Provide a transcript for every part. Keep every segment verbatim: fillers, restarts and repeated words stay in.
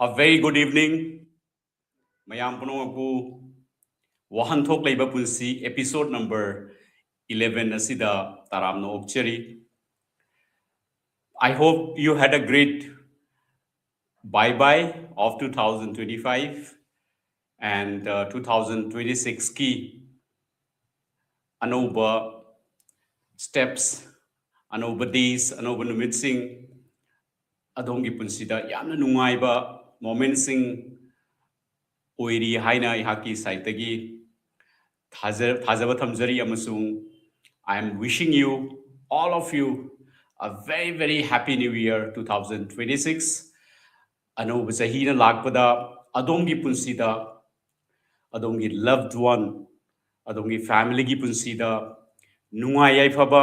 A very good evening. ꯃꯌꯥꯝ ꯄꯨꯝꯅꯃꯛꯄꯨ ꯋꯥꯍꯟꯊꯣꯛ ꯂꯩꯕ ꯄꯨꯟꯁꯤ episode number eleven ꯑꯁꯤꯗ ꯇꯔꯥꯝꯅ ꯑꯣꯛꯆꯔꯤ꯫ I hope you had a great bye bye of two thousand twenty-five and uh, two thousand twenty-six ꯀꯤ ꯑꯅꯧꯕ steps, ꯑꯅꯧꯕ days, ꯑꯅꯧꯕ ꯅꯨꯃꯤꯠꯁꯤꯡ, ꯑꯗꯣꯝꯒꯤ ꯄꯨꯟꯁꯤꯗ ꯌꯥꯝꯅ ꯅꯨꯡꯉꯥꯏꯕ momentꯁꯤꯡ ꯑꯣꯏꯔꯤ ꯍꯥꯏꯅ ꯑꯩꯍꯥꯛꯀꯤ sideꯇꯒꯤ ꯊꯥꯖ-, ꯊꯥꯖꯕ ꯊꯝꯖꯔꯤ, ꯑꯃꯁꯨꯡ I am wishing you, all of you, a very, very happy new year two thousand twenty-six. ꯑꯅꯧꯕ ꯆꯍꯤꯅ ꯂꯥꯛꯄꯗ ꯑꯗꯣꯝꯒꯤ ꯄꯨꯟꯁꯤꯗ, ꯑꯗꯣꯝꯒꯤ loved one, ꯑꯗꯣꯝꯒꯤ familyꯒꯤ ꯄꯨꯟꯁꯤꯗ ꯅꯨꯡꯉꯥꯏ ꯌꯥꯏꯐꯕ,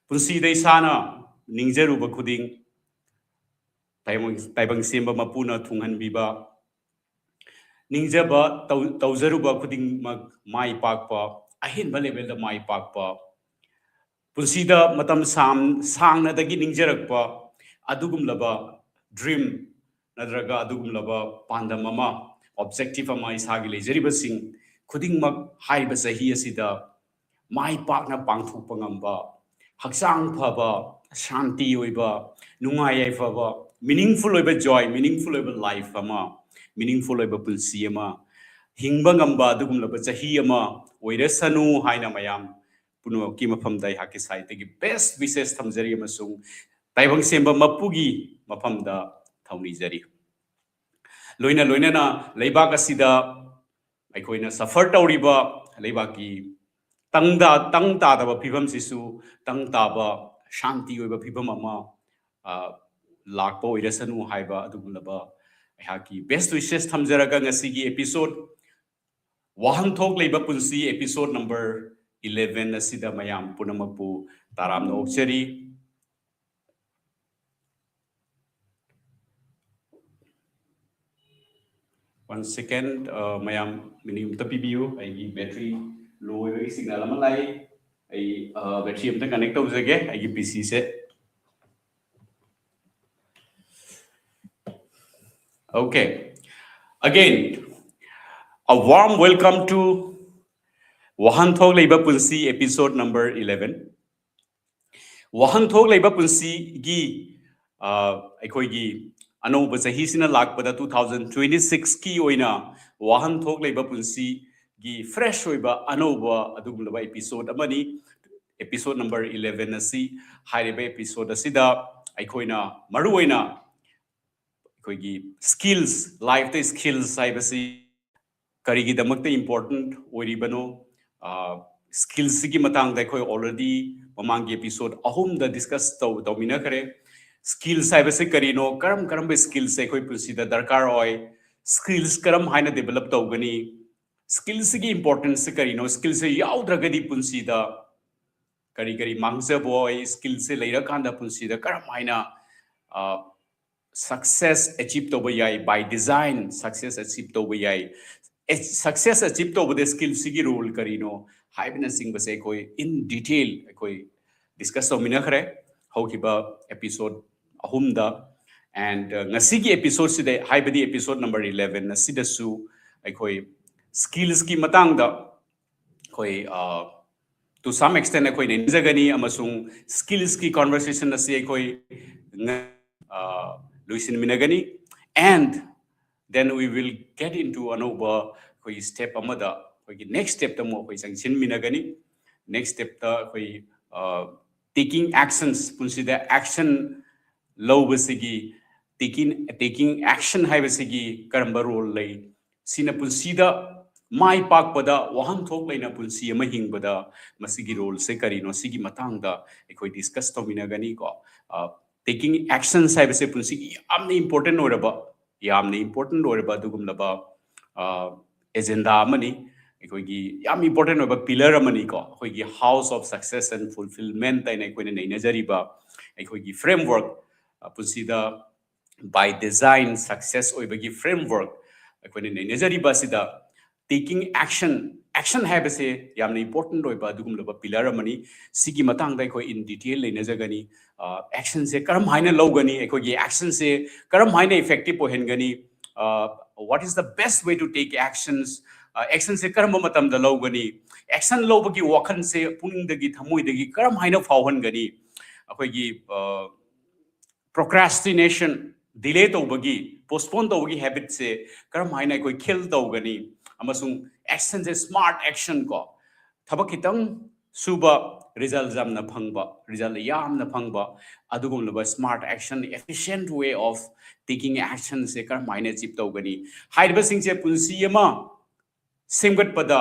ꯄꯨꯟꯁꯤꯗ ꯏꯁꯥꯅ ꯅꯤꯡꯖꯔꯨꯕ ꯈꯨꯗꯤꯡ ꯇꯥꯏꯕꯪ, ꯇꯥꯏꯕꯪ ꯁꯦꯝꯕ ꯃꯄꯨꯅ ꯊꯨꯡꯍꯟꯕꯤꯕ, ꯅꯤꯡꯖꯕ ꯇꯧ-, ꯇꯧꯖꯔꯨꯕ ꯈꯨꯗꯤꯡꯃꯛ ꯃꯥꯏ ꯄꯥꯛꯄ, ꯑꯍꯦꯟꯕ levelꯗ ꯃꯥꯏ ꯄꯥꯛꯄ, ꯄꯨꯟꯁꯤꯗ ꯃꯇꯝ ꯁꯥꯡ-, ꯁꯥꯡꯅꯗꯒꯤ ꯅꯤꯡꯖꯔꯛꯄ ꯑꯗꯨꯒꯨꯝꯂꯕ dream ꯅꯠꯇ꯭ꯔꯒ ꯑꯗꯨꯒꯨꯝꯂꯕ ꯄꯥꯟꯗꯝ ꯑꯃ, objective ꯑꯃ ꯏꯁꯥꯒꯤ ꯂꯩꯖꯔꯤꯕꯁꯤꯡ ꯈꯨꯗꯤꯡꯃꯛ ꯍꯥꯏꯔꯤꯕ ꯆꯍꯤ ꯑꯁꯤꯗ ꯃꯥꯏ ꯄꯥꯛꯅ ꯄꯥꯡꯊꯣꯛꯄ ꯉꯝꯕ, ꯍꯛꯆꯥꯡ ꯐꯕ, ꯁꯥꯟꯇꯤ ꯑꯣꯏꯕ, ꯅꯨꯡꯉꯥꯏ ꯌꯥꯏꯐꯕ, meaningful ꯑꯣꯏꯕ joy, meaningful ꯑꯣꯏꯕ life ꯑꯃ, meaningful ꯑꯣꯏꯕ ꯄꯨꯟꯁꯤ ꯑꯃ ꯍꯤꯡꯕ ꯉꯝꯕ ꯑꯗꯨꯒꯨꯝꯂꯕ ꯆꯍꯤ ꯑꯃ ꯑꯣꯏꯔꯁꯅꯨ ꯍꯥꯏꯅ ꯃꯌꯥꯝ ꯄꯨꯝꯅꯃꯛꯀꯤ ꯃꯐꯝꯗ ꯑꯩꯍꯥꯛꯀꯤ sideꯇꯒꯤ best wishes ꯊꯝꯖꯔꯤ ꯑꯃꯁꯨꯡ ꯇꯥꯏꯕꯪ ꯁꯦꯝꯕ ꯃꯄꯨꯒꯤ ꯃꯐꯝꯗ ꯊꯧꯅꯤꯖꯔꯤ꯫ ꯂꯣꯏꯅ ꯂꯣꯏꯅꯅ ꯂꯩꯕꯥꯛ ꯑꯁꯤꯗ ꯑꯩꯈꯣꯏꯅ suffer ꯇꯧꯔꯤꯕ ꯂꯩꯕꯥꯛꯀꯤ ꯇꯪꯗ-, ꯇꯪ ꯇꯥꯗꯕ ꯐꯤꯕꯝꯁꯤꯁꯨ ꯇꯪ ꯇꯥꯕ ꯁꯥꯟꯇꯤ ꯑꯣꯏꯕ ꯐꯤꯕꯝ ꯑꯃ, ꯑ, ꯂꯥꯛꯄ ꯑꯣꯏꯔꯁꯅꯨ ꯍꯥꯏꯕ ꯑꯗꯨꯒꯨꯝꯂꯕ ꯑꯩꯍꯥꯛꯀꯤ best wishes ꯊꯝꯖꯔꯒ ꯉꯁꯤꯒꯤ episode ꯋꯥꯍꯟꯊꯣꯛ ꯂꯩꯕ ꯄꯨꯟꯁꯤ episode number eleven ꯑꯁꯤꯗ ꯃꯌꯥꯝ ꯄꯨꯝꯅꯃꯛꯄꯨ ꯇꯔꯥꯝꯅ ꯑꯣꯛꯆꯔꯤ꯫ One second, ꯑ, ꯃꯌꯥꯝ minute ꯑꯃꯇ ꯄꯤꯕꯤꯌꯨ꯫ ꯑꯩꯒꯤ battery low ꯑꯣꯏꯕꯒꯤ signal ꯑꯃ ꯂꯥꯛꯏ꯫ ꯑꯩ, ꯑ, battery ꯑꯃꯇ connect ꯇꯧꯖꯒꯦ ꯑꯩꯒꯤ PCꯁꯦ꯫ Okay. Again, a warm welcome to ꯋꯥꯍꯟꯊꯣꯛ ꯂꯩꯕ ꯄꯨꯟꯁꯤ episode number eleven. ꯋꯥꯍꯟꯊꯣꯛ ꯂꯩꯕ ꯄꯨꯟꯁꯤꯒꯤ ꯑ, ꯑꯩꯈꯣꯏꯒꯤ ꯑꯅꯧꯕ ꯆꯍꯤꯁꯤꯅ ꯂꯥꯛꯄꯗ two thousand twenty six ꯀꯤ ꯑꯣꯏꯅ ꯋꯥꯍꯟꯊꯣꯛ ꯂꯩꯕ ꯄꯨꯟꯁꯤꯒꯤ fresh ꯑꯣꯏꯕ ꯑꯅꯧꯕ ꯑꯗꯨꯒꯨꯝꯂꯕ episode ꯑꯃꯅꯤ꯫ Episode number eleven ꯑꯁꯤ, ꯍꯥꯏꯔꯤꯕ episode ꯑꯁꯤꯗ ꯑꯩꯈꯣꯏꯅ ꯃꯔꯨꯑꯣꯏꯅ ꯑꯩꯈꯣꯏꯒꯤ skills, life ꯇ skills ꯍꯥꯏꯕꯁꯤ ꯀꯔꯤꯒꯤꯗꯃꯛꯇ important ꯑꯣꯏꯔꯤꯕꯅꯣ? Skills ꯁꯤꯒꯤ ꯃꯇꯥꯡꯗ ꯑꯩꯈꯣꯏ already ꯃꯃꯥꯡꯒꯤ episode ꯑꯍꯨꯝꯗ discuss ꯇꯧ ꯇꯧꯃꯤꯟꯅꯈ꯭ꯔꯦ꯫ Skills ꯍꯥꯏꯕꯁꯤ ꯀꯔꯤꯅꯣ, ꯀꯔꯝ ꯀꯔꯝꯕ skills ꯑꯩꯈꯣꯏ ꯄꯨꯟꯁꯤꯗ ꯗꯔꯀꯥꯔ ꯑꯣꯏ, skills ꯀꯔꯝ ꯍꯥꯏꯅ develop ꯇꯧꯒꯅꯤ, skills ꯁꯤꯒꯤ importance ꯁꯤ ꯀꯔꯤꯅꯣ, skills ꯁꯦ ꯌꯥꯎꯗ꯭ꯔꯒꯗꯤ ꯄꯨꯟꯁꯤꯗ ꯀꯔꯤ ꯀꯔꯤ ꯃꯥꯡꯖꯕ ꯑꯣꯏ, skills ꯁꯦ ꯂꯩꯔꯀꯥꯟꯗ ꯄꯨꯟꯁꯤꯗ ꯀꯔꯝ ꯍꯥꯏꯅ success achieve ꯇꯧꯕ ꯌꯥꯏ, by design success achieve ꯇꯧꯕ ꯌꯥꯏ꯫ Success achieve ꯇꯧꯕꯗ skills ꯁꯤꯒꯤ role ꯀꯔꯤꯅꯣ ꯍꯥꯏꯕꯅꯆꯤꯡꯕꯁꯦ ꯑꯩꯈꯣꯏ in detail ꯑꯩꯈꯣꯏ discuss ꯇꯧꯃꯤꯟꯅꯈ꯭ꯔꯦ ꯍꯧꯈꯤꯕ episode ꯑꯍꯨꯝꯗ꯫ And ꯉꯁꯤꯒꯤ episode ꯁꯤꯗ, ꯍꯥꯏꯕꯗꯤ episode number eleven ꯑꯁꯤꯗꯁꯨ ꯑꯩꯈꯣꯏ skills ꯀꯤ ꯃꯇꯥꯡꯗ ꯑꯩꯈꯣꯏ to some extent ꯑꯩꯈꯣꯏ ꯅꯩꯅꯖꯒꯅꯤ, ꯑꯃꯁꯨꯡ skills ꯀꯤ conversation ꯑꯁꯤ ꯑꯩꯈꯣꯏ ꯂꯣꯏꯁꯤꯟꯃꯤꯟꯅꯒꯅꯤ꯫ And then we will get into ꯑꯅꯧꯕ ꯑꯩꯈꯣꯏꯒꯤ step ꯑꯃꯗ, ꯑꯩꯈꯣꯏꯒꯤ next step ꯇ ꯑꯃꯨꯛ ꯑꯩꯈꯣꯏ ꯆꯪꯁꯤꯟꯃꯤꯟꯅꯒꯅꯤ꯫ Next step ꯇ ꯑꯩꯈꯣꯏ taking actions, ꯄꯨꯟꯁꯤꯗ action ꯂꯧꯕꯁꯤꯒꯤ, taking taking action ꯍꯥꯏꯕꯁꯤꯒꯤ ꯀꯔꯝꯕ role ꯂꯩ, ꯁꯤꯅ ꯄꯨꯟꯁꯤꯗ ꯃꯥꯏ ꯄꯥꯛꯄꯗ ꯋꯥꯍꯟꯊꯣꯛ ꯂꯩꯅ ꯄꯨꯟꯁꯤ ꯑꯃ ꯍꯤꯡꯕꯗ ꯃꯁꯤꯒꯤ role ꯁꯦ ꯀꯔꯤꯅꯣ, ꯁꯤꯒꯤ ꯃꯇꯥꯡꯗ ꯑꯩꯈꯣꯏ discuss ꯇꯧꯃꯤꯟꯅꯒꯅꯤꯀꯣ꯫ Taking actions ꯍꯥꯏꯕꯁꯦ ꯄꯨꯟꯁꯤꯒꯤ ꯌꯥꯝꯅ important ꯑꯣꯏꯔꯕ, ꯌꯥꯝꯅ important ꯑꯣꯏꯔꯕ ꯑꯗꯨꯒꯨꯝꯂꯕ agenda ꯑꯃꯅꯤ꯫ ꯑꯩꯈꯣꯏꯒꯤ ꯌꯥꯝ important ꯑꯣꯏꯕ pillar ꯑꯃꯅꯤꯀꯣ꯫ ꯑꯩꯈꯣꯏꯒꯤ house of success and fulfillment ꯍꯥꯏꯅ ꯑꯩꯈꯣꯏꯅ ꯅꯩꯅꯖꯔꯤꯕ ꯑꯩꯈꯣꯏꯒꯤ framework, ꯄꯨꯟꯁꯤꯗ by design success ꯑꯣꯏꯕꯒꯤ framework ꯑꯩꯈꯣꯏꯅ ꯅꯩꯅꯖꯔꯤꯕ ꯑꯁꯤꯗ taking action, ꯑꯦꯛꯁꯟ ꯍꯥꯏꯕꯁꯦ ꯌꯥꯝꯅ ꯏꯝꯄꯣꯔꯇꯦꯟ ꯑꯣꯏꯕ ꯑꯗꯨꯒꯨꯝꯂꯕ ꯄꯤꯂꯔ ꯑꯃꯅꯤ꯫ ꯁꯤꯒꯤ ꯃꯇꯥꯡꯗ ꯑꯩꯈꯣꯏ ꯏꯟ ꯗꯤꯇꯦꯜ ꯅꯩꯅꯖꯒꯅꯤ꯫ ꯑꯦꯛꯁꯟꯁꯦ ꯀꯔꯝ ꯍꯥꯏꯅ ꯂꯧꯒꯅꯤ, ꯑꯩꯈꯣꯏꯒꯤ ꯑꯦꯛꯁꯟꯁꯦ ꯀꯔꯝ ꯍꯥꯏꯅ ꯏꯐꯦꯛꯇꯤꯚ ꯑꯣꯏꯍꯟꯒꯅꯤ, what is the best way to take actions, ꯑꯦꯛꯁꯟꯁꯦ ꯀꯔꯝꯕ ꯃꯇꯝꯗ ꯂꯧꯒꯅꯤ, ꯑꯦꯛꯁꯟ ꯂꯧꯕꯒꯤ ꯋꯥꯈꯜꯁꯦ ꯄꯨꯛꯅꯤꯡꯗꯒꯤ ꯊꯃꯣꯏꯗꯒꯤ ꯀꯔꯝ ꯍꯥꯏꯅ ꯐꯥꯎꯍꯟꯒꯅꯤ, ꯑꯩꯈꯣꯏꯒꯤ ꯄ꯭ꯔꯣꯀ꯭ꯔꯥꯁꯇꯤꯅꯦꯁꯟ, ꯗꯤꯂꯦ ꯇꯧꯕꯒꯤ, ꯄꯣꯁꯄꯣꯟ ꯇꯧꯕꯒꯤ ꯍꯦꯕꯤꯠꯁꯦ ꯀꯔꯝ ꯍꯥꯏꯅ ꯑꯩꯈꯣꯏ ꯀꯤꯜ ꯇꯧꯒꯅꯤ, ꯑꯃꯁꯨꯡ ꯑꯦꯛꯁꯟꯁꯦ ꯁ꯭ꯃꯥꯔꯠ ꯑꯦꯛꯁꯟ ꯀꯣ, ꯊꯕꯛ ꯈꯤꯇꯪ ꯁꯨꯕ ꯔꯤꯖꯜ ꯌꯥꯝꯅ ꯐꯪꯕ, ꯔꯤꯖꯜ ꯌꯥꯝꯅ ꯐꯪꯕ, ꯑꯗꯨꯒꯨꯝꯂꯕ smart action, efficient way of taking actionꯁꯦ ꯀꯔꯝ ꯍꯥꯏꯅ ꯑꯦꯆꯤꯞ ꯇꯧꯒꯅꯤ ꯍꯥꯏꯔꯤꯕꯁꯤꯡꯁꯦ ꯄꯨꯟꯁꯤ ꯑꯃ ꯁꯦꯝꯒꯠꯄꯗ,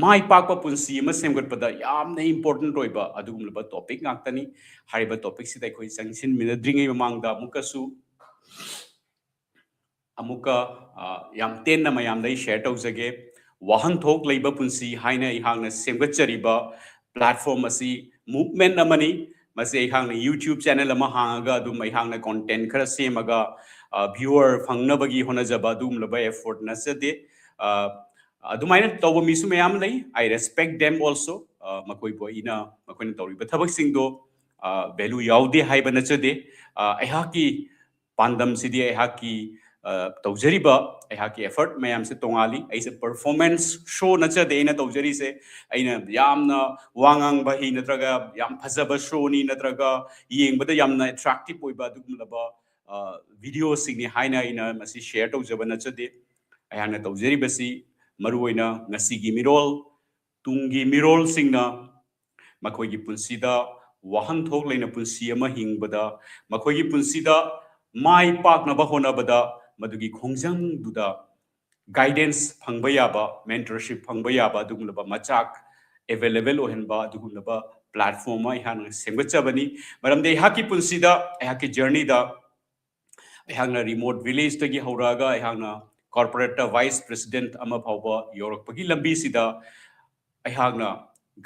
ꯃꯥꯏ ꯄꯥꯛꯄ ꯄꯨꯟꯁꯤ ꯑꯃ ꯁꯦꯝꯒꯠꯄꯗ ꯌꯥꯝꯅ ꯏꯝꯄꯣꯔꯇꯦꯟ ꯑꯣꯏꯕ ꯑꯗꯨꯒꯨꯝꯂꯕ ꯇꯣꯄꯤꯛ ꯉꯥꯛꯇꯅꯤ꯫ ꯍꯥꯏꯔꯤꯕ ꯇꯣꯄꯤꯛꯁꯤꯗ ꯑꯩꯈꯣꯏ ꯆꯪꯁꯤꯟꯃꯤꯟꯅꯗ꯭ꯔꯤꯉꯩ ꯃꯃꯥꯡꯗ ꯑꯃꯨꯛꯀꯁꯨ ꯑꯃꯨꯛꯀ ꯌꯥꯝ ꯇꯦꯟꯅ ꯃꯌꯥꯝꯗ ꯑꯩ ꯁꯤꯌꯔ ꯇꯧꯖꯒꯦ꯫ ꯋꯥꯍꯟꯊꯣꯛ ꯂꯩꯕ ꯄꯨꯟꯁꯤ ꯍꯥꯏꯅ ꯑꯩꯍꯥꯛꯅ ꯁꯦꯝꯒꯠꯆꯔꯤꯕ ꯄ꯭ꯂꯦꯠꯐꯣꯝ ꯑꯁꯤ ꯃꯨꯚꯃꯦꯟ ꯑꯃꯅꯤ꯫ ꯃꯁꯤ ꯑꯩꯍꯥꯛꯅ ꯌꯨꯇ꯭ꯌꯨꯕ ꯆꯦꯅꯦꯜ ꯑꯃ ꯍꯥꯡꯉꯒ ꯑꯗꯨꯝ ꯑꯩꯍꯥꯛꯅ ꯀꯣꯟꯇꯦꯟ ꯈꯔ ꯁꯦꯝꯃꯒ ꯚ꯭ꯌꯨꯋꯔ ꯐꯪꯅꯕꯒꯤ ꯍꯣꯠꯅꯖꯕ ꯑꯗꯨꯒꯨꯝꯂꯕ ꯑꯦꯐꯣꯔꯠ ꯅꯠꯆꯗꯦ꯫ ꯑꯗꯨꯃꯥꯏꯅ ꯇꯧꯕ ꯃꯤꯁꯨ ꯃꯌꯥꯝ ꯂꯩ꯫ I respect them also. ꯃꯈꯣꯏꯕꯨ ꯑꯩꯅ, ꯃꯈꯣꯏꯅ ꯇꯧꯔꯤꯕ ꯊꯕꯛꯁꯤꯡꯗꯣ ꯚꯦꯂꯨ ꯌꯥꯎꯗꯦ ꯍꯥꯏꯕ ꯅꯠꯆꯗꯦ꯫ ꯑꯩꯍꯥꯛꯀꯤ ꯄꯥꯟꯗꯝꯁꯤꯗꯤ ꯑꯩꯍꯥꯛꯀꯤ ꯇꯧꯖꯔꯤꯕ ꯑꯩꯍꯥꯛꯀꯤ ꯑꯦꯐꯔꯠ ꯃꯌꯥꯝꯁꯦ ꯇꯣꯉꯥꯜꯂꯤ꯫ ꯑꯩꯁꯦ ꯄꯔꯐꯣꯔꯃꯦꯟꯁ ꯁꯣ ꯅꯠꯆꯗꯦ ꯑꯩꯅ ꯇꯧꯖꯔꯤꯁꯦ꯫ ꯑꯩꯅ ꯌꯥꯝꯅ ꯋꯥ ꯉꯥꯡꯕ ꯍꯩ ꯅꯠꯇ꯭ꯔꯒ ꯌꯥꯝ ꯐꯖꯕ ꯁꯣꯅꯤ ꯅꯠꯇ꯭ꯔꯒ ꯌꯦꯡꯕꯗ ꯌꯥꯝꯅ ꯑꯦꯇ꯭ꯔꯦꯛꯇꯤꯞ ꯑꯣꯏꯕ ꯑꯗꯨꯒꯨꯝꯂꯕ ꯚꯤꯗꯤꯑꯣꯁꯤꯡꯅꯤ ꯍꯥꯏꯅ ꯑꯩꯅ ꯃꯁꯤ ꯁꯤꯌꯔ ꯇꯧꯖꯕ ꯅꯠꯆꯗꯦ꯫ ꯑꯩꯍꯥꯛꯅ ꯇꯧꯖꯔꯤꯕꯁꯤ ꯃꯔꯨꯑꯣꯏꯅ ꯉꯁꯤꯒꯤ ꯃꯤꯔꯣꯜ, ꯇꯨꯡꯒꯤ ꯃꯤꯔꯣꯜꯁꯤꯡꯅ ꯃꯈꯣꯏꯒꯤ ꯄꯨꯟꯁꯤꯗ ꯋꯥꯍꯟꯊꯣꯛ ꯂꯩꯅ ꯄꯨꯟꯁꯤ ꯑꯃ ꯍꯤꯡꯕꯗ, ꯃꯈꯣꯏꯒꯤ ꯄꯨꯟꯁꯤꯗ ꯃꯥꯏ ꯄꯥꯛꯅꯕ ꯍꯣꯠꯅꯕꯗ ꯃꯗꯨꯒꯤ ꯈꯣꯡꯖꯪꯗꯨꯗ ꯒꯥꯏꯗꯦꯟꯁ ꯐꯪꯕ ꯌꯥꯕ, ꯃꯦꯟꯇꯔꯁꯤꯞ ꯐꯪꯕ ꯌꯥꯕ ꯑꯗꯨꯒꯨꯝꯂꯕ ꯃꯆꯥꯛ ꯑꯦꯚꯦꯂꯦꯕꯜ ꯑꯣꯏꯍꯟꯕ ꯑꯗꯨꯒꯨꯝꯂꯕ ꯄ꯭ꯂꯦꯠꯐꯣꯝ ꯑꯃ ꯑꯩꯍꯥꯛꯅ ꯁꯦꯝꯒꯠꯆꯕꯅꯤ꯫ ꯃꯔꯝꯗꯤ ꯑꯩꯍꯥꯛꯀꯤ ꯄꯨꯟꯁꯤꯗ, ꯑꯩꯍꯥꯛꯀꯤ ꯖꯔꯅꯤꯗ ꯑꯩꯍꯥꯛꯅ ꯔꯤꯃꯣꯠ ꯚꯤꯂꯦꯖꯇꯒꯤ ꯍꯧꯔꯛꯑꯒ ꯑꯩꯍꯥꯛꯅ ꯀꯣꯔꯄꯣꯔꯦꯠꯇ ꯚꯥꯏꯁ ꯄ꯭ꯔꯦꯁꯤꯗꯦꯟꯠ ꯑꯃ ꯐꯥꯎꯕ ꯌꯧꯔꯛꯄꯒꯤ ꯂꯝꯕꯤꯁꯤꯗ ꯑꯩꯍꯥꯛꯅ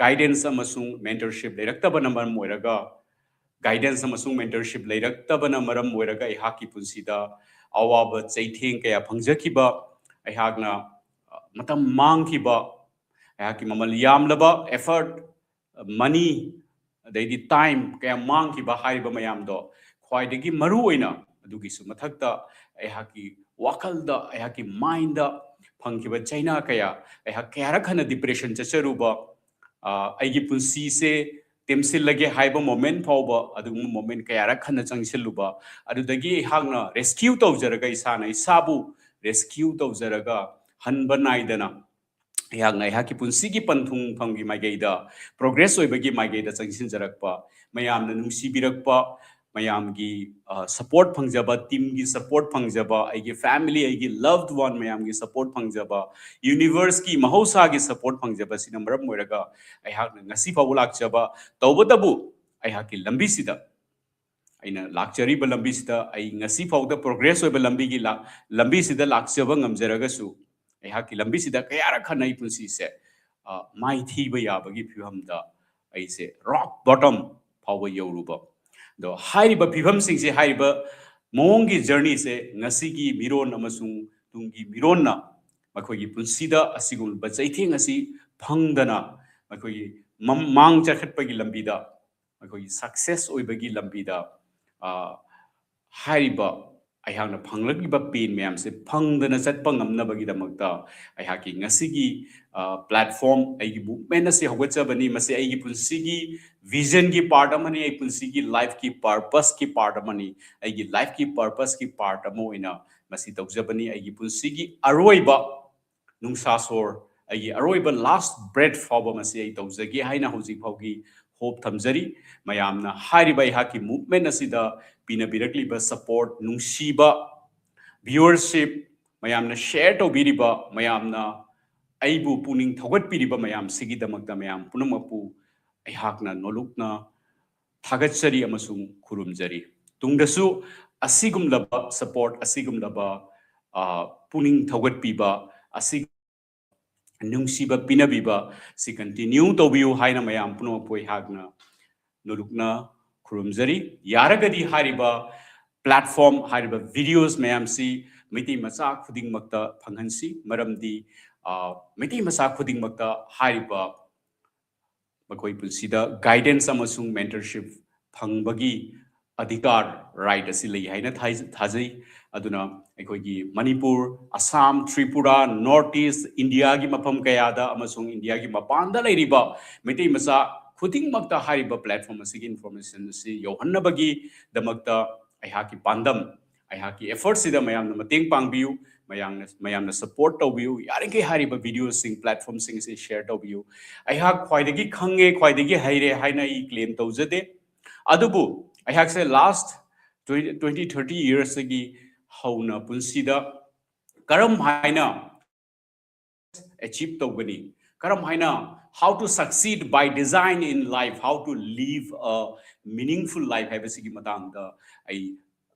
ꯒꯥꯏꯗꯦꯟꯁ ꯑꯃꯁꯨꯡ ꯃꯦꯟꯇꯔꯁꯤꯞ ꯂꯩꯔꯛꯇꯕꯅ ꯃꯔꯝ ꯑꯣꯏꯔꯒ, ꯒꯥꯏꯗꯦꯟꯁ ꯑꯃꯁꯨꯡ ꯃꯦꯟꯇꯔꯁꯤꯞ ꯂꯩꯔꯛꯇꯕꯅ ꯃꯔꯝ ꯑꯣꯏꯔꯒ ꯑꯩꯍꯥꯛꯀꯤ ꯄꯨꯟꯁꯤꯗ ꯑꯋꯥꯕ ꯆꯩꯊꯦꯡ ꯀꯌꯥ ꯐꯪꯖꯈꯤꯕ, ꯑꯩꯍꯥꯛꯅ ꯃꯇꯝ ꯃꯥꯡꯈꯤꯕ, ꯑꯩꯍꯥꯛꯀꯤ ꯃꯃꯜ ꯌꯥꯝꯂꯕ effort, money, ꯑꯗꯩꯗꯤ time ꯀꯌꯥ ꯃꯥꯡꯈꯤꯕ ꯍꯥꯏꯔꯤꯕ ꯃꯌꯥꯝꯗꯣ, ꯈ꯭ꯋꯥꯏꯗꯒꯤ ꯃꯔꯨ ꯑꯣꯏꯅ ꯑꯗꯨꯒꯤꯁꯨ ꯃꯊꯛꯇ ꯑꯩꯍꯥꯛꯀꯤ ꯋꯥꯈꯜꯗ, ꯑꯩꯍꯥꯛꯀꯤ mindꯗ ꯐꯪꯈꯤꯕ ꯆꯩꯅꯥ ꯀꯌꯥ, ꯑꯩꯍꯥꯛ ꯀꯌꯥꯔꯛ ꯍꯟꯅ depression ꯆꯠꯆꯔꯨꯕ, ꯑ, ꯑꯩꯒꯤ ꯄꯨꯟꯁꯤꯁꯦ ꯇꯦꯝꯁꯤꯜꯂꯒꯦ ꯍꯥꯏꯕ moment ꯐꯥꯎꯕ, ꯑꯗꯨꯒꯨꯝꯕ moment ꯀꯌꯥꯔꯛ ꯍꯟꯅ ꯆꯪꯁꯤꯜꯂꯨꯕ, ꯑꯗꯨꯗꯒꯤ ꯑꯩꯍꯥꯛꯅ rescue ꯇꯧꯖꯔꯒ, ꯏꯁꯥꯅ ꯏꯁꯥꯕꯨ rescue ꯇꯧꯖꯔꯒ, ꯍꯟꯕ ꯅꯥꯏꯗꯅ ꯑꯩꯍꯥꯛꯅ ꯑꯩꯍꯥꯛꯀꯤ ꯄꯨꯟꯁꯤꯒꯤ ꯄꯟꯊꯨꯡꯐꯝꯒꯤ ꯃꯥꯏꯀꯩꯗ, progress ꯑꯣꯏꯕꯒꯤ ꯃꯥꯏꯀꯩꯗ ꯆꯪꯁꯤꯟꯖꯔꯛꯄ, ꯃꯌꯥꯝꯅ ꯅꯨꯡꯁꯤꯕꯤꯔꯛꯄ, ꯃꯌꯥꯝꯒꯤ, ꯑ, support ꯐꯪꯖꯕ, teamꯒꯤ support ꯐꯪꯖꯕ, ꯑꯩꯒꯤ family, ꯑꯩꯒꯤ loved one ꯃꯌꯥꯝꯒꯤ support ꯐꯪꯖꯕ, universeꯀꯤ, ꯃꯍꯧꯁꯥꯒꯤ support ꯐꯪꯖꯕꯁꯤꯅ ꯃꯔꯝ ꯑꯣꯏꯔꯒ ꯑꯩꯍꯥꯛꯅ ꯉꯁꯤ ꯐꯥꯎꯕ ꯂꯥꯛꯆꯕ, ꯇꯧꯕꯇꯕꯨ ꯑꯩꯍꯥꯛꯀꯤ ꯂꯝꯕꯤꯁꯤꯗ, ꯑꯩꯅ ꯂꯥꯛꯆꯔꯤꯕ ꯂꯝꯕꯤꯁꯤꯗ, ꯑꯩ ꯉꯁꯤ ꯐꯥꯎꯗ progress ꯑꯣꯏꯕ ꯂꯝꯕꯤꯒꯤ ꯂꯥ-, ꯂꯝꯕꯤꯁꯤꯗ ꯂꯥꯛꯆꯕ ꯉꯝꯖꯔꯒꯁꯨ, ꯑꯩꯍꯥꯛꯀꯤ ꯂꯝꯕꯤꯁꯤꯗ ꯀꯌꯥꯔꯛ ꯍꯟꯅ ꯑꯩ ꯄꯨꯟꯁꯤꯁꯦ, ꯑ, ꯃꯥꯏꯊꯤꯕ ꯌꯥꯕꯒꯤ ꯐꯤꯕꯝꯗ ꯑꯩꯁꯦ rock bottom ꯐꯥꯎꯕ ꯌꯧꯔꯨꯕ꯫ ꯑꯗꯣ ꯍꯥꯏꯔꯤꯕ ꯐꯤꯕꯝꯁꯤꯡꯁꯦ, ꯍꯥꯏꯔꯤꯕ ꯃꯑꯣꯡꯒꯤ journeyꯁꯦ ꯉꯁꯤꯒꯤ ꯃꯤꯔꯣꯟ ꯑꯃꯁꯨꯡ ꯇꯨꯡꯒꯤ ꯃꯤꯔꯣꯟꯅ ꯃꯈꯣꯏꯒꯤ ꯄꯨꯟꯁꯤꯗ ꯑꯁꯤꯒꯨꯝꯂꯕ ꯆꯩꯊꯦꯡ ꯑꯁꯤ ꯐꯪꯗꯅ, ꯃꯈꯣꯏꯒꯤ ꯃꯝ-, ꯃꯥꯡ ꯆꯠꯈꯠꯄꯒꯤ ꯂꯝꯕꯤꯗ, ꯃꯈꯣꯏꯒꯤ success ꯑꯣꯏꯕꯒꯤ ꯂꯝꯕꯤꯗ, ꯑ, ꯍꯥꯏꯔꯤꯕ ꯑꯩꯍꯥꯛꯅ ꯐꯪꯂꯛꯂꯤꯕ pain ꯃꯌꯥꯝꯁꯦ ꯐꯪꯗꯅ ꯆꯠꯄ ꯉꯝꯅꯕꯒꯤꯗꯃꯛꯇ ꯑꯩꯍꯥꯛꯀꯤ ꯉꯁꯤꯒꯤ, ꯑ, platform, ꯑꯩꯒꯤ movement ꯑꯁꯤ ꯍꯧꯒꯠꯆꯕꯅꯤ꯫ ꯃꯁꯤ ꯑꯩꯒꯤ ꯄꯨꯟꯁꯤꯒꯤ visionꯒꯤ part ꯑꯃꯅꯤ, ꯑꯩ ꯄꯨꯟꯁꯤꯒꯤ lifeꯀꯤ purposeꯀꯤ part ꯑꯃꯅꯤ꯫ ꯑꯩꯒꯤ lifeꯀꯤ purposeꯀꯤ part ꯑꯃ ꯑꯣꯏꯅ ꯃꯁꯤ ꯇꯧꯖꯕꯅꯤ꯫ ꯑꯩꯒꯤ ꯄꯨꯟꯁꯤꯒꯤ ꯑꯔꯣꯏꯕ ꯅꯨꯡꯁꯥ ꯁꯣꯔ, ꯑꯩꯒꯤ ꯑꯔꯣꯏꯕ last breath ꯐꯥꯎꯕ ꯃꯁꯤ ꯑꯩ ꯇꯧꯖꯒꯦ ꯍꯥꯏꯅ ꯍꯧꯖꯤꯛ ꯐꯥꯎꯒꯤ hope ꯊꯝꯖꯔꯤ꯫ ꯃꯌꯥꯝꯅ ꯍꯥꯏꯔꯤꯕ ꯑꯩꯍꯥꯛꯀꯤ movement ꯑꯁꯤꯗ ꯄꯤꯅꯕꯤꯔꯛꯂꯤꯕ support, ꯅꯨꯡꯁꯤꯕ, viewership, ꯃꯌꯥꯝꯅ share ꯇꯧꯕꯤꯔꯤꯕ, ꯃꯌꯥꯝꯅ ꯑꯩꯕꯨ ꯄꯨꯛꯅꯤꯡ ꯊꯧꯒꯠꯄꯤꯔꯤꯕ ꯃꯌꯥꯝꯁꯤꯒꯤꯗꯃꯛꯇ ꯃꯌꯥꯝ ꯄꯨꯝꯅꯃꯛꯄꯨ ꯑꯩꯍꯥꯛꯅ ꯅꯣꯂꯨꯛꯅ ꯊꯥꯒꯠꯆꯔꯤ ꯑꯃꯁꯨꯡ ꯈꯨꯔꯨꯝꯖꯔꯤ꯫ ꯇꯨꯡꯗꯁꯨ ꯑꯁꯤꯒꯨꯝꯂꯕ support, ꯑꯁꯤꯒꯨꯝꯂꯕ, ꯑ, ꯄꯨꯛꯅꯤꯡ ꯊꯧꯒꯠꯄꯤꯕ, ꯑꯁꯤ ꯅꯨꯡꯁꯤꯕ ꯄꯤꯅꯕꯤꯕ ꯁꯤ continue ꯇꯧꯕꯤꯌꯨ ꯍꯥꯏꯅ ꯃꯌꯥꯝ ꯄꯨꯝꯅꯃꯛꯄꯨ ꯑꯩꯍꯥꯛꯅ ꯅꯣꯂꯨꯛꯅ ꯈꯨꯔꯨꯝꯖꯔꯤ꯫ ꯌꯥꯔꯒꯗꯤ ꯍꯥꯏꯔꯤꯕ platform, ꯍꯥꯏꯔꯤꯕ videos ꯃꯌꯥꯝꯁꯤ ꯃꯩꯇꯩ ꯃꯆꯥ ꯈꯨꯗꯤꯡꯃꯛꯇ ꯐꯪꯍꯟꯁꯤ, ꯃꯔꯝꯗꯤ ꯑ, ꯃꯩꯇꯩ ꯃꯆꯥ ꯈꯨꯗꯤꯡꯃꯛꯇ ꯍꯥꯏꯔꯤꯕ ꯃꯈꯣꯏ ꯄꯨꯟꯁꯤꯗ guidance ꯑꯃꯁꯨꯡ mentorship ꯐꯪꯕꯒꯤ ꯑꯙꯤꯀꯥꯔ, right ꯑꯁꯤ ꯂꯩ ꯍꯥꯏꯅ ꯊꯥꯏ-, ꯊꯥꯖꯩ꯫ ꯑꯗꯨꯅ ꯑꯩꯈꯣꯏꯒꯤ ꯃꯅꯤꯄꯨꯔ, ꯑꯁꯥꯝ, ꯇ꯭ꯔꯤꯄꯨꯔꯥ, North East, ꯏꯟꯗꯤꯌꯥꯒꯤ ꯃꯐꯝ ꯀꯌꯥꯗ ꯑꯃꯁꯨꯡ ꯏꯟꯗꯤꯌꯥꯒꯤ ꯃꯄꯥꯟꯗ ꯂꯩꯔꯤꯕ ꯃꯩꯇꯩ ꯃꯆꯥ ꯈꯨꯗꯤꯡꯃꯛꯇ ꯍꯥꯏꯔꯤꯕ platform ꯑꯁꯤꯒꯤ information ꯑꯁꯤ ꯌꯧꯍꯟꯅꯕꯒꯤꯗꯃꯛꯇ ꯑꯩꯍꯥꯛꯀꯤ ꯄꯥꯟꯗꯝ, ꯑꯩꯍꯥꯛꯀꯤ effortꯁꯤꯗ ꯃꯌꯥꯝꯅ ꯃꯇꯦꯡ ꯄꯥꯡꯕꯤꯌꯨ, ꯃꯌꯥꯝꯅ, ꯃꯌꯥꯝꯅ support ꯇꯧꯕꯤꯌꯨ꯫ ꯌꯥꯔꯤꯈꯩ ꯍꯥꯏꯔꯤꯕ videoꯁꯤꯡ, platformꯁꯤꯡ ꯑꯁꯤ share ꯇꯧꯕꯤꯌꯨ꯫ ꯑꯩꯍꯥꯛ ꯈ꯭ꯋꯥꯏꯗꯒꯤ ꯈꯪꯉꯦ, ꯈ꯭ꯋꯥꯏꯗꯒꯤ ꯍꯩꯔꯦ ꯍꯥꯏꯅ ꯑꯩ claim ꯇꯧꯖꯗꯦ꯫ ꯑꯗꯨꯕꯨ ꯑꯩꯍꯥꯛꯁꯦ last twenty, twenty, thirty yearsꯇꯒꯤ ꯍꯧꯅ ꯄꯨꯟꯁꯤꯗ ꯀꯔꯝ ꯍꯥꯏꯅ achieve ꯇꯧꯒꯅꯤ, ꯀꯔꯝ ꯍꯥꯏꯅ, how to succeed by design in life, how to live a meaningful life ꯍꯥꯏꯕꯁꯤꯒꯤ ꯃꯇꯥꯡꯗ ꯑꯩ,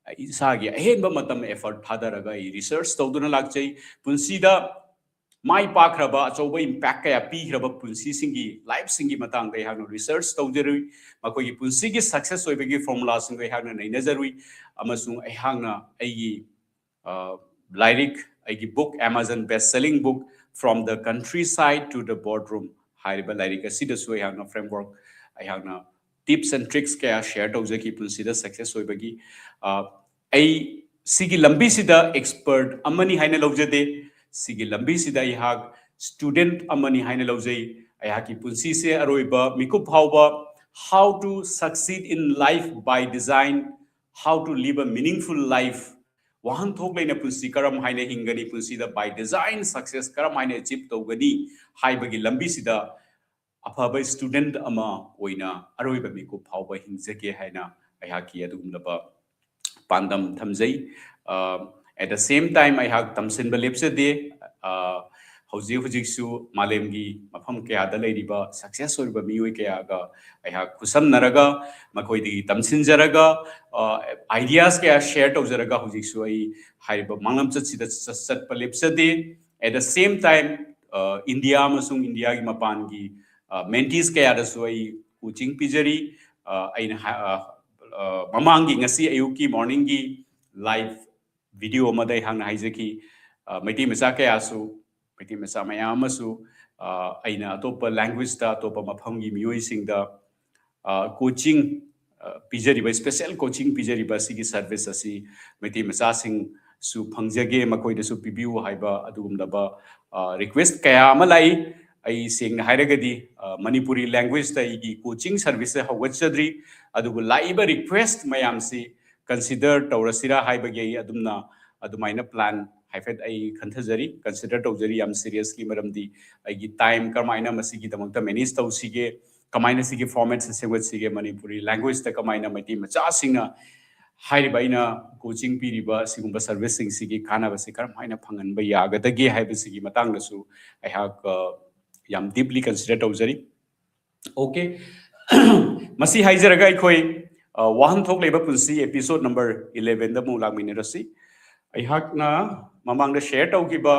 ꯑꯩ ꯏꯁꯥꯒꯤ ꯑꯍꯦꯟꯕ ꯃꯇꯝ effort ꯊꯥꯗꯔꯒ ꯑꯩ research ꯇꯧꯗꯨꯅ ꯂꯥꯛꯆꯩ꯫ ꯄꯨꯟꯁꯤꯗ ꯃꯥꯏ ꯄꯥꯛꯈ꯭ꯔꯕ, ꯑꯆꯧꯕ impact ꯀꯌꯥ ꯄꯤꯈ꯭ꯔꯕ ꯄꯨꯟꯁꯤꯁꯤꯡꯒꯤ, lifeꯁꯤꯡꯒꯤ ꯃꯇꯥꯡꯗ ꯑꯩꯍꯥꯛꯅ research ꯇꯧꯖꯔꯨꯏ꯫ ꯃꯈꯣꯏꯒꯤ ꯄꯨꯟꯁꯤꯒꯤ success ꯑꯣꯏꯕꯒꯤ formulaꯁꯤꯡꯗꯣ ꯑꯩꯍꯥꯛꯅ ꯅꯩꯅꯖꯔꯨꯏ꯫ ꯑꯃꯁꯨꯡ ꯑꯩꯍꯥꯛꯅ ꯑꯩꯒꯤ, ꯑ, ꯂꯥꯏꯔꯤꯛ, ꯑꯩꯒꯤ book, Amazon best selling book, From the Countryside to the Boardroom ꯍꯥꯏꯔꯤꯕ ꯂꯥꯏꯔꯤꯛ ꯑꯁꯤꯗꯁꯨ ꯑꯩꯍꯥꯛꯅ framework, ꯑꯩꯍꯥꯛꯅ tips and tricks ꯀꯌꯥ share ꯇꯧꯖꯈꯤ ꯄꯨꯟꯁꯤꯗ success ꯑꯣꯏꯕꯒꯤ꯫ ꯑ, ꯑꯩ ꯁꯤꯒꯤ ꯂꯝꯕꯤꯁꯤꯗ expert ꯑꯃꯅꯤ ꯍꯥꯏꯅ ꯂꯧꯖꯗꯦ꯫ ꯁꯤꯒꯤ ꯂꯝꯕꯤꯁꯤꯗ ꯑꯩꯍꯥꯛ student ꯑꯃꯅꯤ ꯍꯥꯏꯅ ꯂꯧꯖꯩ꯫ ꯑꯩꯍꯥꯛꯀꯤ ꯄꯨꯟꯁꯤꯁꯦ ꯑꯔꯣꯏꯕ ꯃꯤꯀꯨꯞ ꯐꯥꯎꯕ how to succeed in life by design, how to live a meaningful life, ꯋꯥꯍꯟꯊꯣꯛ ꯂꯩꯅ ꯄꯨꯟꯁꯤ ꯀꯔꯝ ꯍꯥꯏꯅ ꯍꯤꯡꯒꯅꯤ, ꯄꯨꯟꯁꯤꯗ by design success ꯀꯔꯝ ꯍꯥꯏꯅ achieve ꯇꯧꯒꯅꯤ ꯍꯥꯏꯕꯒꯤ ꯂꯝꯕꯤꯁꯤꯗ ꯑꯐꯕ student ꯑꯃ ꯑꯣꯏꯅ ꯑꯔꯣꯏꯕ ꯃꯤꯀꯨꯞ ꯐꯥꯎꯕ ꯍꯤꯡꯖꯒꯦ ꯍꯥꯏꯅ ꯑꯩꯍꯥꯛꯀꯤ ꯑꯗꯨꯒꯨꯝꯂꯕ ꯄꯥꯟꯗꯝ ꯊꯝꯖꯩ꯫ ꯑ, at the same time ꯑꯩꯍꯥꯛ ꯇꯝꯁꯤꯟꯕ ꯂꯦꯞꯆꯗꯦ꯫ ꯑ, ꯍꯧꯖꯤꯛ ꯍꯧꯖꯤꯛꯁꯨ ꯃꯥꯂꯦꯝꯒꯤ ꯃꯐꯝ ꯀꯌꯥꯗ ꯂꯩꯔꯤꯕ success ꯑꯣꯏꯔꯕ ꯃꯤꯑꯣꯏ ꯀꯌꯥꯒ ꯑꯩꯍꯥꯛ ꯈꯨꯠꯁꯝꯅꯔꯒ, ꯃꯈꯣꯏꯗꯒꯤ ꯇꯝꯁꯤꯟꯖꯔꯒ, ꯑ, ideas ꯀꯌꯥ share ꯇꯧꯖꯔꯒ ꯍꯧꯖꯤꯛꯁꯨ ꯑꯩ ꯍꯥꯏꯔꯤꯕ ꯃꯥꯡꯂꯝꯆꯠꯁꯤꯗ ꯆꯠ-, ꯆꯠꯄ ꯂꯦꯞꯆꯗꯦ꯫ At the same time, ꯑ, ꯏꯟꯗꯤꯌꯥ ꯑꯃꯁꯨꯡ ꯏꯟꯗꯤꯌꯥꯒꯤ ꯃꯄꯥꯟꯒꯤ, ꯑ, mentees ꯀꯌꯥꯗꯁꯨ ꯑꯩ coaching ꯄꯤꯖꯔꯤ꯫ ꯑ, ꯑꯩꯅ ꯍꯥ-, ꯑ, ꯑ, ꯃꯃꯥꯡꯒꯤ ꯉꯁꯤ ꯑꯌꯨꯛꯀꯤ morningꯒꯤ live video ꯑꯃꯗ ꯑꯩꯍꯥꯛꯅ ꯍꯥꯏꯖꯈꯤ, ꯑ, ꯃꯩꯇꯩ ꯃꯆꯥ ꯀꯌꯥꯁꯨ ꯃꯩꯇꯩ ꯃꯆꯥ ꯃꯌꯥꯝ ꯑꯃꯁꯨ ꯑꯩꯅ ꯑꯇꯣꯞꯄ languageꯇ, ꯑꯇꯣꯞꯄ ꯃꯐꯝꯒꯤ ꯃꯤꯑꯣꯏꯁꯤꯡꯗ coaching ꯄꯤꯖꯔꯤꯕ, special coaching ꯄꯤꯖꯔꯤꯕ ꯑꯁꯤꯒꯤ service ꯑꯁꯤ ꯃꯩꯇꯩ ꯃꯆꯥꯁꯤꯡꯁꯨ ꯐꯪꯖꯒꯦ, ꯃꯈꯣꯏꯗꯁꯨ ꯄꯤꯕꯤꯌꯨ ꯍꯥꯏꯕ ꯑꯗꯨꯒꯨꯝꯂꯕ request ꯀꯌꯥ ꯑꯃ ꯂꯥꯛꯏ꯫ ꯑꯩ ꯁꯦꯡꯅ ꯍꯥꯏꯔꯒꯗꯤ Manipuri languageꯇ ꯑꯩꯒꯤ coaching service ꯍꯧꯒꯠꯆꯗ꯭ꯔꯤ꯫ ꯑꯗꯨꯕꯨ ꯂꯥꯛꯏꯕ request ꯃꯌꯥꯝꯁꯤ consider ꯇꯧꯔꯁꯤꯔꯥ ꯍꯥꯏꯕꯒꯤ ꯑꯩ ꯑꯗꯨꯝꯅ ꯑꯗꯨꯃꯥꯏꯅ plan ꯍꯥꯏꯐꯦꯠ ꯑꯩ ꯈꯟꯊꯖꯔꯤ, consider ꯇꯧꯖꯔꯤ ꯌꯥꯝ seriously꯫ ꯃꯔꯝꯗꯤ ꯑꯩꯒꯤ time ꯀꯔꯝꯍꯥꯏꯅ ꯃꯁꯤꯒꯤꯗꯃꯛꯇ manage ꯇꯧꯁꯤꯒꯦ, ꯀꯃꯥꯏꯅ ꯁꯤꯒꯤ formatꯁꯦ ꯁꯦꯝꯒꯠꯁꯤꯒꯦ, ꯃꯅꯤꯄꯨꯔꯤ languageꯍꯥꯏꯔꯤꯕ ꯑꯩꯅ coaching ꯄꯤꯔꯤꯕ ꯁꯤꯒꯨꯝꯕ serviceꯁꯤꯡꯁꯤꯒꯤ ꯀꯥꯟꯅꯕꯁꯤ ꯀꯔꯝꯍꯥꯏꯅ ꯐꯪꯍꯟꯕ ꯌꯥꯒꯗꯒꯦ ꯍꯥꯏꯕꯁꯤꯒꯤ ꯃꯇꯥꯡꯗꯁꯨ ꯑꯩꯍꯥꯛ ꯌꯥꯝ deeply consider ꯇꯧꯖꯔꯤ꯫ Okay꯫ ꯃꯁꯤ ꯍꯥꯏꯖꯔꯒ ꯑꯩꯈꯣꯏ ꯋꯥꯍꯟꯊꯣꯛ ꯂꯩꯕ ꯄꯨꯟꯁꯤ episode number elevenꯗ ꯑꯃꯨꯛ ꯂꯥꯛꯃꯤꯟꯅꯔꯁꯤ꯫ ꯑꯩꯍꯥꯛꯅ ꯃꯃꯥꯡꯗ share ꯇꯧꯈꯤꯕ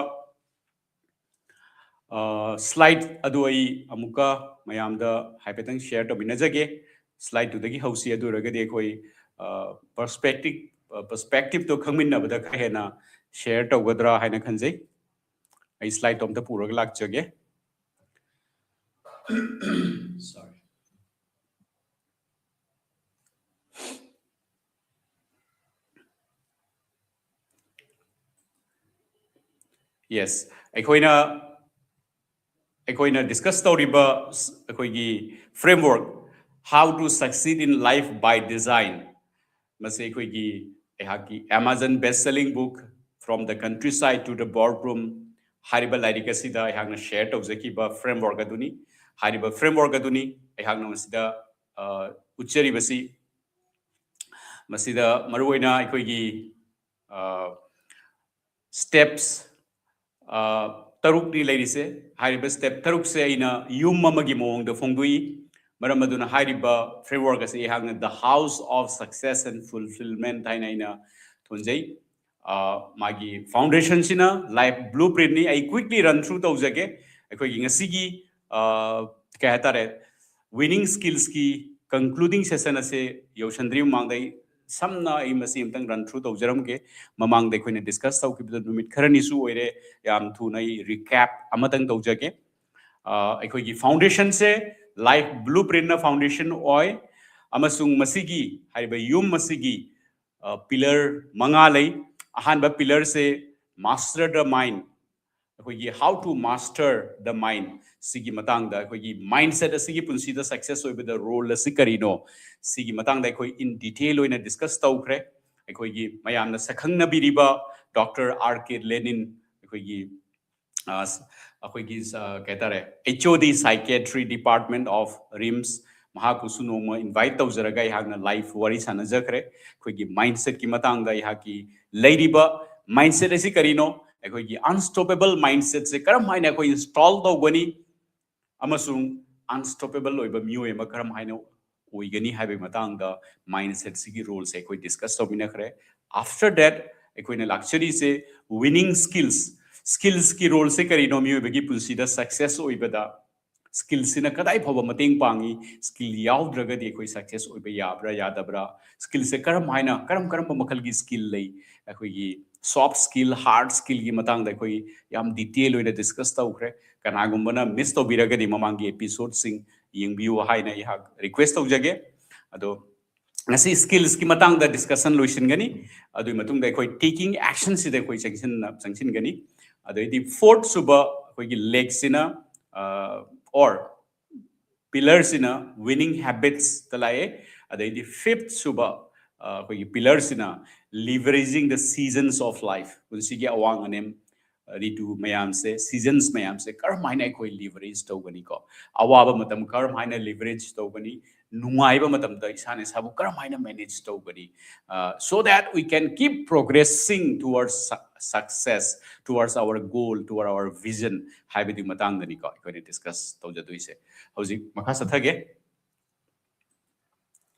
slide ꯑꯗꯨ ꯑꯩ ꯑꯃꯨꯛꯀ ꯃꯌꯥꯝꯗ ꯍꯥꯏꯐꯦꯠꯇꯪ share ꯇꯧꯃꯤꯟꯅꯖꯒꯦ꯫ Slideꯇꯨꯗꯒꯤ ꯍꯧꯁꯤ꯫ ꯑꯗꯨ ꯑꯣꯏꯔꯒꯗꯤ ꯑꯩꯈꯣꯏ perspective perspectiveꯇꯣ ꯈꯪꯃꯤꯟꯅꯕꯗ ꯈꯔ ꯍꯦꯟꯅ share ꯇꯧꯒꯗ꯭ꯔꯥ ꯍꯥꯏꯅ ꯈꯟꯖꯩ꯫ ꯑꯩ slideꯇꯣ ꯑꯝꯇ ꯄꯨꯔꯒ ꯂꯥꯛꯆꯒꯦ꯫ Sorry꯫ Yes, ꯑꯩꯈꯣꯏꯅ ꯑꯩꯈꯣꯏꯅ discuss ꯇꯧꯔꯤꯕ ꯑꯩꯈꯣꯏꯒꯤ framework, How to Succeed in Life by Design, ꯃꯁꯤ ꯑꯩꯈꯣꯏꯒꯤ ꯑꯩꯍꯥꯛꯀꯤ Amazon best selling book From the Countryside to the Boardroom ꯍꯥꯏꯔꯤꯕ ꯂꯥꯏꯔꯤꯛ ꯑꯁꯤꯗ ꯑꯩꯍꯥꯛꯅ share ꯇꯧꯖꯈꯤꯕ framework ꯑꯗꯨꯅꯤ꯫ ꯍꯥꯏꯔꯤꯕ framework ꯑꯗꯨꯅꯤ ꯑꯩꯍꯥꯛꯅ ꯃꯁꯤꯗ ꯎꯠꯆꯔꯤꯕꯁꯤ꯫ ꯃꯁꯤꯗ ꯃꯔꯨꯑꯣꯏꯅ ꯑꯩꯈꯣꯏꯒꯤ steps ꯇꯔꯨꯛꯅꯤ ꯂꯩꯔꯤꯁꯦ꯫ ꯍꯥꯏꯔꯤꯕ step ꯇꯔꯨꯛꯁꯦ ꯑꯩꯅ ꯌꯨꯝ ꯑꯃꯒꯤ ꯃꯑꯣꯡꯗ ꯐꯣꯡꯗꯣꯛꯏ꯫ ꯃꯔꯝ ꯑꯗꯨꯅ ꯍꯥꯏꯔꯤꯕ framework ꯑꯁꯤ ꯑꯩꯍꯥꯛꯅ The House of Success and Fulfillment ꯍꯥꯏꯅ ꯑꯩꯅ ꯊꯣꯟꯖꯩ꯫ ꯃꯥꯒꯤ foundationꯁꯤꯅ life blueprintꯅꯤ꯫ ꯑꯩ quickly run through ꯇꯧꯖꯒꯦ꯫ ꯑꯩꯈꯣꯏꯒꯤ ꯉꯁꯤꯒꯤ ꯀꯩ ꯍꯥꯏꯇꯥꯔꯦ, winning skillsꯀꯤ concluding session ꯑꯁꯦ ꯌꯧꯁꯟꯗ꯭ꯔꯤ ꯃꯃꯥꯡꯗ ꯑꯩ ꯁꯝꯅ ꯑꯩ ꯃꯁꯤ ꯑꯝꯇꯪ run through ꯇꯧꯖꯔꯝꯒꯦ꯫ ꯃꯃꯥꯡꯗ ꯑꯩꯈꯣꯏꯅ discuss ꯇꯧꯈꯤꯕꯗ ꯅꯨꯃꯤꯠ ꯈꯔꯅꯤꯁꯨ ꯑꯣꯏꯔꯦ, ꯌꯥꯝ ꯊꯨꯅ ꯑꯩ recap ꯑꯃꯇꯪ ꯇꯧꯖꯒꯦ꯫ ꯑ, ꯑꯩꯈꯣꯏꯒꯤ foundation ꯁꯦ life blueprint ꯅ foundation ꯑꯣꯏ, ꯑꯃꯁꯨꯡ ꯃꯁꯤꯒꯤ ꯍꯥꯏꯔꯤꯕ ꯌꯨꯝ ꯑꯁꯤꯒꯤ, ꯑ, pillar ꯃꯉꯥ ꯂꯩ꯫ ꯑꯍꯥꯟꯕ pillar say master the mind, ꯑꯩꯈꯣꯏꯒꯤ how to master the mind ꯁꯤꯒꯤ ꯃꯇꯥꯡꯗ, ꯑꯩꯈꯣꯏꯒꯤ mindset ꯑꯁꯤꯒꯤ ꯄꯨꯟꯁꯤꯗ success ꯑꯣꯏꯕꯗ role ꯑꯁꯤ ꯀꯔꯤꯅꯣ, ꯁꯤꯒꯤ ꯃꯇꯥꯡꯗ ꯑꯩꯈꯣꯏ in detail ꯑꯣꯏꯅ discuss ꯇꯧꯈ꯭ꯔꯦ꯫ ꯑꯩꯈꯣꯏꯒꯤ ꯃꯌꯥꯝꯅ ꯁꯛꯈꯪꯅꯕꯤꯔꯤꯕ Doctor R K Lenin, ꯑꯩꯈꯣꯏꯒꯤ, ꯑ, ꯑꯩꯈꯣꯏꯒꯤ, ꯑ, ꯀꯩ ꯍꯥꯏꯇꯥꯔꯦ, H O D Psychiatry Department of RIMS, ꯃꯍꯥꯛꯄꯨꯁꯨ ꯅꯣꯡꯃ invite ꯇꯧꯖꯔꯒ ꯑꯩꯍꯥꯛꯅ live ꯋꯥꯔꯤ ꯁꯥꯟꯅꯖꯈ꯭ꯔꯦ꯫ ꯑꯩꯈꯣꯏꯒꯤ mindset ꯀꯤ ꯃꯇꯥꯡꯗ ꯑꯩꯍꯥꯛꯀꯤ ꯂꯩꯔꯤꯕ mindset ꯑꯁꯤ ꯀꯔꯤꯅꯣ, ꯑꯩꯈꯣꯏꯒꯤ unstoppable mindset ꯁꯦ ꯀꯔꯝ ꯍꯥꯏꯅ ꯑꯩꯈꯣꯏ install ꯇꯧꯒꯅꯤ, ꯑꯃꯁꯨꯡ unstoppable ꯑꯣꯏꯕ ꯃꯤꯑꯣꯏ ꯑꯃ ꯀꯔꯝ ꯍꯥꯏꯅ ꯑꯣꯏꯒꯅꯤ ꯍꯥꯏꯕꯒꯤ ꯃꯇꯥꯡꯗ mindset ꯁꯤꯒꯤ role ꯁꯦ ꯑꯩꯈꯣꯏ discuss ꯇꯧꯃꯤꯟꯅꯈ꯭ꯔꯦ꯫ After that, ꯑꯩꯈꯣꯏꯅ ꯂꯥꯛꯆꯔꯤꯁꯦ winning skills, skills ꯀꯤ role ꯁꯦ ꯀꯔꯤꯅꯣ, ꯃꯤꯑꯣꯏꯕꯒꯤ ꯄꯨꯟꯁꯤꯗ success ꯑꯣꯏꯕꯗ skill ꯁꯤꯅ ꯀꯗꯥꯏ ꯐꯥꯎꯕ ꯃꯇꯦꯡ ꯄꯥꯡꯉꯤ, skill ꯌꯥꯎꯗ꯭ꯔꯒꯗꯤ ꯑꯩꯈꯣꯏ success ꯑꯣꯏꯕ ꯌꯥꯕ꯭ꯔꯥ ꯌꯥꯗꯕ꯭ꯔꯥ, skill ꯁꯦ ꯀꯔꯝ ꯍꯥꯏꯅ, ꯀꯔꯝ ꯀꯔꯝꯕ ꯃꯈꯜꯒꯤ skill ꯂꯩ, ꯑꯩꯈꯣꯏꯒꯤ soft skill, hard skill ꯒꯤ ꯃꯇꯥꯡꯗ ꯑꯩꯈꯣꯏ ꯌꯥꯝ detail ꯑꯣꯏꯅ discuss ꯇꯧꯈ꯭ꯔꯦ꯫ ꯀꯅꯥꯒꯨꯝꯕꯅ miss ꯇꯧꯕꯤꯔꯒꯗꯤ ꯃꯃꯥꯡꯒꯤ episode ꯁꯤꯡ ꯌꯦꯡꯕꯤꯌꯨ ꯍꯥꯏꯅ ꯑꯩꯍꯥꯛ request ꯇꯧꯖꯒꯦ꯫ ꯑꯗꯣ ꯉꯁꯤ skills ꯀꯤ ꯃꯇꯥꯡꯗ discussion ꯂꯣꯏꯁꯤꯟꯒꯅꯤ꯫ ꯑꯗꯨꯒꯤ ꯃꯇꯨꯡꯗ ꯑꯩꯈꯣꯏ taking action ꯁꯤꯗ ꯑꯩꯈꯣꯏ ꯆꯪꯁꯤꯟꯅ-, ꯆꯪꯁꯤꯟꯒꯅꯤ꯫ ꯑꯗꯩꯗꯤ fourth ꯁꯨꯕ ꯑꯩꯈꯣꯏꯒꯤ leg ꯁꯤꯅ, ꯑ, or pillar ꯁꯤꯅ winning habits ꯇ ꯂꯥꯛꯑꯦ꯫ ꯑꯗꯩꯗꯤ fifth ꯁꯨꯕ, ꯑ, ꯑꯩꯈꯣꯏꯒꯤ pillar ꯁꯤꯅ leveraging the seasons of life, ꯄꯨꯟꯁꯤꯒꯤ ꯑꯋꯥꯡ ꯑꯅꯦꯝ, ꯔꯤꯇꯨ ꯃꯌꯥꯝꯁꯦ, seasons ꯃꯌꯥꯝꯁꯦ ꯀꯔꯝ ꯍꯥꯏꯅ ꯑꯩꯈꯣꯏ leverage ꯇꯧꯒꯅꯤꯀꯣ? ꯑꯋꯥꯕ ꯃꯇꯝ ꯀꯔꯝ ꯍꯥꯏꯅ leverage ꯇꯧꯒꯅꯤ? ꯅꯨꯡꯉꯥꯏꯕ ꯃꯇꯝꯗ ꯏꯁꯥꯅ ꯏꯁꯥꯕꯨ ꯀꯔꯝ ꯍꯥꯏꯅ manage ꯇꯧꯒꯅꯤ? ꯑ, so that we can keep progressing towards su-, success, towards our goal, toward our vision ꯍꯥꯏꯕꯗꯨꯒꯤ ꯃꯇꯥꯡꯗꯅꯤꯀꯣ ꯑꯩꯈꯣꯏꯅ discuss ꯇꯧꯖꯗꯣꯏꯁꯦ꯫ ꯍꯧꯖꯤꯛ ꯃꯈꯥ ꯆꯠꯊꯒꯦ꯫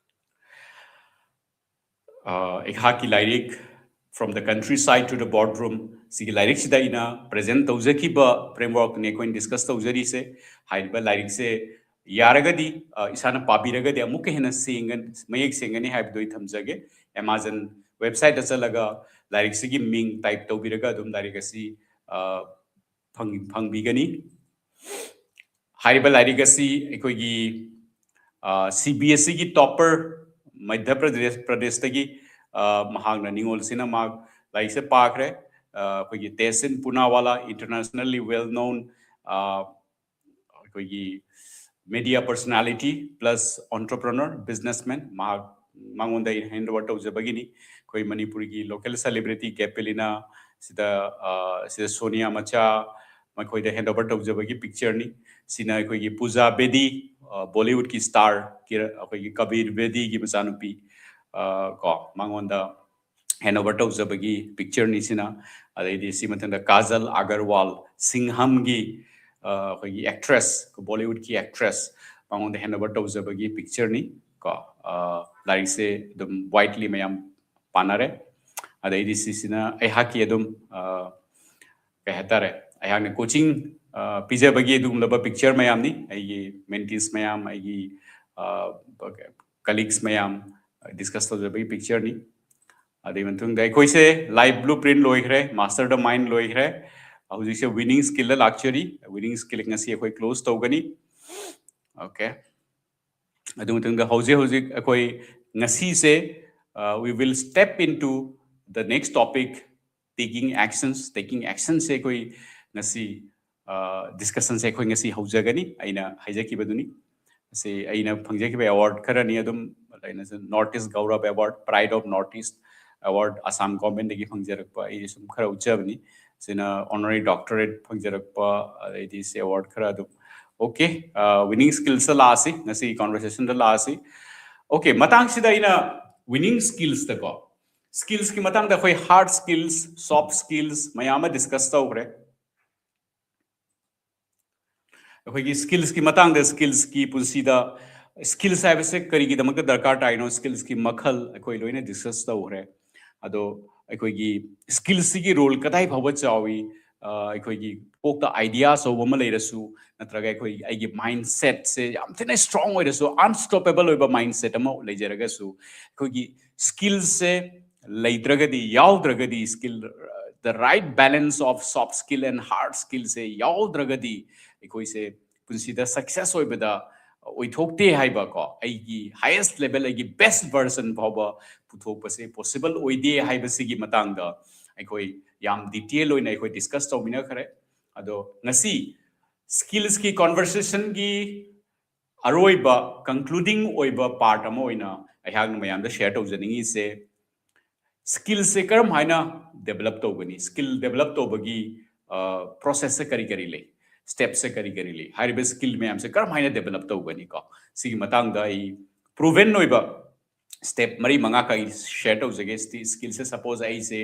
ꯑ, ꯑꯩꯍꯥꯛꯀꯤ ꯂꯥꯏꯔꯤꯛ From the Countryside to the Boardroom ꯁꯤꯒꯤ ꯂꯥꯏꯔꯤꯛꯁꯤꯗ ꯑꯩꯅ present ꯇꯧꯖꯈꯤꯕ framework ꯅꯤ ꯑꯩꯈꯣꯏꯅ discuss ꯇꯧꯖꯔꯤꯁꯦ꯫ ꯍꯥꯏꯔꯤꯕ ꯂꯥꯏꯔꯤꯛꯁꯦ, ꯌꯥꯔꯒꯗꯤ, ꯑ, ꯏꯁꯥꯅ ꯄꯥꯕꯤꯔꯒꯗꯤ ꯑꯃꯨꯛꯀ ꯍꯦꯟꯅ ꯁꯦꯡꯒ-, ꯃꯌꯦꯛ ꯁꯦꯡꯒꯅꯤ ꯍꯥꯏꯕꯗꯨ ꯑꯩ ꯊꯝꯖꯒꯦ꯫ Amazon website ꯆꯠꯂꯒ ꯂꯥꯏꯔꯤꯛꯁꯤꯒꯤ ꯃꯤꯡ type ꯇꯧꯕꯤꯔꯒ ꯑꯗꯨꯝ ꯂꯥꯏꯔꯤꯛ ꯑꯁꯤ, ꯑ, ꯐꯪ-, ꯐꯪꯕꯤꯒꯅꯤ꯫ ꯍꯥꯏꯔꯤꯕ ꯂꯥꯏꯔꯤꯛ ꯑꯁꯤ ꯑꯩꯈꯣꯏꯒꯤ, ꯑ, CBSEꯒꯤ topper ꯃꯙ꯭ꯌ ꯄ꯭ꯔꯗꯦꯁ, ꯄ꯭ꯔꯗꯦꯁꯇꯒꯤ, ꯑ, ꯃꯍꯥꯛꯅ ꯅꯤꯉꯣꯜꯁꯤꯅ ꯃꯍꯥꯛ ꯂꯥꯏꯔꯤꯛꯁꯦ ꯄꯥꯈ꯭ꯔꯦ꯫ ꯑ, ꯑꯩꯈꯣꯏꯒꯤ Tehsin Poonawalla, internationally well known, ꯑ, ꯑꯩꯈꯣꯏꯒꯤ media personality plus entrepreneur, businessman, ꯃꯍꯥꯛ, ꯃꯉꯣꯟꯗ ꯑꯩ hand over ꯇꯧꯖꯕꯒꯤꯅꯤ꯫ ꯑꯩꯈꯣꯏ ꯃꯅꯤꯄꯨꯔꯒꯤ local celebrity ꯀꯦꯄꯦꯂꯤꯅꯥ, ꯁꯤꯗ, ꯑ, ꯁꯤꯗ ꯁꯣꯅꯤꯌꯥ ꯃꯆꯥ, ꯃꯈꯣꯏꯗ hand over ꯇꯧꯖꯕꯒꯤ pictureꯅꯤ꯫ ꯁꯤꯅ ꯑꯩꯈꯣꯏꯒꯤ ꯄꯨꯖꯥ ꯕꯦꯗꯤ, ꯑ, Bollywoodꯀꯤ star, ꯀꯤꯔ-, ꯑꯩꯈꯣꯏꯒꯤ ꯀꯕꯤꯔ ꯕꯦꯗꯤꯒꯤ ꯃꯆꯥꯅꯨꯄꯤ, ꯑ, ꯀꯣ, ꯃꯉꯣꯟꯗ hand over ꯇꯧꯖꯕꯒꯤ pictureꯅꯤ ꯁꯤꯅ꯫ ꯑꯗꯩꯗꯤ ꯁꯤ ꯃꯊꯪꯗ ꯀꯥꯖꯜ ꯑꯒꯔꯋꯥꯜ, ꯁꯤꯡꯍꯝꯒꯤ, ꯑ, ꯑꯩꯈꯣꯏꯒꯤ actress, Bollywoodꯀꯤ actress, ꯃꯉꯣꯟꯗ hand over ꯇꯧꯖꯕꯒꯤ pictureꯅꯤ ꯀꯣ꯫ ꯑ, ꯂꯥꯏꯔꯤꯛꯁꯦ ꯑꯗꯨꯝ widely ꯃꯌꯥꯝ ꯄꯥꯅꯔꯦ꯫ ꯑꯗꯩꯗꯤ ꯁꯤꯁꯤꯅ ꯑꯩꯍꯥꯛꯀꯤ ꯑꯗꯨꯝ, ꯑ, ꯀꯩ ꯍꯥꯏꯇꯥꯔꯦ, ꯑꯩꯍꯥꯛꯅ coaching, ꯑ, ꯄꯤꯖꯕꯒꯤ ꯑꯗꯨꯒꯨꯝꯂꯕ picture ꯃꯌꯥꯝꯅꯤ꯫ ꯑꯩꯒꯤ mentees ꯃꯌꯥꯝ, ꯑꯩꯒꯤ, ꯑ, colleagues ꯃꯌꯥꯝ discuss ꯇꯧꯖꯕꯒꯤ pictureꯅꯤ꯫ ꯑꯗꯨꯒꯤ ꯃꯇꯨꯡꯗ ꯑꯩꯈꯣꯏꯁꯦ life blueprint ꯂꯣꯏꯈ꯭ꯔꯦ, Master the Mind ꯂꯣꯏꯈ꯭ꯔꯦ꯫ ꯍꯧꯖꯤꯛꯁꯦ winning skillꯗ ꯂꯥꯛꯆꯔꯤ꯫ Winning skill ꯉꯁꯤ ꯑꯩꯈꯣꯏ close ꯇꯧꯒꯅꯤ꯫ Okay꯫ ꯑꯗꯨ ꯃꯇꯨꯡꯗ ꯍꯧꯖꯤꯛ ꯍꯧꯖꯤꯛ ꯑꯩꯈꯣꯏ ꯉꯁꯤꯁꯦ, ꯑ, we will step into the next topic, taking actions꯫ Taking actionꯁꯦ ꯑꯩꯈꯣꯏ ꯉꯁꯤ, ꯑ, discussionꯁꯦ ꯑꯩꯈꯣꯏ ꯉꯁꯤ ꯍꯧꯖꯒꯅꯤ, ꯑꯩꯅ ꯍꯥꯏꯖꯈꯤꯕꯗꯨꯅꯤ꯫ ꯑꯁꯤ ꯑꯩꯅ ꯐꯪꯖꯈꯤꯕ award ꯈꯔꯅꯤ ꯑꯗꯨꯝ, ꯑꯩꯅ North East Gaurav Award, Pride of North East Award, Assam governmentꯗꯒꯤ ꯐꯪꯖꯔꯛꯄ, ꯑꯩ ꯁꯨꯝ ꯈꯔ ꯎꯠꯆꯕꯅꯤ꯫ ꯁꯤꯅ honorary doctorate ꯐꯪꯖꯔꯛꯄ, ꯑꯗꯩꯗꯤ ꯁꯤ award ꯈꯔ ꯑꯗꯨꯝ꯫ Okay, ꯑ, winning skillsꯇ ꯂꯥꯛꯑꯁꯤ, ꯉꯁꯤꯒꯤ conversationꯗ ꯂꯥꯛꯑꯁꯤ꯫ Okay, ꯃꯇꯥꯡꯁꯤꯗ ꯑꯩꯅ winning skillsꯇꯀꯣ, skillsꯀꯤ ꯃꯇꯥꯡꯗ ꯑꯩꯈꯣꯏ hard skills, soft skills ꯃꯌꯥꯝ ꯑꯃ discuss ꯇꯧꯈ꯭ꯔꯦ꯫ ꯑꯩꯈꯣꯏꯒꯤ skillsꯀꯤ ꯃꯇꯥꯡꯗ, skillsꯀꯤ ꯄꯨꯟꯁꯤꯗ skills ꯍꯥꯏꯕꯁꯦ ꯀꯔꯤꯒꯤꯗꯃꯛꯇ ꯗꯔꯀꯥꯔ ꯇꯥꯏꯅꯣ, skillsꯀꯤ ꯃꯈꯜ ꯑꯩꯈꯣꯏ ꯂꯣꯏꯅ discuss ꯇꯧꯈ꯭ꯔꯦ꯫ ꯑꯗꯣ ꯑꯩꯈꯣꯏꯒꯤ skillsꯁꯤꯒꯤ role ꯀꯗꯥꯏ ꯐꯥꯎꯕ ꯆꯥꯎꯏ, ꯑꯩꯈꯣꯏꯒꯤ ꯀꯣꯛꯇ ꯑꯥꯏꯗꯤꯌꯥ ꯑꯆꯧꯕ ꯑꯃ ꯂꯩꯔꯁꯨ, ꯅꯠꯇ꯭ꯔꯒ ꯑꯩꯈꯣꯏ ꯑꯩꯒꯤ ꯃꯥꯏꯟ ꯁꯦꯠꯁꯦ ꯌꯥꯝ ꯊꯤꯅ ꯁ꯭ꯇ꯭ꯔꯣꯡ ꯑꯣꯏꯔꯁꯨ, ꯑꯟꯁ꯭ꯇꯣꯄꯦꯕꯜ ꯑꯣꯏꯕ ꯃꯥꯏꯟ ꯁꯦꯠ ꯑꯃ ꯂꯩꯖꯔꯒꯁꯨ, ꯑꯩꯈꯣꯏꯒꯤ ꯁ꯭ꯀꯤꯜꯁꯦ ꯂꯩꯇ꯭ꯔꯒꯗꯤ, ꯌꯥꯎꯗ꯭ꯔꯒꯗꯤ, skill, the right balance of soft skill and hard skillꯁꯦ ꯌꯥꯎꯗ꯭ꯔꯒꯗꯤ, ꯑꯩꯈꯣꯏꯁꯦ ꯄꯨꯟꯁꯤꯗ ꯁꯛꯁꯦꯁ ꯑꯣꯏꯕꯗ ꯑꯣꯏꯊꯣꯛꯇꯦ ꯍꯥꯏꯕ ꯀꯣ, ꯑꯩꯒꯤ ꯍꯥꯏꯌꯦꯁ ꯂꯦꯚꯦꯜ, ꯑꯩꯒꯤ ꯕꯦꯁ ꯚꯔꯖꯟ ꯐꯥꯎꯕ ꯄꯨꯊꯣꯛꯄꯁꯦ ꯄꯣꯁꯤꯕꯜ ꯑꯣꯏꯗꯦ ꯍꯥꯏꯕꯁꯤꯒꯤ ꯃꯇꯥꯡꯗ ꯑꯩꯈꯣꯏ ꯌꯥꯝ ꯗꯤꯇꯦꯜ ꯑꯣꯏꯅ ꯑꯩꯈꯣꯏ ꯗꯤꯁꯀꯁ ꯇꯧꯃꯤꯟꯅꯈ꯭ꯔꯦ꯫ ꯑꯗꯣ ꯉꯁꯤ ꯁ꯭ꯀꯤꯜꯁꯀꯤ ꯀꯣꯟꯚꯔꯁꯦꯁꯟꯒꯤ ꯑꯔꯣꯏꯕ, ꯀꯟꯀ꯭ꯂꯨꯗꯤꯡ ꯑꯣꯏꯕ ꯄꯥꯔꯠ ꯑꯃ ꯑꯣꯏꯅ ꯑꯩꯍꯥꯛꯅ ꯃꯌꯥꯝꯗ ꯁꯤꯌꯔ ꯇꯧꯖꯅꯤꯡꯉꯤꯁꯦ, ꯁ꯭ꯀꯤꯜꯁꯦ ꯀꯔꯝ ꯍꯥꯏꯅ ꯗꯦꯕꯂꯞ ꯇꯧꯒꯅꯤ, ꯁ꯭ꯀꯤꯜ ꯗꯦꯕꯂꯞ ꯇꯧꯕꯒꯤ ꯄ꯭ꯔꯣꯁꯦꯁꯁꯦ ꯀꯔꯤ ꯀꯔꯤ ꯂꯩ, ꯁ꯭ꯇꯦꯞꯁꯦ ꯀꯔꯤ ꯀꯔꯤ ꯂꯩ, ꯍꯥꯏꯔꯤꯕ ꯁ꯭ꯀꯤꯜ ꯃꯌꯥꯝꯁꯦ ꯀꯔꯝ ꯍꯥꯏꯅ ꯗꯦꯕꯂꯞ ꯇꯧꯒꯅꯤ ꯀꯣ, ꯁꯤꯒꯤ ꯃꯇꯥꯡꯗ ꯑꯩ ꯄ꯭ꯔꯨꯚꯦꯟ ꯑꯣꯏꯕ ꯁ꯭ꯇꯦꯞ ꯃꯔꯤ ꯃꯉꯥ ꯈꯛ ꯑꯩ ꯁꯤꯌꯔ ꯇꯧꯖꯒꯦ꯫ ꯁ꯭ꯀꯤꯜꯁꯦ ꯁꯄꯣꯁ ꯑꯩꯁꯦ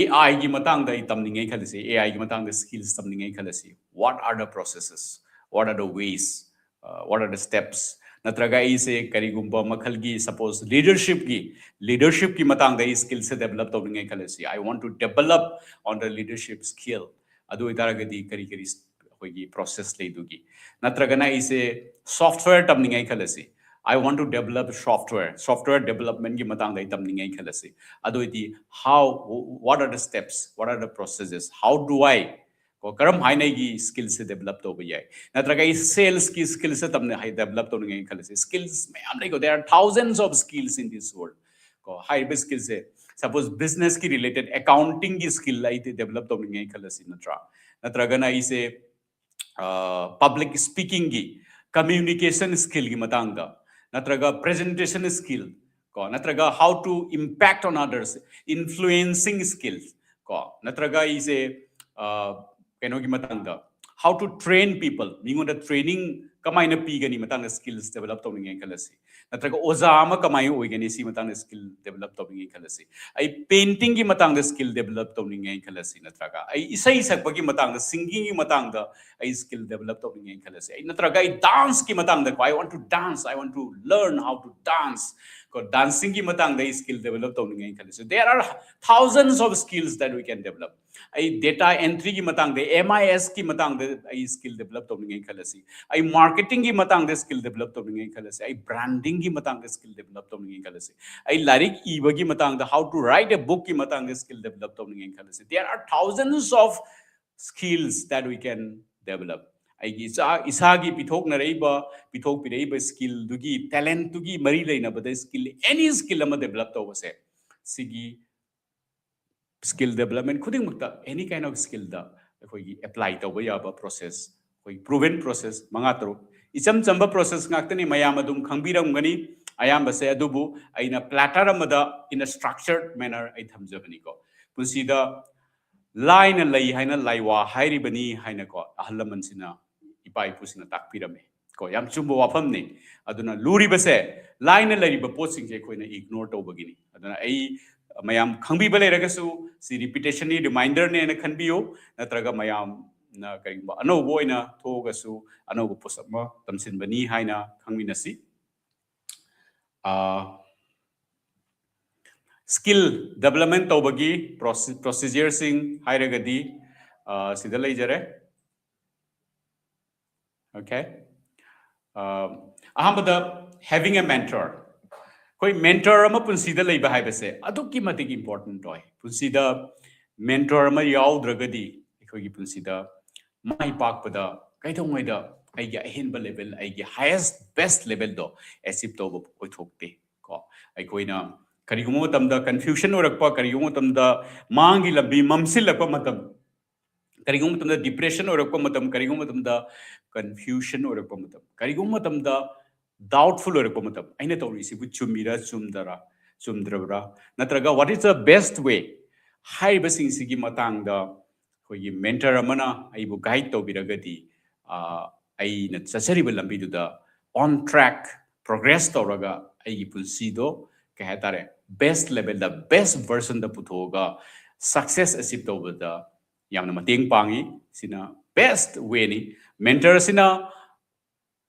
ꯑꯦ ꯑꯥꯏꯒꯤ ꯃꯇꯥꯡꯗ ꯑꯩ ꯇꯝꯅꯤꯡꯉꯦ ꯈꯜꯂꯁꯤ, ꯑꯦ ꯑꯥꯏꯒꯤ ꯃꯇꯥꯡꯗ ꯁ꯭ꯀꯤꯜꯁ ꯇꯝꯅꯤꯡꯉꯦ ꯈꯜꯂꯁꯤ, what are the processes, what are the ways, what are the steps? ꯅꯠꯇ꯭ꯔꯒ ꯑꯩꯁꯦ ꯀꯔꯤꯒꯨꯝꯕ ꯃꯈꯜꯒꯤ, ꯁꯄꯣꯁ ꯂꯤꯗꯔꯁꯤꯞꯀꯤ, ꯂꯤꯗꯔꯁꯤꯞꯀꯤ ꯃꯇꯥꯡꯗ ꯑꯩ ꯁ꯭ꯀꯤꯜꯁꯦ ꯗꯦꯕꯂꯞ ꯇꯧꯅꯤꯡꯉꯦ ꯈꯜꯂꯁꯤ, I want to develop on the leadership skill, ꯑꯗꯨ ꯑꯣꯏꯇꯥꯔꯒꯗꯤ ꯀꯔꯤ ꯀꯔꯤ ꯑꯩꯈꯣꯏꯒꯤ ꯄ꯭ꯔꯣꯁꯦꯁ ꯂꯩꯗꯨꯒꯤ? ꯅꯠꯇ꯭ꯔꯒꯅ ꯑꯩꯁꯦ ꯁꯣꯐꯋꯦꯌꯔ ꯇꯝꯅꯤꯡꯉꯦ ꯈꯜꯂꯁꯤ, I want to develop software, software developmentꯀꯤ ꯃꯇꯥꯡꯗ ꯑꯩ ꯇꯝꯅꯤꯡꯉꯦ ꯈꯜꯂꯁꯤ, ꯑꯗꯨ ꯑꯣꯏꯗꯤ how, what are the steps, what are the processes, how do I, ꯀꯣ, ꯀꯔꯝ ꯍꯥꯏꯅ ꯑꯩꯒꯤ ꯁ꯭ꯀꯤꯜꯁꯦ ꯗꯦꯕꯂꯞ ꯇꯧꯕ ꯌꯥꯏ? ꯅꯠꯇ꯭ꯔꯒ ꯑꯩ ꯁꯦꯜꯁꯀꯤ ꯁ꯭ꯀꯤꯜꯁꯦ ꯇꯝꯅ ꯗꯦꯕꯂꯞ ꯇꯧꯅꯤꯡꯉꯦ ꯈꯜꯂꯁꯤ, ꯁ꯭ꯀꯤꯜꯁ ꯃꯌꯥꯝ ꯂꯩꯀꯣ, there are thousands of skills in this world. ꯀꯣ, ꯍꯥꯏꯔꯤꯕ ꯁ꯭ꯀꯤꯜꯁꯦ, ꯁꯄꯣꯁ ꯕꯤꯖꯤꯅꯦꯁꯀꯤ ꯔꯤꯂꯦꯇꯦꯠ ꯑꯦꯀꯥꯎꯟꯇꯤꯡꯒꯤ ꯁ꯭ꯀꯤꯜ ꯑꯩꯗꯤ ꯗꯦꯕꯂꯞ ꯇꯧꯅꯤꯡꯉꯦ ꯈꯜꯂꯁꯤ, ꯅꯠꯇ꯭ꯔꯥ? ꯅꯠꯇ꯭ꯔꯒꯅ ꯑꯩꯁꯦ ꯄꯕ꯭ꯂꯤꯛ ꯁ꯭ꯄꯤꯀꯤꯡꯒꯤ, ꯀꯝꯃ꯭ꯌꯨꯅꯤꯀꯦꯁꯟ ꯁ꯭ꯀꯤꯜꯒꯤ ꯃꯇꯥꯡꯗ, ꯅꯠꯇ꯭ꯔꯒ ꯄ꯭ꯔꯖꯦꯟꯇꯦꯁꯟ ꯁ꯭ꯀꯤꯜ ꯀꯣ, ꯅꯠꯇ꯭ꯔꯒ how to impact on others, influencing skills ꯀꯣ, ꯅꯠꯇ꯭ꯔꯒ ꯑꯩꯁꯦ ꯀꯩꯅꯣꯒꯤ ꯃꯇꯥꯡꯗ, How to train people, ꯃꯤꯉꯣꯟꯗ training ꯀꯃꯥꯏꯅ ꯄꯤꯒꯅꯤ ꯃꯇꯥꯡꯗ skills develop ꯇꯧꯅꯤꯡꯉꯦꯅ ꯈꯜꯂꯁꯤ, ꯅꯠꯇ꯭ꯔꯒ ꯑꯣꯖꯥ ꯑꯃ ꯀꯃꯥꯏꯅ ꯑꯣꯏꯒꯅꯤ ꯁꯤ ꯃꯇꯥꯡꯗ skill develop ꯇꯧꯅꯤꯡꯉꯦꯅ ꯈꯜꯂꯁꯤ, ꯑꯩ painting ꯒꯤ ꯃꯇꯥꯡꯗ skill develop ꯇꯧꯅꯤꯡꯉꯦꯅ ꯈꯜꯂꯁꯤ, ꯅꯠꯇ꯭ꯔꯒ ꯑꯩ ꯏꯁꯩ ꯁꯛꯄꯒꯤ ꯃꯇꯥꯡꯗ, singing ꯒꯤ ꯃꯇꯥꯡꯗ ꯑꯩ skill develop ꯇꯧꯅꯤꯡꯉꯦꯅ ꯈꯜꯂꯁꯤ, ꯑꯩ ꯅꯠꯇ꯭ꯔꯒ ꯑꯩ dance ꯀꯤ ꯃꯇꯥꯡꯗ ꯀꯣ, I want to dance, I want to learn how to dance ꯀꯣ, dancing ꯒꯤ ꯃꯇꯥꯡꯗ ꯑꯩ skill develop ꯇꯧꯅꯤꯡꯉꯦꯅ ꯈꯜꯂꯁꯤ, there are thousands of skills that we can develop. ꯑꯩ data entry ꯒꯤ ꯃꯇꯥꯡꯗ, M I S ꯀꯤ ꯃꯇꯥꯡꯗ ꯑꯩ skill develop ꯇꯧꯅꯤꯡꯉꯦꯅ ꯈꯜꯂꯁꯤ, ꯑꯩ marketing ꯒꯤ ꯃꯇꯥꯡꯗ skill develop ꯇꯧꯅꯤꯡꯉꯦꯅ ꯈꯜꯂꯁꯤ, ꯑꯩ branding ꯒꯤ ꯃꯇꯥꯡꯗ skill develop ꯇꯧꯅꯤꯡꯉꯦꯅ ꯈꯜꯂꯁꯤ, ꯑꯩ ꯂꯥꯏꯔꯤꯛ ꯏꯕꯒꯤ ꯃꯇꯥꯡꯗ, how to write a book ꯀꯤ ꯃꯇꯥꯡꯗ skill develop ꯇꯧꯅꯤꯡꯉꯦꯅ ꯈꯜꯂꯁꯤ, there are thousands of skills that we can develop. ꯑꯩꯒꯤ ꯏꯁꯥ, ꯏꯁꯥꯒꯤ ꯄꯤꯊꯣꯛꯅꯔꯛꯏꯕ, ꯄꯤꯊꯣꯛꯄꯤꯔꯛꯏꯕ skill ꯗꯨꯒꯤ, talent ꯗꯨꯒꯤ ꯃꯔꯤ ꯂꯩꯅꯕꯗ skill, any skill ꯑꯃ develop ꯇꯧꯕꯁꯦ, ꯁꯤꯒꯤ skill development ꯈꯨꯗꯤꯡꯃꯛꯇ, any kind of skill ꯗ ꯑꯩꯈꯣꯏꯒꯤ apply ꯇꯧꯕ ꯌꯥꯕ process, ꯑꯩꯈꯣꯏ proven process ꯃꯉꯥ ꯇꯔꯨꯛ, ꯏꯆꯝ ꯆꯝꯕ process ꯉꯥꯛꯇꯅꯤ, ꯃꯌꯥꯝ ꯑꯗꯨꯝ ꯈꯪꯕꯤꯔꯝꯒꯅꯤ ꯑꯌꯥꯝꯕꯁꯦ, ꯑꯗꯨꯕꯨ ꯑꯩꯅ platter ꯑꯃꯗ in a structured manner ꯑꯩ ꯊꯝꯖꯕꯅꯤꯀꯣ꯫ ꯄꯨꯟꯁꯤꯗ ꯂꯥꯏꯅ ꯂꯩ ꯍꯥꯏꯅ ꯂꯥꯏꯋꯥ ꯍꯥꯏꯔꯤꯕꯅꯤ ꯍꯥꯏꯅꯀꯣ, ꯑꯍꯜ ꯂꯃꯟꯁꯤꯅ, ꯏꯄꯥ ꯏꯄꯨꯁꯤꯡꯅ ꯇꯥꯛꯄꯤꯔꯝꯃꯤ ꯀꯣ꯫ ꯌꯥꯝ ꯆꯨꯝꯕ ꯋꯥꯐꯝꯅꯤ꯫ ꯑꯗꯨꯅ ꯂꯨꯔꯤꯕꯁꯦ, ꯂꯥꯏꯅ ꯂꯩꯔꯤꯕ ꯄꯣꯠꯁꯤꯡꯁꯦ ꯑꯩꯈꯣꯏꯅ ignore ꯇꯧꯕꯒꯤꯅꯤ꯫ ꯑꯗꯨꯅ ꯑꯩ, ꯃꯌꯥꯝ ꯈꯪꯕꯤꯕ ꯂꯩꯔꯒꯁꯨ ꯁꯤ repetition ꯅꯤ, reminder ꯅꯦꯅ ꯈꯟꯕꯤꯌꯨ, ꯅꯠꯇ꯭ꯔꯒ ꯃꯌꯥꯝꯅ ꯀꯔꯤꯒꯨꯝꯕ ꯑꯅꯧꯕ ꯑꯣꯏꯅ ꯊꯣꯛꯑꯒꯁꯨ ꯑꯅꯧꯕ ꯄꯣꯠꯁꯛ ꯑꯃ ꯇꯝꯁꯤꯟꯕꯅꯤ ꯍꯥꯏꯅ ꯈꯪꯃꯤꯟꯅꯁꯤ꯫ ꯑꯥ, skill development ꯇꯧꯕꯒꯤ proce-, procedure ꯁꯤꯡ ꯍꯥꯏꯔꯒꯗꯤ, ꯑꯥ, ꯁꯤꯗ ꯂꯩꯖꯔꯦ꯫ Okay? ꯑꯥ, ꯑꯍꯥꯟꯕꯗ, having a mentor꯫ ꯑꯩꯈꯣꯏ mentor ꯑꯃ ꯄꯨꯟꯁꯤꯗ ꯂꯩꯕ ꯍꯥꯏꯕꯁꯦ ꯑꯗꯨꯛꯀꯤ ꯃꯇꯤꯛ important ꯑꯣꯏ꯫ ꯄꯨꯟꯁꯤꯗ mentor ꯑꯃ ꯌꯥꯎꯗ꯭ꯔꯒꯗꯤ ꯑꯩꯈꯣꯏꯒꯤ ꯄꯨꯟꯁꯤꯗ ꯃꯥꯏ ꯄꯥꯛꯄꯗ ꯀꯩꯗꯧꯉꯩꯗ ꯑꯩꯒꯤ ꯑꯍꯦꯟꯕ level, ꯑꯩꯒꯤ highest best level ꯗꯣ achieve ꯇꯧꯕ ꯑꯣꯏꯊꯣꯛꯇꯦ ꯀꯣ꯫ ꯑꯩꯈꯣꯏꯅ ꯀꯔꯤꯒꯨꯝꯕ ꯃꯇꯝꯗ confusion ꯑꯣꯏꯔꯛꯄ, ꯀꯔꯤꯒꯨꯝꯕ ꯃꯇꯝꯗ ꯃꯥꯡꯒꯤ ꯂꯝꯕꯤ ꯃꯝꯁꯤꯜꯂꯛꯄ ꯃꯇꯝ, ꯀꯔꯤꯒꯨꯝꯕ ꯃꯇꯝꯗ depression ꯑꯣꯏꯔꯛꯄ ꯃꯇꯝ, ꯀꯔꯤꯒꯨꯝꯕ ꯃꯇꯝꯗ confusion ꯑꯣꯏꯔꯛꯄ ꯃꯇꯝ, ꯀꯔꯤꯒꯨꯝꯕ ꯃꯇꯝꯗ doubtful ꯑꯣꯏꯔꯛꯄ ꯃꯇꯝ, ꯑꯩꯅ ꯇꯧꯔꯤꯁꯤꯕꯨ ꯆꯨꯝꯃꯤꯔꯥ, ꯆꯨꯝꯗꯔꯥ, ꯆꯨꯝꯗ꯭ꯔꯕ꯭ꯔꯥ, ꯅꯠꯇ꯭ꯔꯒ what is the best way ꯍꯥꯏꯔꯤꯕꯁꯤꯡꯁꯤꯒꯤ ꯃꯇꯥꯡꯗ ꯑꯩꯈꯣꯏꯒꯤ ꯃꯦꯟꯇꯔ ꯑꯃꯅ ꯑꯩꯕꯨ ꯒꯥꯏꯗ ꯇꯧꯕꯤꯔꯒꯗꯤ, ꯑ, ꯑꯩꯅ ꯆꯠꯆꯔꯤꯕ ꯂꯝꯕꯤꯗꯨꯗ on track progress ꯇꯧꯔꯒ ꯑꯩꯒꯤ ꯄꯨꯟꯁꯤꯗꯣ, ꯀꯩ ꯍꯥꯏꯇꯥꯔꯦ, ꯕꯦꯁ ꯂꯦꯚꯦꯜꯗ, ꯕꯦꯁ ꯚꯔꯁꯟꯗ ꯄꯨꯊꯣꯛꯑꯒ ꯁꯛꯁꯦꯁ ꯑꯦꯆꯤꯞ ꯇꯧꯕꯗ ꯌꯥꯝꯅ ꯃꯇꯦꯡ ꯄꯥꯡꯉꯤ꯫ ꯁꯤꯅ ꯕꯦꯁ ꯋꯦꯅꯤ꯫ ꯃꯦꯟꯇꯔ ꯑꯁꯤꯅ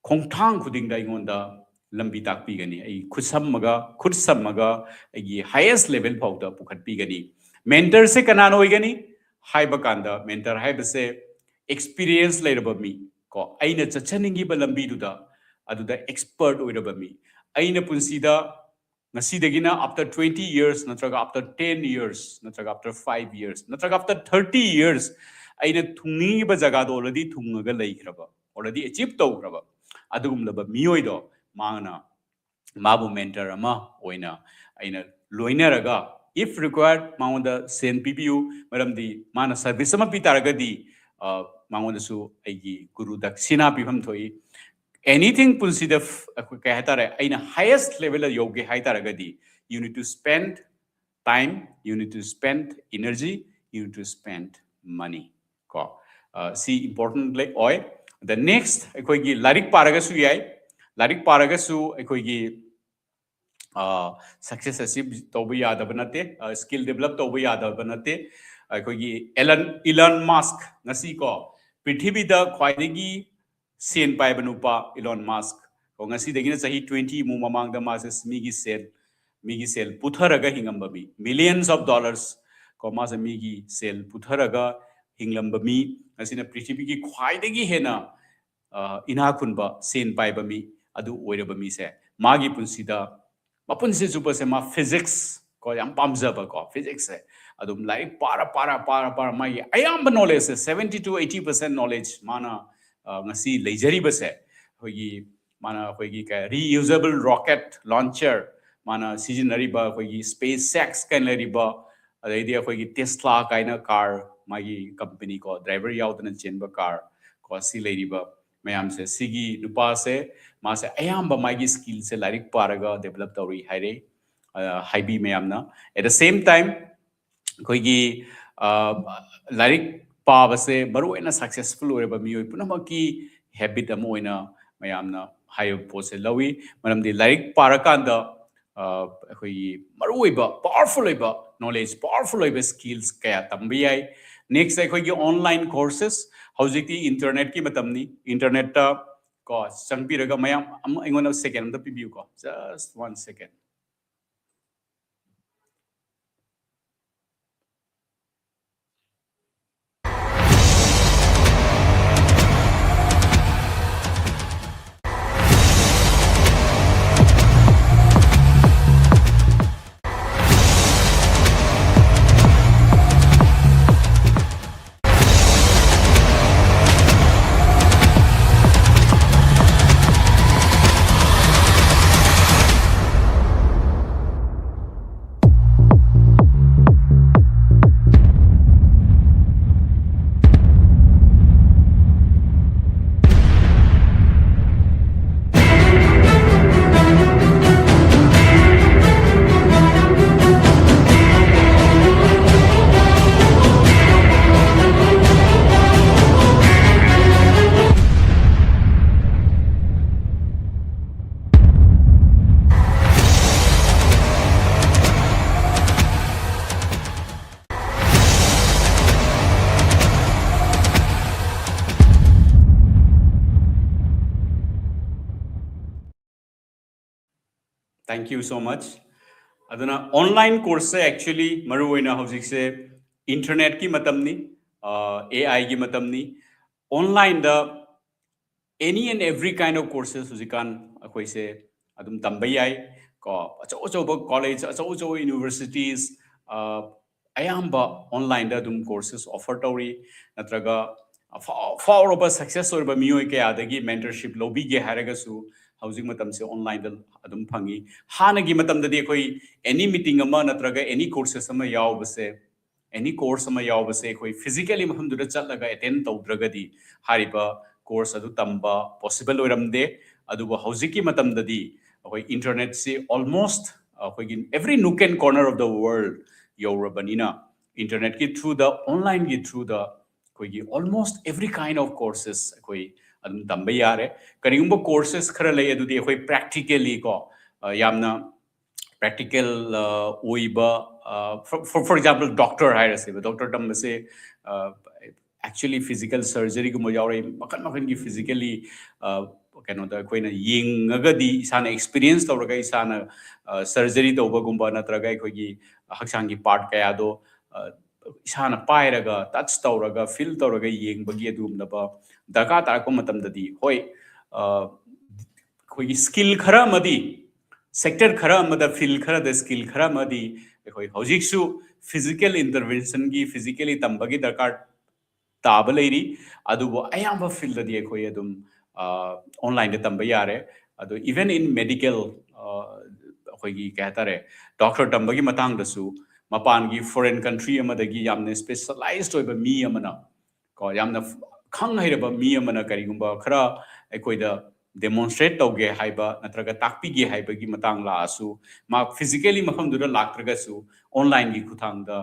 ꯈꯣꯡꯊꯥꯡ ꯈꯨꯗꯤꯡꯗ ꯑꯩꯉꯣꯟꯗ ꯂꯝꯕꯤ ꯇꯥꯛꯄꯤꯒꯅꯤ꯫ ꯑꯩ ꯈꯨꯠ ꯁꯝꯃꯒ, ꯈꯨꯠ ꯁꯝꯃꯒ ꯑꯩꯒꯤ ꯍꯥꯏꯌꯦꯁ ꯂꯦꯚꯦꯜ ꯐꯥꯎꯗ ꯄꯨꯈꯠꯄꯤꯒꯅꯤ꯫ ꯃꯦꯟꯇꯔꯁꯦ ꯀꯅꯥꯅ ꯑꯣꯏꯒꯅꯤ ꯍꯥꯏꯕ ꯀꯥꯟꯗ, ꯃꯦꯟꯇꯔ ꯍꯥꯏꯕꯁꯦ ꯑꯦꯛꯁꯄꯤꯔꯤꯌꯦꯟꯁ ꯂꯩꯔꯕ ꯃꯤ, ꯀꯣ, ꯑꯩꯅ ꯆꯠꯆꯅꯤꯡꯉꯤꯕ ꯂꯝꯕꯤꯗꯨꯗ ꯑꯗꯨꯗ ꯑꯦꯛꯁꯄꯔꯠ ꯑꯣꯏꯔꯕ ꯃꯤ, ꯑꯩꯅ ꯄꯨꯟꯁꯤꯗ ꯉꯁꯤꯗꯒꯤꯅ after twenty years ꯅꯠꯇ꯭ꯔꯒ after ten years ꯅꯠꯇ꯭ꯔꯒ after five years ꯅꯠꯇ꯭ꯔꯒ after thirty years ꯑꯩꯅ ꯊꯨꯡꯅꯤꯡꯉꯤꯕ ꯖꯒꯥꯗꯣ already ꯊꯨꯡꯉꯒ ꯂꯩꯈ꯭ꯔꯕ, already achieve ꯇꯧꯈ꯭ꯔꯕ ꯑꯗꯨꯒꯨꯝꯂꯕ ꯃꯤꯑꯣꯏꯗꯣ, ꯃꯥꯅ, ꯃꯥꯕꯨ ꯃꯦꯟꯇꯔ ꯑꯃ ꯑꯣꯏꯅ ꯑꯩꯅ ꯂꯣꯏꯅꯔꯒ, if required, ꯃꯉꯣꯟꯗ ꯁꯦꯟ ꯄꯤꯕꯤꯌꯨ, ꯃꯔꯝꯗꯤ ꯃꯥꯅ ꯁꯔꯚꯤꯁ ꯑꯃ ꯄꯤ ꯇꯥꯔꯒꯗꯤ, ꯑ, ꯃꯉꯣꯟꯗꯁꯨ ꯑꯩꯒꯤ ꯒꯨꯔꯨ ꯗꯛꯁꯤꯅꯥ ꯄꯤꯐꯝ ꯊꯣꯛꯏ꯫ ꯑꯦꯅꯤꯊꯤꯡ ꯄꯨꯟꯁꯤꯗ ꯐ-, ꯑꯩꯈꯣꯏ ꯀꯩ ꯍꯥꯏꯇꯥꯔꯦ, ꯑꯩꯅ ꯍꯥꯏꯌꯦꯁ ꯂꯦꯚꯦꯜꯗ ꯌꯧꯒꯦ ꯍꯥꯏ ꯇꯥꯔꯒꯗꯤ, you need to spend time, you need to spend energy, you need to spend money, ꯀꯣ꯫ ꯑ, ꯁꯤ ꯏꯝꯄꯣꯔꯇꯦꯟ ꯑꯣꯏ꯫ The next, ꯑꯩꯈꯣꯏꯒꯤ ꯂꯥꯏꯔꯤꯛ ꯄꯥꯔꯒꯁꯨ ꯌꯥꯏ꯫ ꯂꯥꯏꯔꯤꯛ ꯄꯥꯔꯒꯁꯨ ꯑꯩꯈꯣꯏꯒꯤ, ꯑ, ꯁꯛꯁꯦꯁ ꯑꯦꯆꯤꯞ ꯇꯧꯕ ꯌꯥꯗꯕ ꯅꯠꯇꯦ, ꯑ, ꯁ꯭ꯀꯤꯜ ꯗꯦꯕꯂꯞ ꯇꯧꯕ ꯌꯥꯗꯕ ꯅꯠꯇꯦ꯫ ꯑꯩꯈꯣꯏꯒꯤ ꯑꯦꯂꯟ, ꯏꯂꯟ ꯃꯥꯁꯛ, ꯉꯁꯤ, ꯀꯣ, ꯄ꯭ꯔꯤꯊꯤꯕꯤꯗ ꯈ꯭ꯋꯥꯏꯗꯒꯤ ꯁꯦꯟ ꯄꯥꯏꯕ ꯅꯨꯄꯥ ꯏꯂꯣꯟ ꯃꯥꯁꯛ, ꯀꯣ, ꯉꯁꯤꯗꯒꯤꯅ ꯆꯍꯤ twenty ꯃꯨꯛ ꯃꯃꯥꯡꯗ ꯃꯥꯁꯦ ꯃꯤꯒꯤ ꯁꯦꯜ, ꯃꯤꯒꯤ ꯁꯦꯜ ꯄꯨꯊꯔꯒ ꯍꯤꯡꯉꯝꯕ ꯃꯤ, millions of dollars, ꯀꯣ, ꯃꯥꯁꯦ ꯃꯤꯒꯤ ꯁꯦꯜ ꯄꯨꯊꯔꯒ ꯍꯤꯡꯂꯝꯕ ꯃꯤ, ꯉꯁꯤꯅ ꯄ꯭ꯔꯤꯊꯤꯕꯤꯒꯤ ꯈ꯭ꯋꯥꯏꯗꯒꯤ ꯍꯦꯟꯅ, ꯑ, ꯏꯅꯥꯛ ꯈꯨꯟꯕ, ꯁꯦꯟ ꯄꯥꯏꯕ ꯃꯤ ꯑꯗꯨ ꯑꯣꯏꯔꯕ ꯃꯤꯁꯦ, ꯃꯥꯒꯤ ꯄꯨꯟꯁꯤꯗ, ꯃꯄꯨꯟꯁꯤ ꯆꯨꯞꯄꯁꯦ ꯃꯥ ꯐꯤꯖꯤꯛꯁ, ꯀꯣ, ꯌꯥꯝ ꯄꯥꯝꯖꯕ, ꯀꯣ, ꯐꯤꯖꯤꯛꯁꯁꯦ ꯑꯗꯨꯝ ꯂꯥꯏꯔꯤꯛ ꯄꯥꯔ, ꯄꯥꯔ, ꯄꯥꯔ, ꯄꯥꯔ ꯃꯥꯒꯤ ꯑꯌꯥꯝꯕ ꯅꯣꯂꯦꯖꯁꯦ, seventy to eighty percent knowledge ꯃꯥꯅ, ꯑ, ꯉꯁꯤ ꯂꯩꯖꯔꯤꯕꯁꯦ, ꯑꯩꯈꯣꯏꯒꯤ, ꯃꯥꯅ ꯑꯩꯈꯣꯏꯒꯤ ꯀꯩ, reusable rocket launcher, ꯃꯥꯅ ꯁꯤꯖꯤꯟꯅꯔꯤꯕ ꯑꯩꯈꯣꯏꯒꯤ ꯁ꯭ꯄꯦꯁ ꯑꯦꯛꯁ ꯀꯥꯏꯅ ꯂꯩꯔꯤꯕ, ꯑꯗꯩꯗꯤ ꯑꯩꯈꯣꯏꯒꯤ ꯇꯦꯁꯂꯥ ꯀꯥꯏꯅ ꯀꯥꯔ, ꯃꯥꯒꯤ ꯀꯝꯄꯅꯤ, ꯀꯣ, ꯗ꯭ꯔꯥꯏꯚꯔ ꯌꯥꯎꯗꯅ ꯆꯦꯟꯕ ꯀꯥꯔ, ꯀꯣ, ꯁꯤ ꯂꯩꯔꯤꯕ ꯃꯌꯥꯝꯁꯦ, ꯁꯤꯒꯤ ꯅꯨꯄꯥꯁꯦ, ꯃꯥꯁꯦ ꯑꯌꯥꯝꯕ ꯃꯥꯒꯤ ꯁ꯭ꯀꯤꯜꯁꯦ ꯂꯥꯏꯔꯤꯛ ꯄꯥꯔꯒ ꯗꯦꯕꯂꯞ ꯇꯧꯔꯤ ꯍꯥꯏꯔꯦ, ꯑ, ꯍꯥꯏꯕꯤ ꯃꯌꯥꯝꯅ꯫ At the same time, ꯑꯩꯈꯣꯏꯒꯤ, ꯑ, ꯂꯥꯏꯔꯤꯛ ꯄꯥꯕꯁꯦ ꯃꯔꯨꯑꯣꯏꯅ successful ꯑꯣꯏꯔꯕ ꯃꯤꯑꯣꯏ ꯄꯨꯝꯅꯃꯛꯀꯤ habit ꯑꯃ ꯑꯣꯏꯅ ꯃꯌꯥꯝꯅ ꯍꯥꯏꯔꯤꯕ ꯄꯣꯠꯁꯦ ꯂꯧꯏ꯫ ꯃꯔꯝꯗꯤ ꯂꯥꯏꯔꯤꯛ ꯄꯥꯔꯀꯥꯟꯗ, ꯑ, ꯑꯩꯈꯣꯏꯒꯤ ꯃꯔꯨꯑꯣꯏꯕ powerful ꯑꯣꯏꯕ knowledge, powerful ꯑꯣꯏꯕ skills ꯀꯌꯥ ꯇꯝꯕ ꯌꯥꯏ꯫ Next ꯑꯩꯈꯣꯏꯒꯤ online courses, ꯍꯧꯖꯤꯛꯇꯤ internetꯀꯤ ꯃꯇꯝꯅꯤ꯫ Internetꯇ ꯀꯣ ꯆꯪꯕꯤꯔꯒ ꯃꯌꯥꯝ ꯑꯃ ꯑꯩꯉꯣꯟꯗ second ꯑꯝꯇ ꯄꯤꯕꯤꯌꯨꯀꯣ, just one second꯫ Thank you so much. ꯑꯗꯨꯅ online courseꯁꯦ actually ꯃꯔꯨꯑꯣꯏꯅ ꯍꯧꯖꯤꯛꯁꯦ internetꯀꯤ ꯃꯇꯝꯅꯤ, ꯑ, AIꯒꯤ ꯃꯇꯝꯅꯤ꯫ Onlineꯗ any and every kind of courses ꯍꯧꯖꯤꯛꯀꯥꯟ ꯑꯩꯈꯣꯏꯁꯦ ꯑꯗꯨꯝ ꯇꯝꯕ ꯌꯥꯏ꯫ ꯀꯣ, ꯑꯆꯧ ꯑꯆꯧꯕ college, ꯑꯆꯧ ꯑꯆꯧꯕ universities, ꯑ, ꯑꯌꯥꯝꯕ onlineꯗ ꯑꯗꯨꯝ courses offer ꯇꯧꯔꯤ꯫ ꯅꯠꯇ꯭ꯔꯒ ꯑꯐꯥꯎ-, ꯐꯥꯎꯔꯕ success ꯑꯣꯏꯔꯕ ꯃꯤꯑꯣꯏ ꯀꯌꯥꯗꯒꯤ mentorship ꯂꯧꯕꯤꯒꯦ ꯍꯥꯏꯔꯒꯁꯨ ꯍꯧꯖꯤꯛ ꯃꯇꯝꯁꯦ onlineꯗ ꯑꯗꯨꯝ ꯐꯪꯉꯤ꯫ ꯍꯥꯟꯅꯒꯤ ꯃꯇꯝꯗꯗꯤ ꯑꯩꯈꯣꯏ any meeting ꯑꯃ ꯅꯠꯇ꯭ꯔꯒ any courses ꯑꯃ ꯌꯥꯎꯕꯁꯦ, any course ꯑꯃ ꯌꯥꯎꯕꯁꯦ ꯑꯩꯈꯣꯏ physically ꯃꯐꯝꯗꯨꯗ ꯆꯠꯂꯒ attend ꯇꯧꯗ꯭ꯔꯒꯗꯤ ꯍꯥꯏꯔꯤꯕ course ꯑꯗꯨ ꯇꯝꯕ possible ꯑꯣꯏꯔꯝꯗꯦ꯫ ꯑꯗꯨꯕꯨ ꯍꯧꯖꯤꯛꯀꯤ ꯃꯇꯝꯗꯗꯤ ꯑꯩꯈꯣꯏ internetꯁꯤ almost ꯑꯩꯈꯣꯏꯒꯤ every nook and corner of the world ꯌꯧꯔꯕꯅꯤꯅ internetꯀꯤ throughꯗ, onlineꯒꯤ throughꯗ ꯑꯩꯈꯣꯏꯒꯤ almost every kind of courses ꯑꯩꯈꯣꯏ ꯑꯗꯨꯝ ꯇꯝꯕ ꯌꯥꯔꯦ꯫ ꯀꯔꯤꯒꯨꯝꯕ courses ꯈꯔ ꯂꯩ, ꯑꯗꯨꯗꯤ ꯑꯩꯈꯣꯏ practically ꯀꯣ, ꯑ, ꯌꯥꯝꯅ practical, ꯑ, ꯑꯣꯏꯕ, ꯑ, for, for, for example, doctor ꯍꯥꯏꯔꯁꯦꯕ, doctor ꯇꯝꯕꯁꯦ, ꯑ, actually physical surgery ꯒꯨꯝꯕ ꯌꯥꯎꯔꯛꯏ, ꯃꯈꯜ ꯃꯈꯜꯒꯤ physically, ꯑ, ꯀꯩꯅꯣꯗ ꯑꯩꯈꯣꯏꯅ ꯌꯦꯡꯉꯒꯗꯤ, ꯏꯁꯥꯅ experience ꯇꯧꯔꯒ ꯏꯁꯥꯅ, ꯑ, surgery ꯇꯧꯕꯒꯨꯝꯕ, ꯅꯠꯇ꯭ꯔꯒ ꯑꯩꯈꯣꯏꯒꯤ ꯍꯛꯆꯥꯡꯒꯤ part ꯀꯌꯥꯗꯣ, ꯑ, ꯏꯁꯥꯅ ꯄꯥꯏꯔꯒ, touch ꯇꯧꯔꯒ, feel ꯇꯧꯔꯒ ꯌꯦꯡꯕꯒꯤ ꯑꯗꯨꯒꯨꯝꯂꯕ ꯗꯔꯀꯥꯔ ꯇꯥꯔꯛꯄ ꯃꯇꯝꯗꯗꯤ, ꯍꯣꯏ, ꯑ, ꯑꯩꯈꯣꯏꯒꯤ skill ꯈꯔ ꯑꯃꯗꯤ, sector ꯈꯔ ꯑꯃꯗ, field ꯈꯔꯗ skill ꯈꯔ ꯑꯃꯗꯤ ꯑꯩꯈꯣꯏ ꯍꯧꯖꯤꯛꯁꯨ physical intervention ꯒꯤ, physically ꯇꯝꯕꯒꯤ ꯗꯔꯀꯥꯔ ꯇꯥꯕ ꯂꯩꯔꯤ꯫ ꯑꯗꯨꯕꯨ ꯑꯌꯥꯝꯕ field ꯗꯗꯤ ꯑꯩꯈꯣꯏ ꯑꯗꯨꯝ, ꯑ, online ꯗ ꯇꯝꯕ ꯌꯥꯔꯦ꯫ ꯑꯗꯣ even in medical, ꯑ, ꯑꯩꯈꯣꯏꯒꯤ ꯀꯩ ꯍꯥꯏꯇꯥꯔꯦ, doctor ꯇꯝꯕꯒꯤ ꯃꯇꯥꯡꯗꯁꯨ ꯃꯄꯥꯟꯒꯤ foreign country ꯑꯃꯗꯒꯤ ꯌꯥꯝꯅ specialized ꯑꯣꯏꯕ ꯃꯤ ꯑꯃꯅ, ꯀꯣ, ꯌꯥꯝꯅ ꯈꯪ ꯍꯩꯔꯕ ꯃꯤ ꯑꯃꯅ ꯀꯔꯤꯒꯨꯝꯕ ꯈꯔ ꯑꯩꯈꯣꯏꯗ demonstrate ꯇꯧꯒꯦ ꯍꯥꯏꯕ ꯅꯠꯇ꯭ꯔꯒ ꯇꯥꯛꯄꯤꯒꯦ ꯍꯥꯏꯕꯒꯤ ꯃꯇꯥꯡ ꯂꯥꯛꯑꯁꯨ, ꯃꯥ physically ꯃꯐꯝꯗꯨꯗ ꯂꯥꯛꯇ꯭ꯔꯒꯁꯨ online ꯒꯤ ꯈꯨꯠꯊꯥꯡꯗ,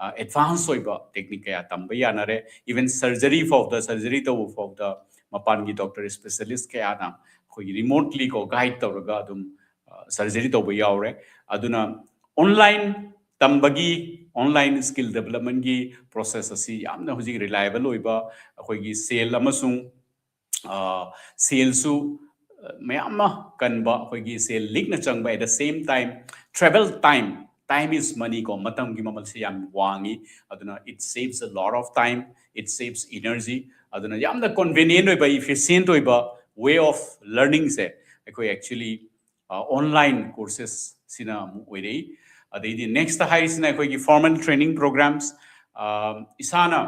ꯑ, advance ꯑꯣꯏꯕ technique ꯀꯌꯥ ꯇꯝꯕ ꯌꯥꯅꯔꯦ꯫ Even surgery ꯐꯥꯎꯗ, surgery ꯇꯧꯕ ꯐꯥꯎꯗ ꯃꯄꯥꯟꯒꯤ doctor specialist ꯀꯌꯥꯅ ꯑꯩꯈꯣꯏꯒꯤ remotely ꯀꯣ guide ꯇꯧꯔꯒ ꯑꯗꯨꯝ, ꯑ, surgery ꯇꯧꯕ ꯌꯥꯎꯔꯦ꯫ ꯑꯗꯨꯅ online ꯇꯝꯕꯒꯤ, online skill development ꯀꯤ process ꯑꯁꯤ ꯌꯥꯝꯅ ꯍꯧꯖꯤꯛ reliable ꯑꯣꯏꯕ, ꯑꯩꯈꯣꯏꯒꯤ ꯁꯦꯜ ꯑꯃꯁꯨꯡ, ꯑ, ꯁꯦꯜꯁꯨ, ꯑ, ꯃꯌꯥꯝ ꯑꯃ ꯀꯟꯕ, ꯑꯩꯈꯣꯏꯒꯤ ꯁꯦꯜ ꯂꯤꯛꯅ ꯆꯪꯕ, at the same time travel time, time is money ꯀꯣ, ꯃꯇꯝꯒꯤ ꯃꯃꯜꯁꯦ ꯌꯥꯝ ꯋꯥꯡꯉꯤ꯫ ꯑꯗꯨꯅ it saves a lot of time, it saves energy꯫ ꯑꯗꯨꯅ ꯌꯥꯝꯅ convenient ꯑꯣꯏꯕ, efficient ꯑꯣꯏꯕ way of learning ꯁꯦ ꯑꯩꯈꯣꯏ actually, ꯑ, online courses ꯁꯤꯅ ꯑꯃꯨꯛ ꯑꯣꯏꯔꯛꯏ꯫ ꯑꯗꯩꯗꯤ next ꯍꯥꯏꯔꯤꯁꯤꯅ ꯑꯩꯈꯣꯏꯒꯤ formal training programs꯫ ꯑ, ꯏꯁꯥꯅ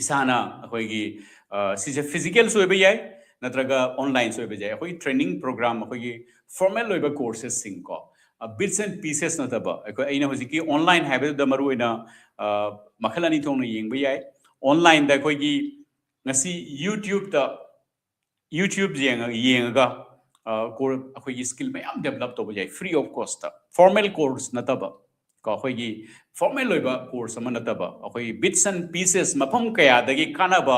ꯏꯁꯥꯅ ꯑꯩꯈꯣꯏꯒꯤ, ꯑ, ꯁꯤꯁꯦ physical ꯁꯨ ꯑꯣꯏꯕ ꯌꯥꯏ, ꯅꯠꯇ꯭ꯔꯒ online ꯁꯨ ꯑꯣꯏꯕ ꯌꯥꯏ꯫ ꯑꯩꯈꯣꯏꯒꯤ training program, ꯑꯩꯈꯣꯏꯒꯤ formal ꯑꯣꯏꯕ courses ꯁꯤꯡ ꯀꯣ, ꯑ, bits and pieces ꯅꯠꯇꯕ, ꯑꯩꯈꯣꯏ, ꯑꯩꯅ ꯍꯧꯖꯤꯛꯀꯤ online ꯍꯥꯏꯕꯗꯨꯗ ꯃꯔꯨ ꯑꯣꯏꯅ, ꯑ, ꯃꯈꯜ ꯑꯅꯤ ꯊꯣꯛꯅ ꯌꯦꯡꯕ ꯌꯥꯏ꯫ Online ꯗ ꯑꯩꯈꯣꯏꯒꯤ ꯉꯁꯤ YouTube ꯇ, YouTube ꯌꯦꯡꯉ-, ꯌꯦꯡꯉꯒ, ꯑ, ꯀꯣꯔ-, ꯑꯩꯈꯣꯏꯒꯤ skill ꯃꯌꯥꯝ develop ꯇꯧꯕ ꯌꯥꯏ, free of cost ꯇ, formal course ꯅꯠꯇꯕ꯫ ꯀꯣ, ꯑꯩꯈꯣꯏꯒꯤ formal ꯑꯣꯏꯕ course ꯑꯃ ꯅꯠꯇꯕ, ꯑꯩꯈꯣꯏꯒꯤ bits and pieces, ꯃꯐꯝ ꯀꯌꯥꯗꯒꯤ ꯀꯥꯟꯅꯕ,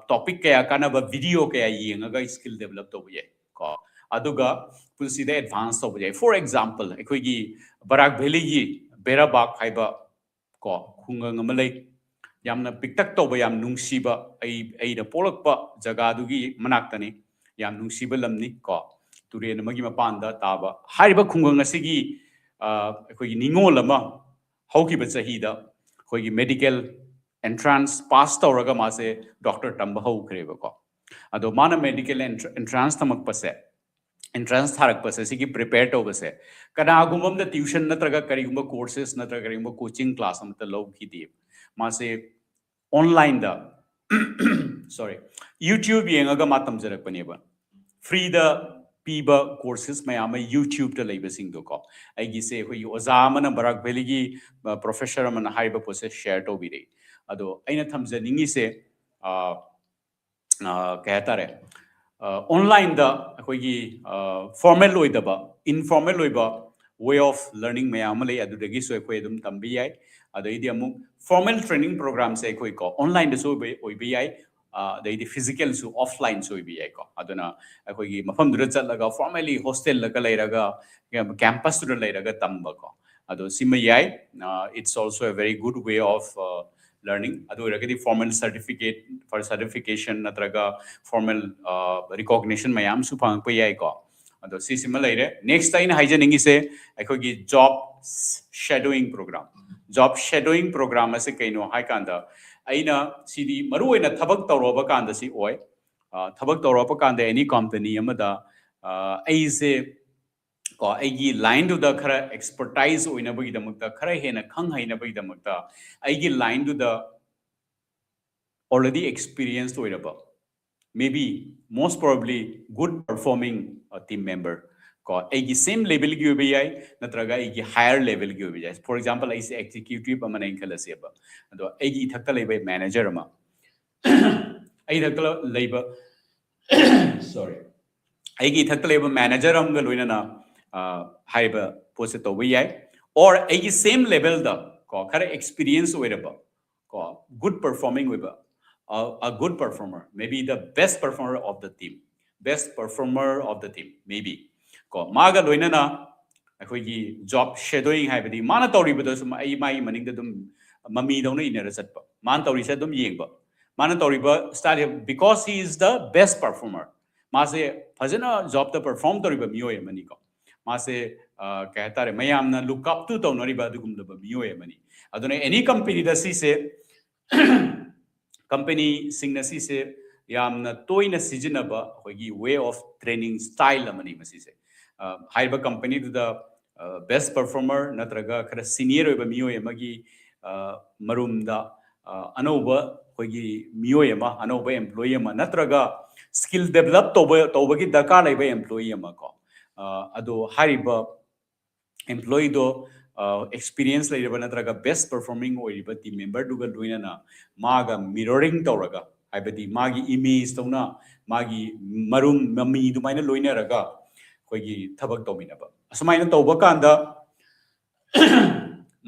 topic ꯀꯌꯥ, ꯀꯥꯟꯅꯕ video ꯀꯌꯥ ꯌꯦꯡꯉꯒ skill develop ꯇꯧꯕ ꯌꯥꯏ ꯀꯣ꯫ ꯑꯗꯨꯒ ꯄꯨꯟꯁꯤꯗ advance ꯇꯧꯕ ꯌꯥꯏ꯫ For example, ꯑꯩꯈꯣꯏꯒꯤ ꯕꯔꯥꯛ ꯚꯦꯂꯤꯒꯤ ꯕꯦꯔꯥꯕꯥꯛ ꯍꯥꯏꯕ ꯀꯣ, ꯈꯨꯡꯒꯪ ꯑꯃ ꯂꯩ꯫ ꯌꯥꯝꯅ ꯄꯤꯛꯇꯛ ꯇꯧꯕ, ꯌꯥꯝ ꯅꯨꯡꯁꯤꯕ, ꯑꯩ, ꯑꯩꯅ ꯄꯣꯛꯂꯛꯄ ꯖꯒꯥꯗꯨꯒꯤ ꯃꯅꯥꯛꯇꯅꯤ꯫ ꯌꯥꯝ ꯅꯨꯡꯁꯤꯕ ꯂꯝꯅꯤ ꯀꯣ꯫ ꯇꯨꯔꯦꯜ ꯑꯃꯒꯤ ꯃꯄꯥꯟꯗ ꯇꯥꯕ꯫ ꯍꯥꯏꯔꯤꯕ ꯈꯨꯡꯒꯪ ꯑꯁꯤꯒꯤ, ꯑ, ꯑꯩꯈꯣꯏꯒꯤ ꯅꯤꯉꯣꯜ ꯑꯃ ꯍꯧꯈꯤꯕ ꯆꯍꯤꯗ ꯑꯩꯈꯣꯏꯒꯤ medical entrance pass ꯇꯧꯔꯒ ꯃꯥꯁꯦ doctor ꯇꯝꯕ ꯍꯧꯈ꯭ꯔꯦꯕꯀꯣ꯫ ꯑꯗꯣ ꯃꯥꯅ medical entrance ꯇꯝꯃꯛꯄꯁꯦ, entrance ꯊꯥꯔꯛꯄꯁꯦ, ꯁꯤꯒꯤ prepare ꯇꯧꯕꯁꯦ, ꯀꯅꯥꯒꯨꯝꯕ ꯑꯝꯗ tuition ꯅꯠꯇ꯭ꯔꯒ ꯀꯔꯤꯒꯨꯝꯕ courses ꯅꯠꯇ꯭ꯔꯒ ꯀꯔꯤꯒꯨꯝꯕ coaching class ꯑꯃꯠꯇ ꯂꯧꯈꯤꯗꯦ꯫ ꯃꯥꯁꯦ online ꯗ, sorry, YouTube ꯌꯦꯡꯉꯒ ꯃꯥ ꯇꯝꯖꯔꯛꯄꯅꯦꯕ꯫ Free ꯗ ꯄꯤꯕ courses ꯃꯌꯥꯝ ꯑꯃ YouTube ꯇ ꯂꯩꯕꯁꯤꯡꯗꯣ ꯀꯣ꯫ ꯑꯩꯒꯤꯁꯦ ꯑꯩꯈꯣꯏꯒꯤ ꯑꯣꯖꯥ ꯑꯃꯅ, ꯕꯔꯥꯛ ꯚꯦꯂꯤꯒꯤ, ꯑ, professor ꯑꯃꯅ ꯍꯥꯏꯔꯤꯕ ꯄꯣꯠꯁꯦ share ꯇꯧꯕꯤꯔꯛꯏ꯫ ꯑꯗꯣ ꯑꯩꯅ ꯊꯝꯖꯅꯤꯡꯉꯤꯁꯦ, ꯑ, ꯑ, ꯀꯩ ꯍꯥꯏꯇꯥꯔꯦ, ꯑ, online ꯗ ꯑꯩꯈꯣꯏꯒꯤ, ꯑ, formal ꯑꯣꯏꯗꯕ, informal ꯑꯣꯏꯕ way of learning ꯃꯌꯥꯝ ꯑꯃ ꯂꯩ, ꯑꯗꯨꯗꯒꯤꯁꯨ ꯑꯩꯈꯣꯏ ꯑꯗꯨꯝ ꯇꯝꯕ ꯌꯥꯏ꯫ ꯑꯗꯩꯗꯤ ꯑꯃꯨꯛ formal training program ꯁꯦ ꯑꯩꯈꯣꯏ ꯀꯣ, online ꯗꯁꯨ ꯑꯣꯏꯕ, ꯑꯣꯏꯕ ꯌꯥꯏ, ꯑ, ꯑꯗꯩꯗꯤ physical ꯁꯨ, offline ꯁꯨ ꯑꯣꯏꯕ ꯌꯥꯏꯀꯣ꯫ ꯑꯗꯨꯅ ꯑꯩꯈꯣꯏꯒꯤ ꯃꯐꯝꯗꯨꯗ ꯆꯠꯂꯒ formally hostel ꯗꯒ ꯂꯩꯔꯒ, campus ꯇꯨꯗ ꯂꯩꯔꯒ ꯇꯝꯕꯀꯣ꯫ ꯑꯗꯣ ꯁꯤꯃ ꯌꯥꯏ꯫ ꯑ, it's also a very good way of, ꯑ, learning꯫ ꯑꯗꯨ ꯑꯣꯏꯔꯒꯗꯤ formal certificate, for certification ꯅꯠꯇ꯭ꯔꯒ formal, ꯑ, recognition ꯃꯌꯥꯝꯁꯨ ꯐꯪꯉꯛꯄ ꯌꯥꯏꯀꯣ꯫ ꯑꯗꯣ ꯁꯤꯁꯤꯃ ꯂꯩꯔꯦ꯫ Next ꯑꯩꯅ ꯍꯥꯏꯖꯅꯤꯡꯉꯤꯁꯦ ꯑꯩꯈꯣꯏꯒꯤ job shadowing program꯫ Job shadowing program ꯑꯁꯤ ꯀꯩꯅꯣ ꯍꯥꯏ ꯀꯥꯟꯗ, ꯑꯩꯅ ꯁꯤꯗꯤ ꯃꯔꯨꯑꯣꯏꯅ ꯊꯕꯛ ꯇꯧꯔꯛꯑꯕ ꯀꯥꯟꯗ ꯁꯤ ꯑꯣꯏ꯫ ꯑ, ꯊꯕꯛ ꯇꯧꯔꯛꯄ ꯀꯥꯟꯗ any company ꯑꯃꯗ, ꯑ, ꯑꯩꯁꯦ ꯀꯣ, ꯑꯩꯒꯤ line ꯗꯨꯗ ꯈꯔ expertise ꯑꯣꯏꯅꯕꯒꯤꯗꯃꯛꯇ, ꯈꯔ ꯍꯦꯟꯅ ꯈꯪ ꯍꯩꯅꯕꯒꯤꯗꯃꯛꯇ, ꯑꯩꯒꯤ line ꯗꯨꯗ already experienced ꯑꯣꯏꯔꯕ, maybe most probably good performing, uh, team member ꯀꯣ, ꯑꯩꯒꯤ same level ꯒꯤ ꯑꯣꯏꯕ ꯌꯥꯏ, ꯅꯠꯇ꯭ꯔꯒ ꯑꯩꯒꯤ higher level ꯒꯤ ꯑꯣꯏꯕ ꯌꯥꯏ꯫ For example, ꯑꯩꯁꯦ executive ꯑꯃꯅꯦꯅ ꯈꯜꯂꯁꯦꯕ, ꯑꯗꯣ ꯑꯩꯒꯤ ꯏꯊꯛꯇ ꯂꯩꯕ manager ꯑꯃ, ꯑꯩ ꯏꯊꯛꯇ ꯂꯩꯕ, sorry, ꯑꯩꯒꯤ ꯏꯊꯛꯇ ꯂꯩꯕ manager ꯑꯃꯒ ꯂꯣꯏꯅꯅ, ꯑ, ꯍꯥꯏꯔꯤꯕ ꯄꯣꯠꯁꯦ ꯇꯧꯕ ꯌꯥꯏ꯫ or ꯑꯩꯒꯤ same level ꯗ ꯀꯣ ꯈꯔ experience ꯑꯣꯏꯔꯕ ꯀꯣ good performing ꯑꯣꯏꯕ, a, a good performer, maybe the best performer of the team, best performer of the team, maybe ꯀꯣ ꯃꯥꯒ ꯂꯣꯏꯅꯅ ꯑꯩꯈꯣꯏꯒꯤ job shadowing ꯍꯥꯏꯕꯗꯤ ꯃꯥꯅ ꯇꯧꯔꯤꯕꯗꯣ ꯁꯨꯝ ꯑꯩ ꯃꯥꯒꯤ ꯃꯅꯤꯡꯗ ꯑꯗꯨꯝ ꯃꯃꯤꯗꯧꯅ ꯏꯟꯅꯔ ꯆꯠꯄ, ꯃꯥꯅ ꯇꯧꯔꯤꯁꯦ ꯑꯗꯨꯝ ꯌꯦꯡꯕ, ꯃꯥꯅ ꯇꯧꯔꯤꯕ style, because he is the best performer, ꯃꯥꯁꯦ ꯐꯖꯅ job ꯇ perform ꯇꯧꯔꯤꯕ ꯃꯤꯑꯣꯏ ꯑꯃꯅꯤꯀꯣ꯫ ꯃꯥꯁꯦ ꯀꯩ ꯍꯥꯏꯇꯥꯔꯦ, ꯃꯌꯥꯝꯅ look up to ꯇꯧꯅꯔꯤꯕ ꯑꯗꯨꯒꯨꯝꯂꯕ ꯃꯤꯑꯣꯏ ꯑꯃꯅꯤ꯫ ꯑꯗꯨꯅ any company ꯗ ꯁꯤꯁꯦ company ꯁꯤꯡꯅ ꯁꯤꯁꯦ ꯌꯥꯝꯅ ꯇꯣꯏꯅ ꯁꯤꯖꯤꯟꯅꯕ ꯑꯩꯈꯣꯏꯒꯤ way of training style ꯑꯃꯅꯤ ꯃꯁꯤꯁꯦ꯫ ꯍꯥꯏꯔꯤꯕ company ꯗꯨꯗ best performer ꯅꯠꯇ꯭ꯔꯒ ꯈꯔ senior ꯑꯣꯏꯕ ꯃꯤꯑꯣꯏ ꯑꯃꯒꯤ ꯃꯔꯨꯝꯗ ꯑꯅꯧꯕ ꯑꯩꯈꯣꯏꯒꯤ ꯃꯤꯑꯣꯏ ꯑꯃ, ꯑꯅꯧꯕ employee ꯑꯃ ꯅꯠꯇ꯭ꯔꯒ skill develop ꯇꯧꯕ, ꯇꯧꯕꯒꯤ ꯗꯔꯀꯥꯔ ꯂꯩꯕ employee ꯑꯃ ꯀꯣ, ꯑꯗꯣ ꯍꯥꯏꯔꯤꯕ employee ꯗꯣ experience ꯂꯩꯔꯕ ꯅꯠꯇ꯭ꯔꯒ best performing ꯑꯣꯏꯔꯤꯕ team member ꯗꯨꯒ ꯂꯣꯏꯅꯅ ꯃꯥꯒ mirroring ꯇꯧꯔꯒ, ꯍꯥꯏꯕꯗꯤ ꯃꯥꯒꯤ image ꯇꯧꯅ, ꯃꯥꯒꯤ ꯃꯔꯨꯝ ꯃꯃꯤ ꯑꯗꯨꯃꯥꯏꯅ ꯂꯣꯏꯅꯔꯒ ꯑꯩꯈꯣꯏꯒꯤ ꯊꯕꯛ ꯇꯧꯃꯤꯟꯅꯕ, ꯑꯁꯨꯃꯥꯏꯅ ꯇꯧꯕ ꯀꯥꯟꯗ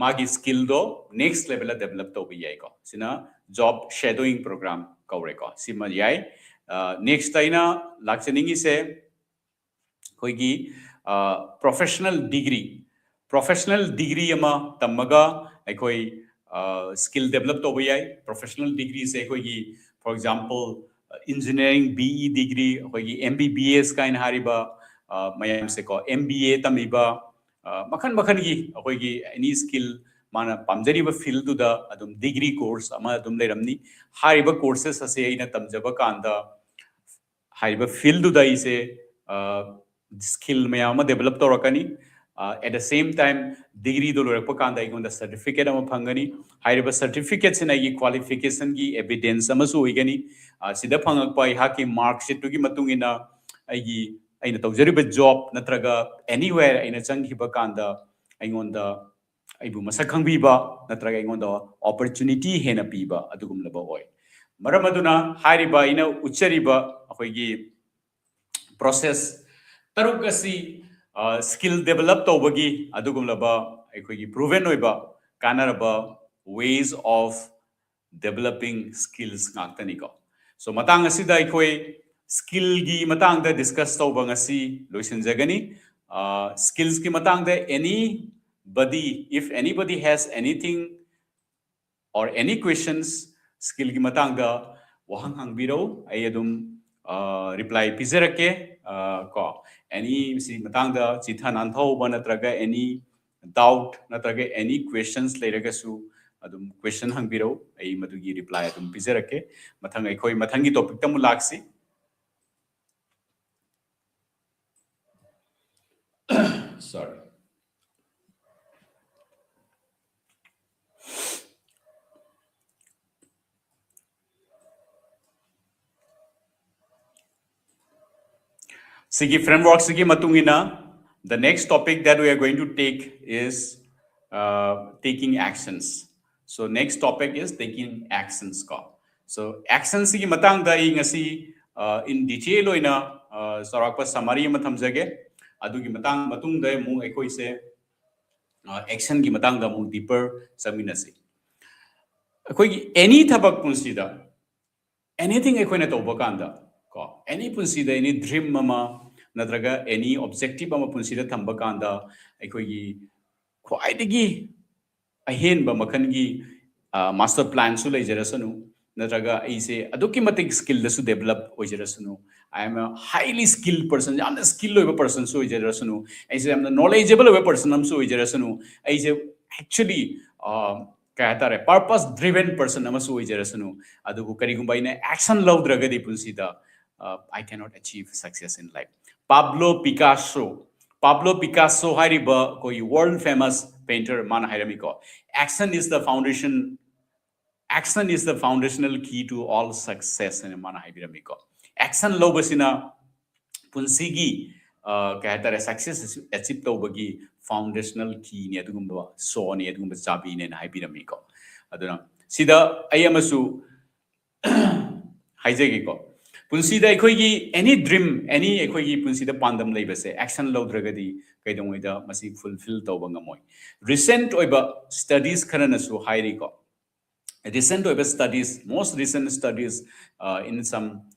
ꯃꯥꯒꯤ skill ꯗꯣ next level ꯗ develop ꯇꯧꯕ ꯌꯥꯏꯀꯣ꯫ ꯁꯤꯅ job shadowing program ꯀꯧꯔꯦꯀꯣ꯫ ꯁꯤꯃ ꯌꯥꯏ꯫ Next ꯑꯩꯅ ꯂꯥꯛꯆꯅꯤꯡꯉꯤꯁꯦ ꯑꯩꯈꯣꯏꯒꯤ professional degree, professional degree ꯑꯃ ꯇꯝꯃꯒ ꯑꯩꯈꯣꯏ skill develop ꯇꯧꯕ ꯌꯥꯏ꯫ Professional degree ꯁꯦ ꯑꯩꯈꯣꯏꯒꯤ, for example, engineering B E degree, ꯑꯩꯈꯣꯏꯒꯤ M B B S ꯀꯥꯏꯅ ꯍꯥꯏꯔꯤꯕ ꯃꯌꯥꯝꯁꯦꯀꯣ, M B A ꯇꯝꯃꯤꯕ, ꯃꯈꯜ ꯃꯈꯜꯒꯤ ꯑꯩꯈꯣꯏꯒꯤ any skill, ꯃꯥꯅ ꯄꯥꯝꯖꯔꯤꯕ field ꯗꯨꯗ ꯑꯗꯨꯝ degree course ꯑꯃ ꯑꯗꯨꯝ ꯂꯩꯔꯝꯅꯤ꯫ ꯍꯥꯏꯔꯤꯕ courses ꯑꯁꯦ ꯑꯩꯅ ꯇꯝꯖꯕ ꯀꯥꯟꯗ ꯍꯥꯏꯔꯤꯕ field ꯗꯨꯗ ꯑꯩꯁꯦ skill ꯃꯌꯥꯝ ꯑꯃ develop ꯇꯧꯔꯛꯀꯅꯤ꯫ At the same time, degree ꯗꯣ ꯂꯣꯏꯔꯛꯄ ꯀꯥꯟꯗ ꯑꯩꯉꯣꯟꯗ certificate ꯑꯃ ꯐꯪꯒꯅꯤ꯫ ꯍꯥꯏꯔꯤꯕ certificate ꯁꯤꯅ ꯑꯩꯒꯤ qualification ꯒꯤ evidence ꯑꯃꯁꯨ ꯑꯣꯏꯒꯅꯤ꯫ ꯁꯤꯗ ꯐꯪꯉꯛꯄ ꯑꯩꯍꯥꯛꯀꯤ mark sheet ꯇꯨꯒꯤ ꯃꯇꯨꯡ ꯏꯟꯅ ꯑꯩꯒꯤ, ꯑꯩꯅ ꯇꯧꯖꯔꯤꯕ job ꯅꯠꯇ꯭ꯔꯒ anywhere ꯑꯩꯅ ꯆꯪꯈꯤꯕ ꯀꯥꯟꯗ ꯑꯩꯉꯣꯟꯗ, ꯑꯩꯕꯨ ꯃꯁꯛ ꯈꯪꯕꯤꯕ ꯅꯠꯇ꯭ꯔꯒ ꯑꯩꯉꯣꯟꯗ opportunity ꯍꯦꯟꯅ ꯄꯤꯕ ꯑꯗꯨꯒꯨꯝꯂꯕ ꯑꯣꯏ꯫ ꯃꯔꯝ ꯑꯗꯨꯅ ꯍꯥꯏꯔꯤꯕ ꯑꯩꯅ ꯎꯠꯆꯔꯤꯕ ꯑꯩꯈꯣꯏꯒꯤ process ꯇꯔꯨꯛ ꯑꯁꯤ skill develop ꯇꯧꯕꯒꯤ ꯑꯗꯨꯒꯨꯝꯂꯕ ꯑꯩꯈꯣꯏꯒꯤ proven ꯑꯣꯏꯕ ꯀꯥꯟꯅꯔꯕ ways of developing skills ꯉꯥꯛꯇꯅꯤꯀꯣ꯫ So ꯃꯇꯥꯡ ꯑꯁꯤꯗ ꯑꯩꯈꯣꯏ skillꯒꯤ ꯃꯇꯥꯡꯗ discuss ꯇꯧꯕ ꯉꯁꯤ ꯂꯣꯏꯁꯤꯟꯖꯒꯅꯤ꯫ Skillsꯀꯤ ꯃꯇꯥꯡꯗ anybody, if anybody has anything or any questions, skillꯒꯤ ꯃꯇꯥꯡꯗ ꯋꯥꯍꯪ ꯍꯪꯕꯤꯔꯧ, ꯑꯩ ꯑꯗꯨꯝ reply ꯄꯤꯖꯔꯛꯀꯦ꯫ ꯀꯣ, any ꯁꯤ ꯃꯇꯥꯡꯗ ꯆꯤꯊ ꯅꯥꯟꯊꯍꯧꯕ ꯅꯠꯇ꯭ꯔꯒ any doubt ꯅꯠꯇ꯭ꯔꯒ any questions ꯂꯩꯔꯒꯁꯨ ꯑꯗꯨꯝ question ꯍꯪꯕꯤꯔꯧ, ꯑꯩ ꯃꯗꯨꯒꯤ reply ꯑꯗꯨꯝ ꯄꯤꯖꯔꯛꯀꯦ꯫ ꯃꯊꯪ ꯑꯩꯈꯣꯏ ꯃꯊꯪꯒꯤ topicꯇ ꯑꯃꯨꯛ ꯂꯥꯛꯁꯤ꯫ Sorry. ꯁꯤꯒꯤ frameworkꯁꯤꯒꯤ ꯃꯇꯨꯡ ꯏꯟꯅ, the next topic that we are going to take is taking actions. So next topic is taking actions ꯀꯣ꯫ So actionꯁꯤꯒꯤ ꯃꯇꯥꯡꯗ ꯑꯩ ꯉꯁꯤ in detail ꯑꯣꯏꯅ ꯆꯥꯎꯔꯥꯛꯄ summary ꯑꯃ ꯊꯝꯖꯒꯦ꯫ ꯑꯗꯨꯒꯤ ꯃꯇꯥꯡ ꯃꯇꯨꯡꯗ ꯑꯃꯨꯛ ꯑꯩꯈꯣꯏꯁꯦ actionꯒꯤ ꯃꯇꯥꯡꯗ ꯑꯃꯨꯛ deeper ꯆꯪꯃꯤꯟꯅꯁꯤ꯫ ꯑꯩꯈꯣꯏꯒꯤ any ꯊꯕꯛ ꯄꯨꯟꯁꯤꯗ, anything ꯑꯩꯈꯣꯏꯅ ꯇꯧꯕ ꯀꯥꯟꯗ ꯀꯣ, any ꯄꯨꯟꯁꯤꯗ any dream ꯑꯃ ꯅꯠꯇ꯭ꯔꯒ any objective ꯑꯃ ꯄꯨꯟꯁꯤꯗ ꯊꯝꯕ ꯀꯥꯟꯗ ꯑꯩꯈꯣꯏꯒꯤ ꯈ꯭ꯋꯥꯏꯗꯒꯤ ꯑꯍꯦꯟꯕ ꯃꯈꯜꯒꯤ master planꯁꯨ ꯂꯩꯖꯔꯁꯅꯨ, ꯅꯠꯇ꯭ꯔꯒ ꯑꯩꯁꯦ ꯑꯗꯨꯛꯀꯤ ꯃꯇꯤꯛ skillꯗꯁꯨ develop ꯑꯣꯏꯖꯔꯁꯅꯨ, I am a highly skilled person, ꯌꯥꯝꯅ skill ꯑꯣꯏꯕ personꯁꯨ ꯑꯣꯏꯖꯔꯁꯅꯨ, ꯑꯩꯁꯦ ꯌꯥꯝꯅ knowledgeable ꯑꯣꯏꯕ person ꯑꯃꯁꯨ ꯑꯣꯏꯖꯔꯁꯅꯨ, ꯑꯩꯁꯦ actually ꯀꯩ ꯍꯥꯏꯇꯥꯔꯦ, purpose driven person ꯑꯃꯁꯨ ꯑꯣꯏꯖꯔꯁꯅꯨ, ꯑꯗꯨꯕꯨ ꯀꯔꯤꯒꯨꯝꯕ ꯑꯩꯅ action ꯂꯧꯗ꯭ꯔꯒꯗꯤ ꯄꯨꯟꯁꯤꯗ I cannot achieve success in life. Pablo Picasso, Pablo Picasso ꯍꯥꯏꯔꯤꯕ ꯑꯩꯈꯣꯏꯒꯤ world famous painter ꯃꯥꯅ ꯍꯥꯏꯔꯝꯃꯤꯀꯣ, action is the foundation, action is the foundational key to all success ꯍꯥꯏꯅ ꯃꯥꯅ ꯍꯥꯏꯕꯤꯔꯝꯃꯤꯀꯣ꯫ Action ꯂꯧꯕꯁꯤꯅ ꯄꯨꯟꯁꯤꯒꯤ ꯀꯩ ꯍꯥꯏꯇꯥꯔꯦ, success achieve ꯇꯧꯕꯒꯤ foundational keyꯅꯤ, ꯑꯗꯨꯒꯨꯝꯕ ꯁꯣꯅꯤ, ꯑꯗꯨꯒꯨꯝꯕ ꯆꯥꯕꯤꯅꯦꯅ ꯍꯥꯏꯕꯤꯔꯝꯃꯤꯀꯣ꯫ ꯑꯗꯨꯅ ꯁꯤꯗ ꯑꯩ ꯑꯃꯁꯨ ꯍꯥꯏꯖꯒꯦꯀꯣ꯫ ꯄꯨꯟꯁꯤꯗ ꯑꯩꯈꯣꯏꯒꯤ any dream, any ꯑꯩꯈꯣꯏꯒꯤ ꯄꯨꯟꯁꯤꯗ ꯄꯥꯟꯗꯝ ꯂꯩꯕꯁꯦ action ꯂꯧꯗ꯭ꯔꯒꯗꯤ ꯀꯩꯗꯧꯉꯩꯗ ꯃꯁꯤ fulfill ꯇꯧꯕ ꯉꯝꯃꯣꯏ꯫ Recent ꯑꯣꯏꯕ studies ꯈꯔꯅꯁꯨ ꯍꯥꯏꯔꯤꯀꯣ, recent ꯑꯣꯏꯕ studies, most recent studies, uh, in some,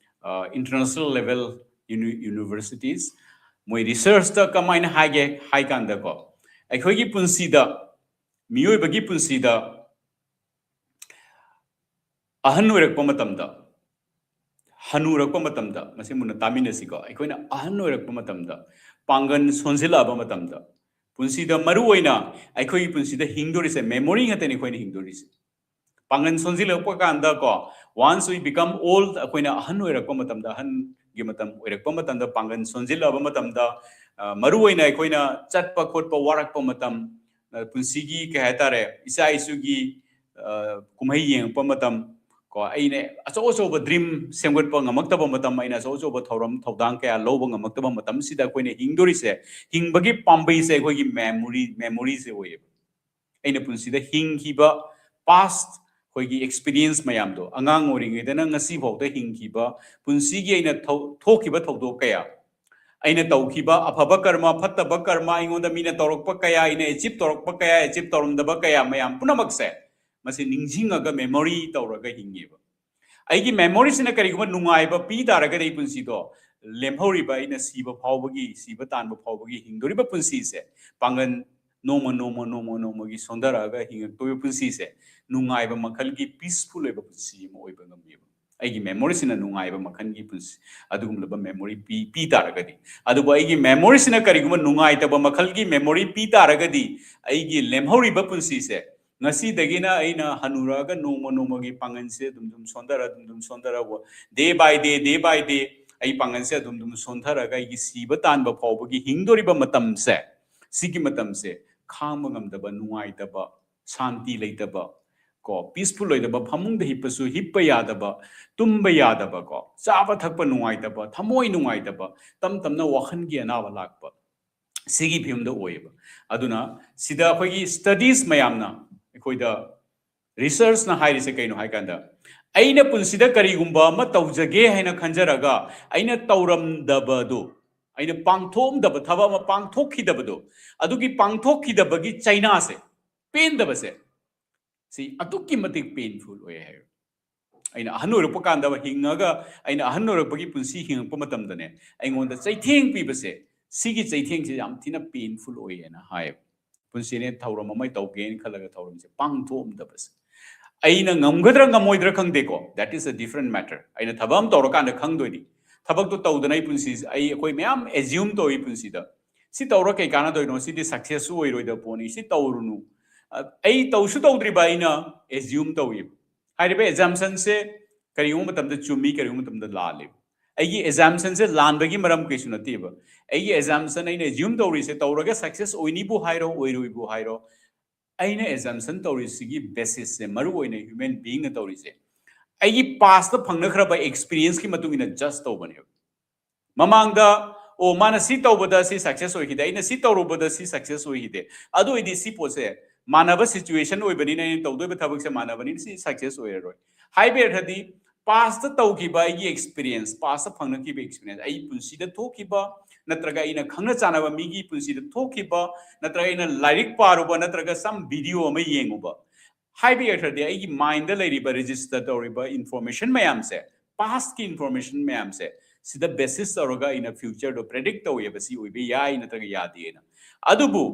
uh, international level universities, ꯃꯣꯏ researchꯇ ꯀꯃꯥꯏꯅ ꯍꯥꯏꯒꯦ ꯍꯥꯏ ꯀꯥꯟꯗꯀꯣ, ꯑꯩꯈꯣꯏꯒꯤ ꯄꯨꯟꯁꯤꯗ, ꯃꯤꯑꯣꯏꯕꯒꯤ ꯄꯨꯟꯁꯤꯗ ꯑꯍꯟ ꯑꯣꯏꯔꯛꯄ ꯃꯇꯝꯗ, ꯍꯅꯨꯔꯛꯄ ꯃꯇꯝꯗ, ꯃꯁꯤ ꯃꯨꯟꯅ ꯇꯥꯃꯤꯟꯅꯁꯤꯀꯣ, ꯑꯩꯈꯣꯏꯅ ꯑꯍꯟ ꯑꯣꯏꯔꯛꯄ ꯃꯇꯝꯗ, ꯄꯥꯡꯒꯜ ꯁꯣꯟꯖꯤꯜꯂꯛꯑꯕ ꯃꯇꯝꯗ, ꯄꯨꯟꯁꯤꯗ ꯃꯔꯨ ꯑꯣꯏꯅ ꯑꯩꯈꯣꯏꯒꯤ ꯄꯨꯟꯁꯤꯗ ꯍꯤꯡꯗꯣꯔꯤꯁꯦ memory ꯉꯥꯛꯇꯅꯤ ꯑꯩꯈꯣꯏꯅ ꯍꯤꯡꯗꯣꯔꯤꯁꯦ꯫ ꯄꯥꯡꯒꯜ ꯁꯣꯟꯖꯤꯜꯂꯛꯄ ꯀꯥꯟꯗ ꯀꯣ, once we become old, ꯑꯩꯈꯣꯏꯅ ꯑꯍꯟ ꯑꯣꯏꯔꯛꯄ ꯃꯇꯝꯗ, ꯑꯍꯟꯒꯤ ꯃꯇꯝ ꯑꯣꯏꯔꯛꯄ ꯃꯇꯝꯗ, ꯄꯥꯡꯒꯜ ꯁꯣꯟꯖꯤꯜꯂꯛꯑꯕ ꯃꯇꯝꯗ, ꯑ, ꯃꯔꯨ ꯑꯣꯏꯅ ꯑꯩꯈꯣꯏꯅ ꯆꯠꯄ ꯈꯣꯠꯄ ꯋꯥꯔꯛꯄ ꯃꯇꯝ, ꯑ, ꯄꯨꯟꯁꯤꯒꯤ ꯀꯩ ꯍꯥꯏꯇꯥꯔꯦ, ꯏꯆꯥ ꯏꯁꯨꯒꯤ, ꯑ, ꯀꯨꯝꯍꯩ ꯌꯦꯡꯉꯛꯄ ꯃꯇꯝ ꯀꯣ, ꯑꯩꯅ ꯑꯆꯧ ꯑꯆꯧꯕ dream ꯁꯦꯝꯒꯠꯄ ꯉꯝꯃꯛꯇꯕ ꯃꯇꯝ, ꯑꯩꯅ ꯑꯆꯧ ꯑꯆꯧꯕ ꯊꯧꯔꯝ ꯊꯧꯗꯥꯡ ꯀꯌꯥ ꯂꯧꯕ ꯉꯝꯃꯛꯇꯕ ꯃꯇꯝꯁꯤꯗ ꯑꯩꯈꯣꯏꯅ ꯍꯤꯡꯗꯣꯔꯤꯁꯦ, ꯍꯤꯡꯕꯒꯤ ꯄꯥꯝꯕꯩꯁꯦ ꯑꯩꯈꯣꯏꯒꯤ memory, memoryꯁꯦ ꯑꯣꯏꯌꯦꯕ꯫ ꯑꯩꯅ ꯄꯨꯟꯁꯤꯗ ꯍꯤꯡꯈꯤꯕ past ꯑꯩꯈꯣꯏꯒꯤ experience ꯃꯌꯥꯝꯗꯣ, ꯑꯉꯥꯡ ꯑꯣꯏꯔꯤꯉꯩꯗꯅ ꯉꯁꯤ ꯐꯥꯎꯗ ꯍꯤꯡꯈꯤꯕ ꯄꯨꯟꯁꯤꯒꯤ ꯑꯩꯅ ꯊꯧ-, ꯊꯣꯛꯈꯤꯕ ꯊꯧꯗꯣꯛ ꯀꯌꯥ, ꯑꯩꯅ ꯇꯧꯈꯤꯕ ꯑꯐꯕ ꯀꯔꯃ, ꯐꯠꯇꯕ ꯀꯔꯃ, ꯑꯩꯉꯣꯟꯗ ꯃꯤꯅ ꯇꯧꯔꯛꯄ ꯀꯌꯥ, ꯑꯩꯅ achieve ꯇꯧꯔꯛꯄ ꯀꯌꯥ, achieve ꯇꯧꯔꯝꯗꯕ ꯀꯌꯥ ꯃꯌꯥꯝ ꯄꯨꯝꯅꯃꯛꯁꯦ, ꯃꯁꯤ ꯅꯤꯡꯁꯤꯡꯉꯒ memory ꯇꯧꯔꯒ ꯍꯤꯡꯉꯦꯕ꯫ ꯑꯩꯒꯤ memoryꯁꯤꯅ ꯀꯔꯤꯒꯨꯝꯕ ꯅꯨꯡꯉꯥꯏꯕ ꯄꯤ ꯇꯥꯔꯒꯗꯤ ꯑꯩ ꯄꯨꯟꯁꯤꯗꯣ, ꯂꯦꯝꯍꯧꯔꯤꯕ ꯑꯩꯅ ꯁꯤꯕ ꯐꯥꯎꯕꯒꯤ, ꯁꯤꯕ ꯇꯥꯟꯕ ꯐꯥꯎꯕꯒꯤ ꯍꯤꯡꯗꯣꯔꯤꯕ ꯄꯨꯟꯁꯤꯁꯦ, ꯄꯥꯡꯒꯜ ꯅꯣꯡꯃ, ꯅꯣꯡꯃ, ꯅꯣꯡꯃ, ꯅꯣꯡꯃꯒꯤ ꯁꯣꯟꯊꯔꯛꯑꯒ ꯍꯤꯡꯉꯛꯇꯣꯏꯕ ꯄꯨꯟꯁꯤꯁꯦ, ꯅꯨꯡꯉꯥꯏꯕ ꯃꯈꯜꯒꯤ peaceful ꯑꯣꯏꯕ ꯄꯨꯟꯁꯤ ꯑꯃ ꯑꯣꯏꯕ ꯉꯝꯃꯦꯕ꯫ ꯑꯩꯒꯤ memoryꯁꯤꯅ ꯅꯨꯡꯉꯥꯏꯕ ꯃꯈꯜꯒꯤ ꯄꯨꯟꯁꯤ, ꯑꯗꯨꯒꯨꯝꯂꯕ memory ꯄꯤ, ꯄꯤ ꯇꯥꯔꯒꯗꯤ꯫ ꯑꯗꯨꯕꯨ ꯑꯩꯒꯤ memoryꯁꯤꯅ ꯀꯔꯤꯒꯨꯝꯕ ꯅꯨꯡꯉꯥꯏꯇꯕ ꯃꯈꯜꯒꯤ memory ꯄꯤ ꯇꯥꯔꯒꯗꯤ, ꯑꯩꯒꯤ ꯂꯦꯝꯍꯧꯔꯤꯕ ꯄꯨꯟꯁꯤꯁꯦ, ꯉꯁꯤꯗꯒꯤꯅ ꯑꯩꯅ ꯍꯅꯨꯔꯛꯑꯒ ꯅꯣꯡꯃ ꯅꯣꯡꯃꯒꯤ ꯄꯥꯡꯒꯜꯁꯦ ꯑꯗꯨꯝ ꯑꯗꯨꯝ ꯁꯣꯟꯊꯔ, ꯑꯗꯨꯝ ꯑꯗꯨꯝ ꯁꯣꯟꯊꯔ, day by day, day by day, ꯑꯩ ꯄꯥꯡꯒꯜꯁꯦ ꯑꯗꯨꯝ ꯑꯗꯨꯝ ꯁꯣꯟꯊꯔꯒ ꯑꯩꯒꯤ ꯁꯤꯕ ꯇꯥꯟꯕ ꯐꯥꯎꯕꯒꯤ ꯍꯤꯡꯗꯣꯔꯤꯕ ꯃꯇꯝꯁꯦ, ꯁꯤꯒꯤ ꯃꯇꯝꯁꯦ ꯈꯥꯡꯕ ꯉꯝꯗꯕ, ꯅꯨꯡꯉꯥꯏꯇꯕ, ꯁꯥꯟꯇꯤ ꯂꯩꯇꯕ, ꯀꯣ, peaceful ꯑꯣꯏꯗꯕ, ꯐꯃꯨꯡꯗ ꯍꯤꯞꯄꯁꯨ ꯍꯤꯞꯄ ꯌꯥꯗꯕ, ꯇꯨꯝꯕ ꯌꯥꯗꯕ, ꯀꯣ, ꯆꯥꯕ ꯊꯛꯄ ꯅꯨꯡꯉꯥꯏꯇꯕ, ꯊꯃꯣꯏ ꯅꯨꯡꯉꯥꯏꯇꯕ, ꯇꯝ ꯇꯝꯅ ꯋꯥꯈꯜꯒꯤ ꯑꯅꯥꯕ ꯂꯥꯛꯄ, ꯁꯤꯒꯤ ꯐꯤꯕꯝꯗ ꯑꯣꯏꯌꯦꯕ꯫ ꯑꯗꯨꯅ ꯁꯤꯗ ꯑꯩꯈꯣꯏꯒꯤ studies ꯃꯌꯥꯝꯅ ꯑꯩꯈꯣꯏꯗ, researchꯅ ꯍꯥꯏꯔꯤꯁꯦ ꯀꯩꯅꯣ ꯍꯥꯏ ꯀꯥꯟꯗ, ꯑꯩꯅ ꯄꯨꯟꯁꯤꯗ ꯀꯔꯤꯒꯨꯝꯕ ꯑꯃ ꯇꯧꯖꯒꯦ ꯍꯥꯏꯅ ꯈꯟꯖꯔꯒ ꯑꯩꯅ ꯇꯧꯔꯝꯗꯕꯗꯨ, ꯑꯩꯅ ꯄꯥꯡꯊꯣꯛꯑꯝꯗꯕ ꯊꯕꯛ ꯑꯃ ꯄꯥꯡꯊꯣꯛꯈꯤꯗꯕꯗꯣ, ꯑꯗꯨꯒꯤ ꯄꯥꯡꯊꯣꯛꯈꯤꯗꯕꯒꯤ ꯆꯩꯅꯥꯁꯦ, ꯄꯦꯟꯗꯕꯁꯦ, ꯁꯤ ꯑꯗꯨꯛꯀꯤ ꯃꯇꯤꯛ painful ꯑꯣꯏ ꯍꯥꯏ꯫ ꯑꯩꯅ ꯑꯍꯟ ꯑꯣꯏꯔꯛꯄ ꯀꯥꯟꯗ, ꯍꯤꯡꯉꯒ ꯑꯩꯅ ꯑꯍꯟ ꯑꯣꯏꯔꯛꯄꯒꯤ ꯄꯨꯟꯁꯤ ꯍꯤꯡꯉꯛꯄ ꯃꯇꯝꯗꯅꯦ, ꯑꯩꯉꯣꯟꯗ ꯆꯩꯊꯦꯡ ꯄꯤꯕꯁꯦ, ꯁꯤꯒꯤ ꯆꯩꯊꯦꯡꯁꯦ ꯌꯥꯝ ꯊꯤꯅ painful ꯑꯣꯏꯌꯦꯅ ꯍꯥꯏꯌꯦꯕ꯫ ꯄꯨꯟꯁꯤꯅꯦ ꯊꯧꯔꯝ ꯑꯃ ꯇꯧꯒꯦꯅ ꯈꯜꯂꯒ ꯊꯧꯔꯝꯁꯦ ꯄꯥꯡꯊꯣꯛꯑꯝꯗꯕꯁꯦ, ꯑꯩꯅ ꯉꯝꯒꯗ꯭ꯔꯥ ꯉꯝꯃꯣꯏꯗ꯭ꯔꯥ ꯈꯪꯗꯦꯀꯣ, that is a different matter꯫ ꯑꯩꯅ ꯊꯕꯛ ꯑꯃ ꯇꯧꯔꯀꯥꯟꯗ ꯈꯪꯗꯣꯏꯅꯤ꯫ ꯊꯕꯛꯇꯣ ꯇꯧꯗꯅ ꯑꯩ ꯄꯨꯟꯁꯤꯁꯦ, ꯑꯩ, ꯑꯩꯈꯣꯏ ꯃꯌꯥꯝ assume ꯇꯧꯏ ꯄꯨꯟꯁꯤꯗ, "ꯁꯤ ꯇꯧꯔ ꯀꯩ ꯀꯥꯟꯅꯗꯣꯏꯅꯣ? ꯁꯤꯗꯤ success ꯑꯣꯏꯔꯣꯏꯗꯕ ꯄꯣꯠꯅꯤ, ꯁꯤ ꯇꯧꯔꯨꯅꯨ"꯫ ꯑ, ꯑꯩ ꯇꯧꯁꯨ ꯇꯧꯗ꯭ꯔꯤꯕ ꯑꯩꯅ assume ꯇꯧꯏꯕ꯫ ꯍꯥꯏꯔꯤꯕ assumptionꯁꯦ ꯀꯔꯤꯒꯨꯝꯕ ꯃꯇꯝꯗ ꯆꯨꯝꯃꯤ, ꯀꯔꯤꯒꯨꯝꯕ ꯃꯇꯝꯗ ꯂꯥꯜꯂꯤ꯫ ꯑꯩꯒꯤ assumptionꯁꯦ ꯂꯥꯟꯕꯒꯤ ꯃꯔꯝ ꯀꯩꯁꯨ ꯅꯠꯇꯦꯕ꯫ ꯑꯩꯒꯤ assumption, ꯑꯩꯅ assume ꯇꯧꯔꯤꯁꯦ, ꯇꯧꯔꯒ success ꯑꯣꯏꯅꯤꯕꯨ ꯍꯥꯏꯔꯣ, ꯑꯣꯏꯔꯣꯏꯕꯨ ꯍꯥꯏꯔꯣ, ꯑꯩꯅ assumption ꯇꯧꯔꯤꯁꯤꯒꯤ basisꯁꯦ, ꯃꯔꯨ ꯑꯣꯏꯅ human beingꯅ ꯇꯧꯔꯤꯁꯦ, ꯑꯩꯒꯤ pastꯇ ꯐꯪꯅꯈ꯭ꯔꯕ experienceꯀꯤ ꯃꯇꯨꯡ ꯏꯟꯅ judge ꯇꯧꯕꯅꯦꯕ꯫ ꯃꯃꯥꯡꯗ, "ꯑꯣ, ꯃꯥꯅ ꯁꯤ ꯇꯧꯕꯗ ꯁꯤ success ꯑꯣꯏꯈꯤꯗꯦ, ꯑꯩꯅ ꯁꯤ ꯇꯧꯔꯨꯕꯗ ꯁꯤ success ꯑꯣꯏꯈꯤꯗꯦ, ꯑꯗꯨ ꯑꯣꯏꯗꯤ ꯁꯤ ꯄꯣꯠꯁꯦ ꯃꯥꯟꯅꯕ situation ꯑꯣꯏꯕꯅꯤꯅ, ꯑꯩꯅ ꯇꯧꯗꯣꯏꯕ ꯊꯕꯛꯁꯦ ꯃꯥꯟꯅꯕꯅꯤꯅ ꯁꯤ success ꯑꯣꯏꯔꯔꯣꯏ" ꯍꯥꯏꯕ ꯑꯣꯏꯔꯒꯗꯤ, pastꯇ ꯇꯧꯈꯤꯕ ꯑꯩꯒꯤ experience, pastꯇ ꯐꯪꯅꯈꯤꯕ experience, ꯑꯩ ꯄꯨꯟꯁꯤꯗ ꯊꯣꯛꯈꯤꯕ, ꯅꯠꯇ꯭ꯔꯒ ꯑꯩꯅ ꯈꯪꯅ ꯆꯥꯟꯅꯕ ꯃꯤꯒꯤ ꯄꯨꯟꯁꯤꯗ ꯊꯣꯛꯈꯤꯕ, ꯅꯠꯇ꯭ꯔꯒ ꯑꯩꯅ ꯂꯥꯏꯔꯤꯛ ꯄꯥꯔꯨꯕ, ꯅꯠꯇ꯭ꯔꯒ some video ꯑꯃ ꯌꯦꯡꯉꯨꯕ, ꯍꯥꯏꯕ ꯑꯣꯏꯔꯒꯗꯤ, ꯑꯩꯒꯤ mindꯗ ꯂꯩꯔꯤꯕ, register ꯇꯧꯔꯤꯕ information ꯃꯌꯥꯝꯁꯦ, pastꯀꯤ information ꯃꯌꯥꯝꯁꯦ, ꯁꯤꯗ basis ꯇꯧꯔꯒ ꯑꯩꯅ futureꯗꯣ predict ꯇꯧꯋꯦꯕ, ꯁꯤ ꯑꯣꯏꯕ ꯌꯥꯏ ꯅꯠꯇ꯭ꯔꯒ ꯌꯥꯗꯦꯅ꯫ ꯑꯗꯨꯕꯨ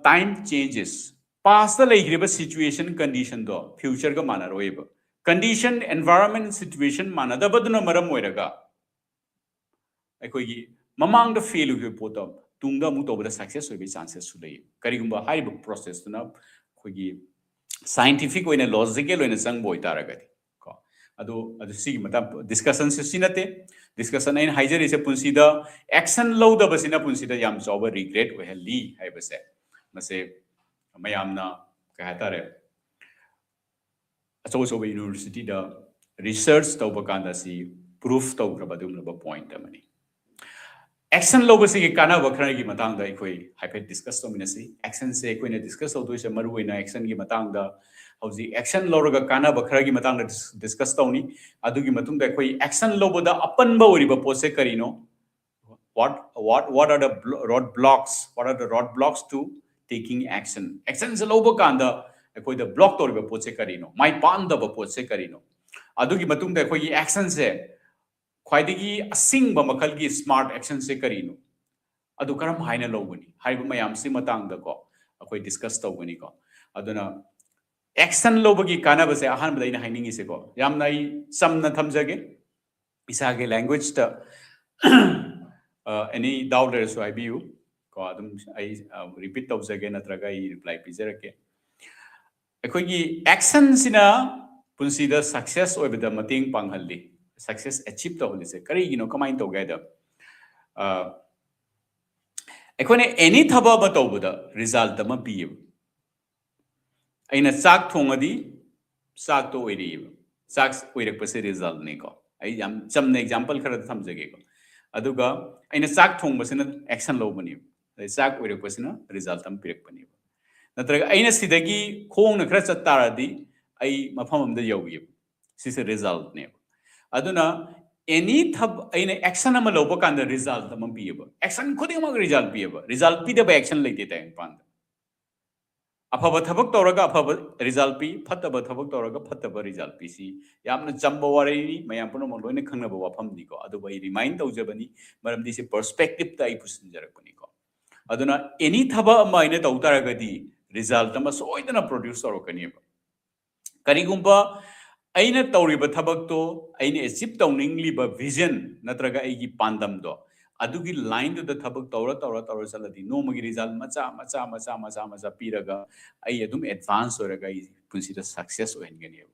time changes, pastꯇ ꯂꯩꯈ꯭ꯔꯤꯕ situation, conditionꯗꯣ futureꯒ ꯃꯥꯟꯅꯔꯣꯏꯕ꯫ Condition, environment, situation ꯃꯥꯟꯅꯗꯕꯗꯨꯅ ꯃꯔꯝ ꯑꯣꯏꯔꯒ ꯑꯩꯈꯣꯏꯒꯤ ꯃꯃꯥꯡꯗ fail ꯑꯣꯏꯈꯤꯕ ꯄꯣꯠꯇꯣ ꯇꯨꯡꯗ ꯑꯃꯨꯛ ꯇꯧꯕꯗ success ꯑꯣꯏꯕꯒꯤ chances ꯁꯨ ꯂꯩ, ꯀꯔꯤꯒꯨꯝꯕ ꯍꯥꯏꯔꯤꯕ processꯇꯨꯅ ꯑꯩꯈꯣꯏꯒꯤ scientific ꯑꯣꯏꯅ, logical ꯑꯣꯏꯅ ꯆꯪꯕ ꯑꯣꯏꯇꯥꯔꯒꯗꯤ ꯀꯣ꯫ ꯑꯗꯨ, ꯑꯗꯨ ꯁꯤꯒꯤ ꯃꯇꯥꯡ discussionꯁꯦ ꯁꯤ ꯅꯠꯇꯦ꯫ Discussion ꯑꯩꯅ ꯍꯥꯏꯖꯔꯤꯁꯦ, ꯄꯨꯟꯁꯤꯗ action ꯂꯧꯗꯕꯁꯤꯅ ꯄꯨꯟꯁꯤꯗ ꯌꯥꯝ ꯆꯥꯎꯕ regret ꯑꯣꯏꯍꯜꯂꯤ ꯍꯥꯏꯕꯁꯦ, ꯃꯁꯦ ꯃꯌꯥꯝꯅ, ꯀꯩ ꯍꯥꯏꯇꯥꯔꯦ, ꯑꯆꯧ ꯑꯆꯧꯕ universityꯗ research ꯇꯧꯕ ꯀꯥꯟꯗ ꯁꯤ proof ꯇꯧꯈ꯭ꯔꯕ ꯑꯗꯨꯒꯨꯝꯂꯕ point ꯑꯃꯅꯤ꯫ Action ꯂꯧꯕꯁꯤꯒꯤ ꯀꯥꯟꯅꯕ ꯈꯔꯒꯤ ꯃꯇꯥꯡꯗ ꯑꯩꯈꯣꯏ ꯍꯥꯏꯐꯦꯠ discuss ꯇꯧꯃꯤꯟꯅꯁꯤ꯫ Actionꯁꯦ ꯑꯩꯈꯣꯏꯅ discuss ꯇꯧꯗꯣꯏꯁꯦ ꯃꯔꯨꯑꯣꯏꯅ actionꯒꯤ ꯃꯇꯥꯡꯗ ꯍꯧꯖꯤꯛ action ꯂꯧꯔꯒ ꯀꯥꯟꯅꯕ ꯈꯔꯒꯤ ꯃꯇꯥꯡꯗ discuss ꯇꯧꯅꯤ꯫ ꯑꯗꯨꯒꯤ ꯃꯇꯨꯡꯗ ꯑꯩꯈꯣꯏ action ꯂꯧꯕꯗ ꯑꯄꯟꯕ ꯑꯣꯏꯔꯤꯕ ꯄꯣꯠꯁꯦ ꯀꯔꯤꯅꯣ? What what what are the road blocks? What are the road blocks to taking action? Actionꯁꯦ ꯂꯧꯕ ꯀꯥꯟꯗ ꯑꯩꯈꯣꯏꯗ block ꯇꯧꯔꯤꯕ ꯄꯣꯠꯁꯦ ꯀꯔꯤꯅꯣ? ꯃꯥꯏ ꯄꯥꯛꯗꯕ ꯄꯣꯠꯁꯦ ꯀꯔꯤꯅꯣ? ꯑꯗꯨꯒꯤ ꯃꯇꯨꯡꯗ ꯑꯩꯈꯣꯏꯒꯤ actionꯁꯦ ꯈ꯭ꯋꯥꯏꯗꯒꯤ ꯑꯁꯤꯡꯕ ꯃꯈꯜꯒꯤ smart actionꯁꯦ ꯀꯔꯤꯅꯣ? ꯑꯗꯨ ꯀꯔꯝ ꯍꯥꯏꯅ ꯂꯧꯒꯅꯤ ꯍꯥꯏꯕ ꯃꯌꯥꯝꯁꯤ ꯃꯇꯥꯡꯗꯀꯣ ꯑꯩꯈꯣꯏ discuss ꯇꯧꯒꯅꯤꯀꯣ꯫ ꯑꯗꯨꯅ action ꯂꯧꯕꯒꯤ ꯀꯥꯟꯅꯕꯁꯦ ꯑꯍꯥꯟꯕꯗ ꯑꯩꯅ ꯍꯥꯏꯅꯤꯡꯉꯤꯁꯦꯀꯣ, ꯌꯥꯝꯅ ꯑꯩ ꯆꯝꯅ ꯊꯝꯖꯒꯦ, ꯏꯁꯥꯒꯤ languageꯇ any doubt ꯂꯩꯔꯁꯨ ꯍꯥꯏꯕꯤꯌꯨ ꯀꯣ, ꯑꯗꯨꯝ ꯑꯩ repeat ꯇꯧꯖꯒꯦ ꯅꯠꯇ꯭ꯔꯒ ꯑꯩ reply ꯄꯤꯖꯔꯛꯀꯦ꯫ ꯑꯩꯈꯣꯏꯒꯤ actionꯁꯤꯅ ꯄꯨꯟꯁꯤꯗ success ꯑꯣꯏꯕꯗ ꯃꯇꯦꯡ ꯄꯥꯡꯍꯜꯂꯤ꯫ Success achieve ꯇꯧꯍꯜꯂꯤꯁꯦ ꯀꯔꯤꯒꯤꯅꯣ, ꯀꯃꯥꯏꯅ ꯇꯧꯒꯦ ꯍꯥꯏꯗ, ꯑꯩꯈꯣꯏꯅ any ꯊꯕꯛ ꯑꯃ ꯇꯧꯕꯗ result ꯑꯃ ꯄꯤꯌꯦꯕ꯫ ꯑꯩꯅ ꯆꯥꯛ ꯊꯣꯡꯉꯗꯤ ꯆꯥꯛꯇꯣ ꯑꯣꯏꯔꯛꯏꯕ꯫ ꯆꯥꯛ ꯑꯣꯏꯔꯛꯄꯁꯦ resultꯅꯤꯀꯣ꯫ ꯑꯩ ꯌꯥꯝ ꯆꯝꯅ example ꯈꯔ ꯊꯝꯖꯒꯦꯀꯣ꯫ ꯑꯗꯨꯒ ꯑꯩꯅ ꯆꯥꯛ ꯊꯣꯡꯕꯁꯤꯅ action ꯂꯧꯕꯅꯦꯕ꯫ ꯑꯗꯩ ꯆꯥꯛ ꯑꯣꯏꯔꯛꯄꯁꯤꯅ result ꯑꯃ ꯄꯤꯔꯛꯄꯅꯦꯕ꯫ ꯅꯠꯇ꯭ꯔꯒ ꯑꯩꯅ ꯁꯤꯗꯒꯤ ꯈꯣꯡꯅ ꯈꯔ ꯆꯠ ꯇꯥꯔꯗꯤ ꯑꯩ ꯃꯐꯝ ꯑꯃꯗ ꯌꯧꯏꯕ꯫ ꯁꯤꯁꯦ resultꯅꯦꯕ꯫ ꯑꯗꯨꯅ any ꯊꯕꯛ ꯑꯩꯅ action ꯑꯃ ꯂꯧꯕ ꯀꯥꯟꯗ result ꯑꯃ ꯄꯤꯌꯦꯕ꯫ Action ꯈꯨꯗꯤꯡꯃꯛ result ꯄꯤꯌꯦꯕ꯫ Result ꯄꯤꯗꯕ action ꯂꯩꯇꯦ ꯇꯥꯏꯕꯪꯄꯥꯟꯗ꯫ ꯑꯐꯕ ꯊꯕꯛ ꯇꯧꯔꯒ ꯑꯐꯕ result ꯄꯤ, ꯐꯠꯇꯕ ꯊꯕꯛ ꯇꯧꯔꯒ ꯐꯠꯇꯕ result ꯄꯤ꯫ ꯁꯤ ꯌꯥꯝꯅ ꯆꯝꯕ ꯋꯥꯔꯤꯅꯤ, ꯃꯌꯥꯝ ꯄꯨꯝꯅꯃꯛ ꯂꯣꯏꯅ ꯈꯪꯅꯕ ꯋꯥꯐꯝꯅꯤꯀꯣ꯫ ꯑꯗꯨꯕꯨ ꯑꯩ remind ꯇꯧꯖꯕꯅꯤ, ꯃꯔꯝꯗꯤ ꯁꯤ perspectiveꯇ ꯑꯩ ꯄꯨꯁꯤꯟꯖꯔꯛꯄꯅꯤꯀꯣ꯫ ꯑꯗꯨꯅ any ꯊꯕꯛ ꯑꯃ ꯑꯩꯅ ꯇꯧ ꯇꯥꯔꯒꯗꯤ result ꯑꯃ ꯁꯣꯏꯗꯅ produce ꯇꯧꯔꯛꯀꯅꯦꯕ꯫ ꯀꯔꯤꯒꯨꯝꯕ ꯑꯩꯅ ꯇꯧꯔꯤꯕ ꯊꯕꯛꯇꯣ, ꯑꯩꯅ achieve ꯇꯧꯅꯤꯡꯂꯤꯕ vision ꯅꯠꯇ꯭ꯔꯒ ꯑꯩꯒꯤ ꯄꯥꯟꯗꯝꯗꯣ, ꯑꯗꯨꯒꯤ lineꯗꯨꯗ ꯊꯕꯛ ꯇꯧꯔ ꯇꯧꯔ ꯇꯧꯔ ꯆꯠꯂꯗꯤ ꯅꯣꯡꯃꯒꯤ result ꯃꯆꯥ ꯃꯆꯥ ꯃꯆꯥ ꯃꯆꯥ ꯃꯆꯥ ꯄꯤꯔꯒ ꯑꯩ ꯑꯗꯨꯝ advance ꯑꯣꯏꯔꯒ ꯑꯩ ꯄꯨꯟꯁꯤꯗ success ꯑꯣꯏꯍꯟꯒꯅꯦꯕ꯫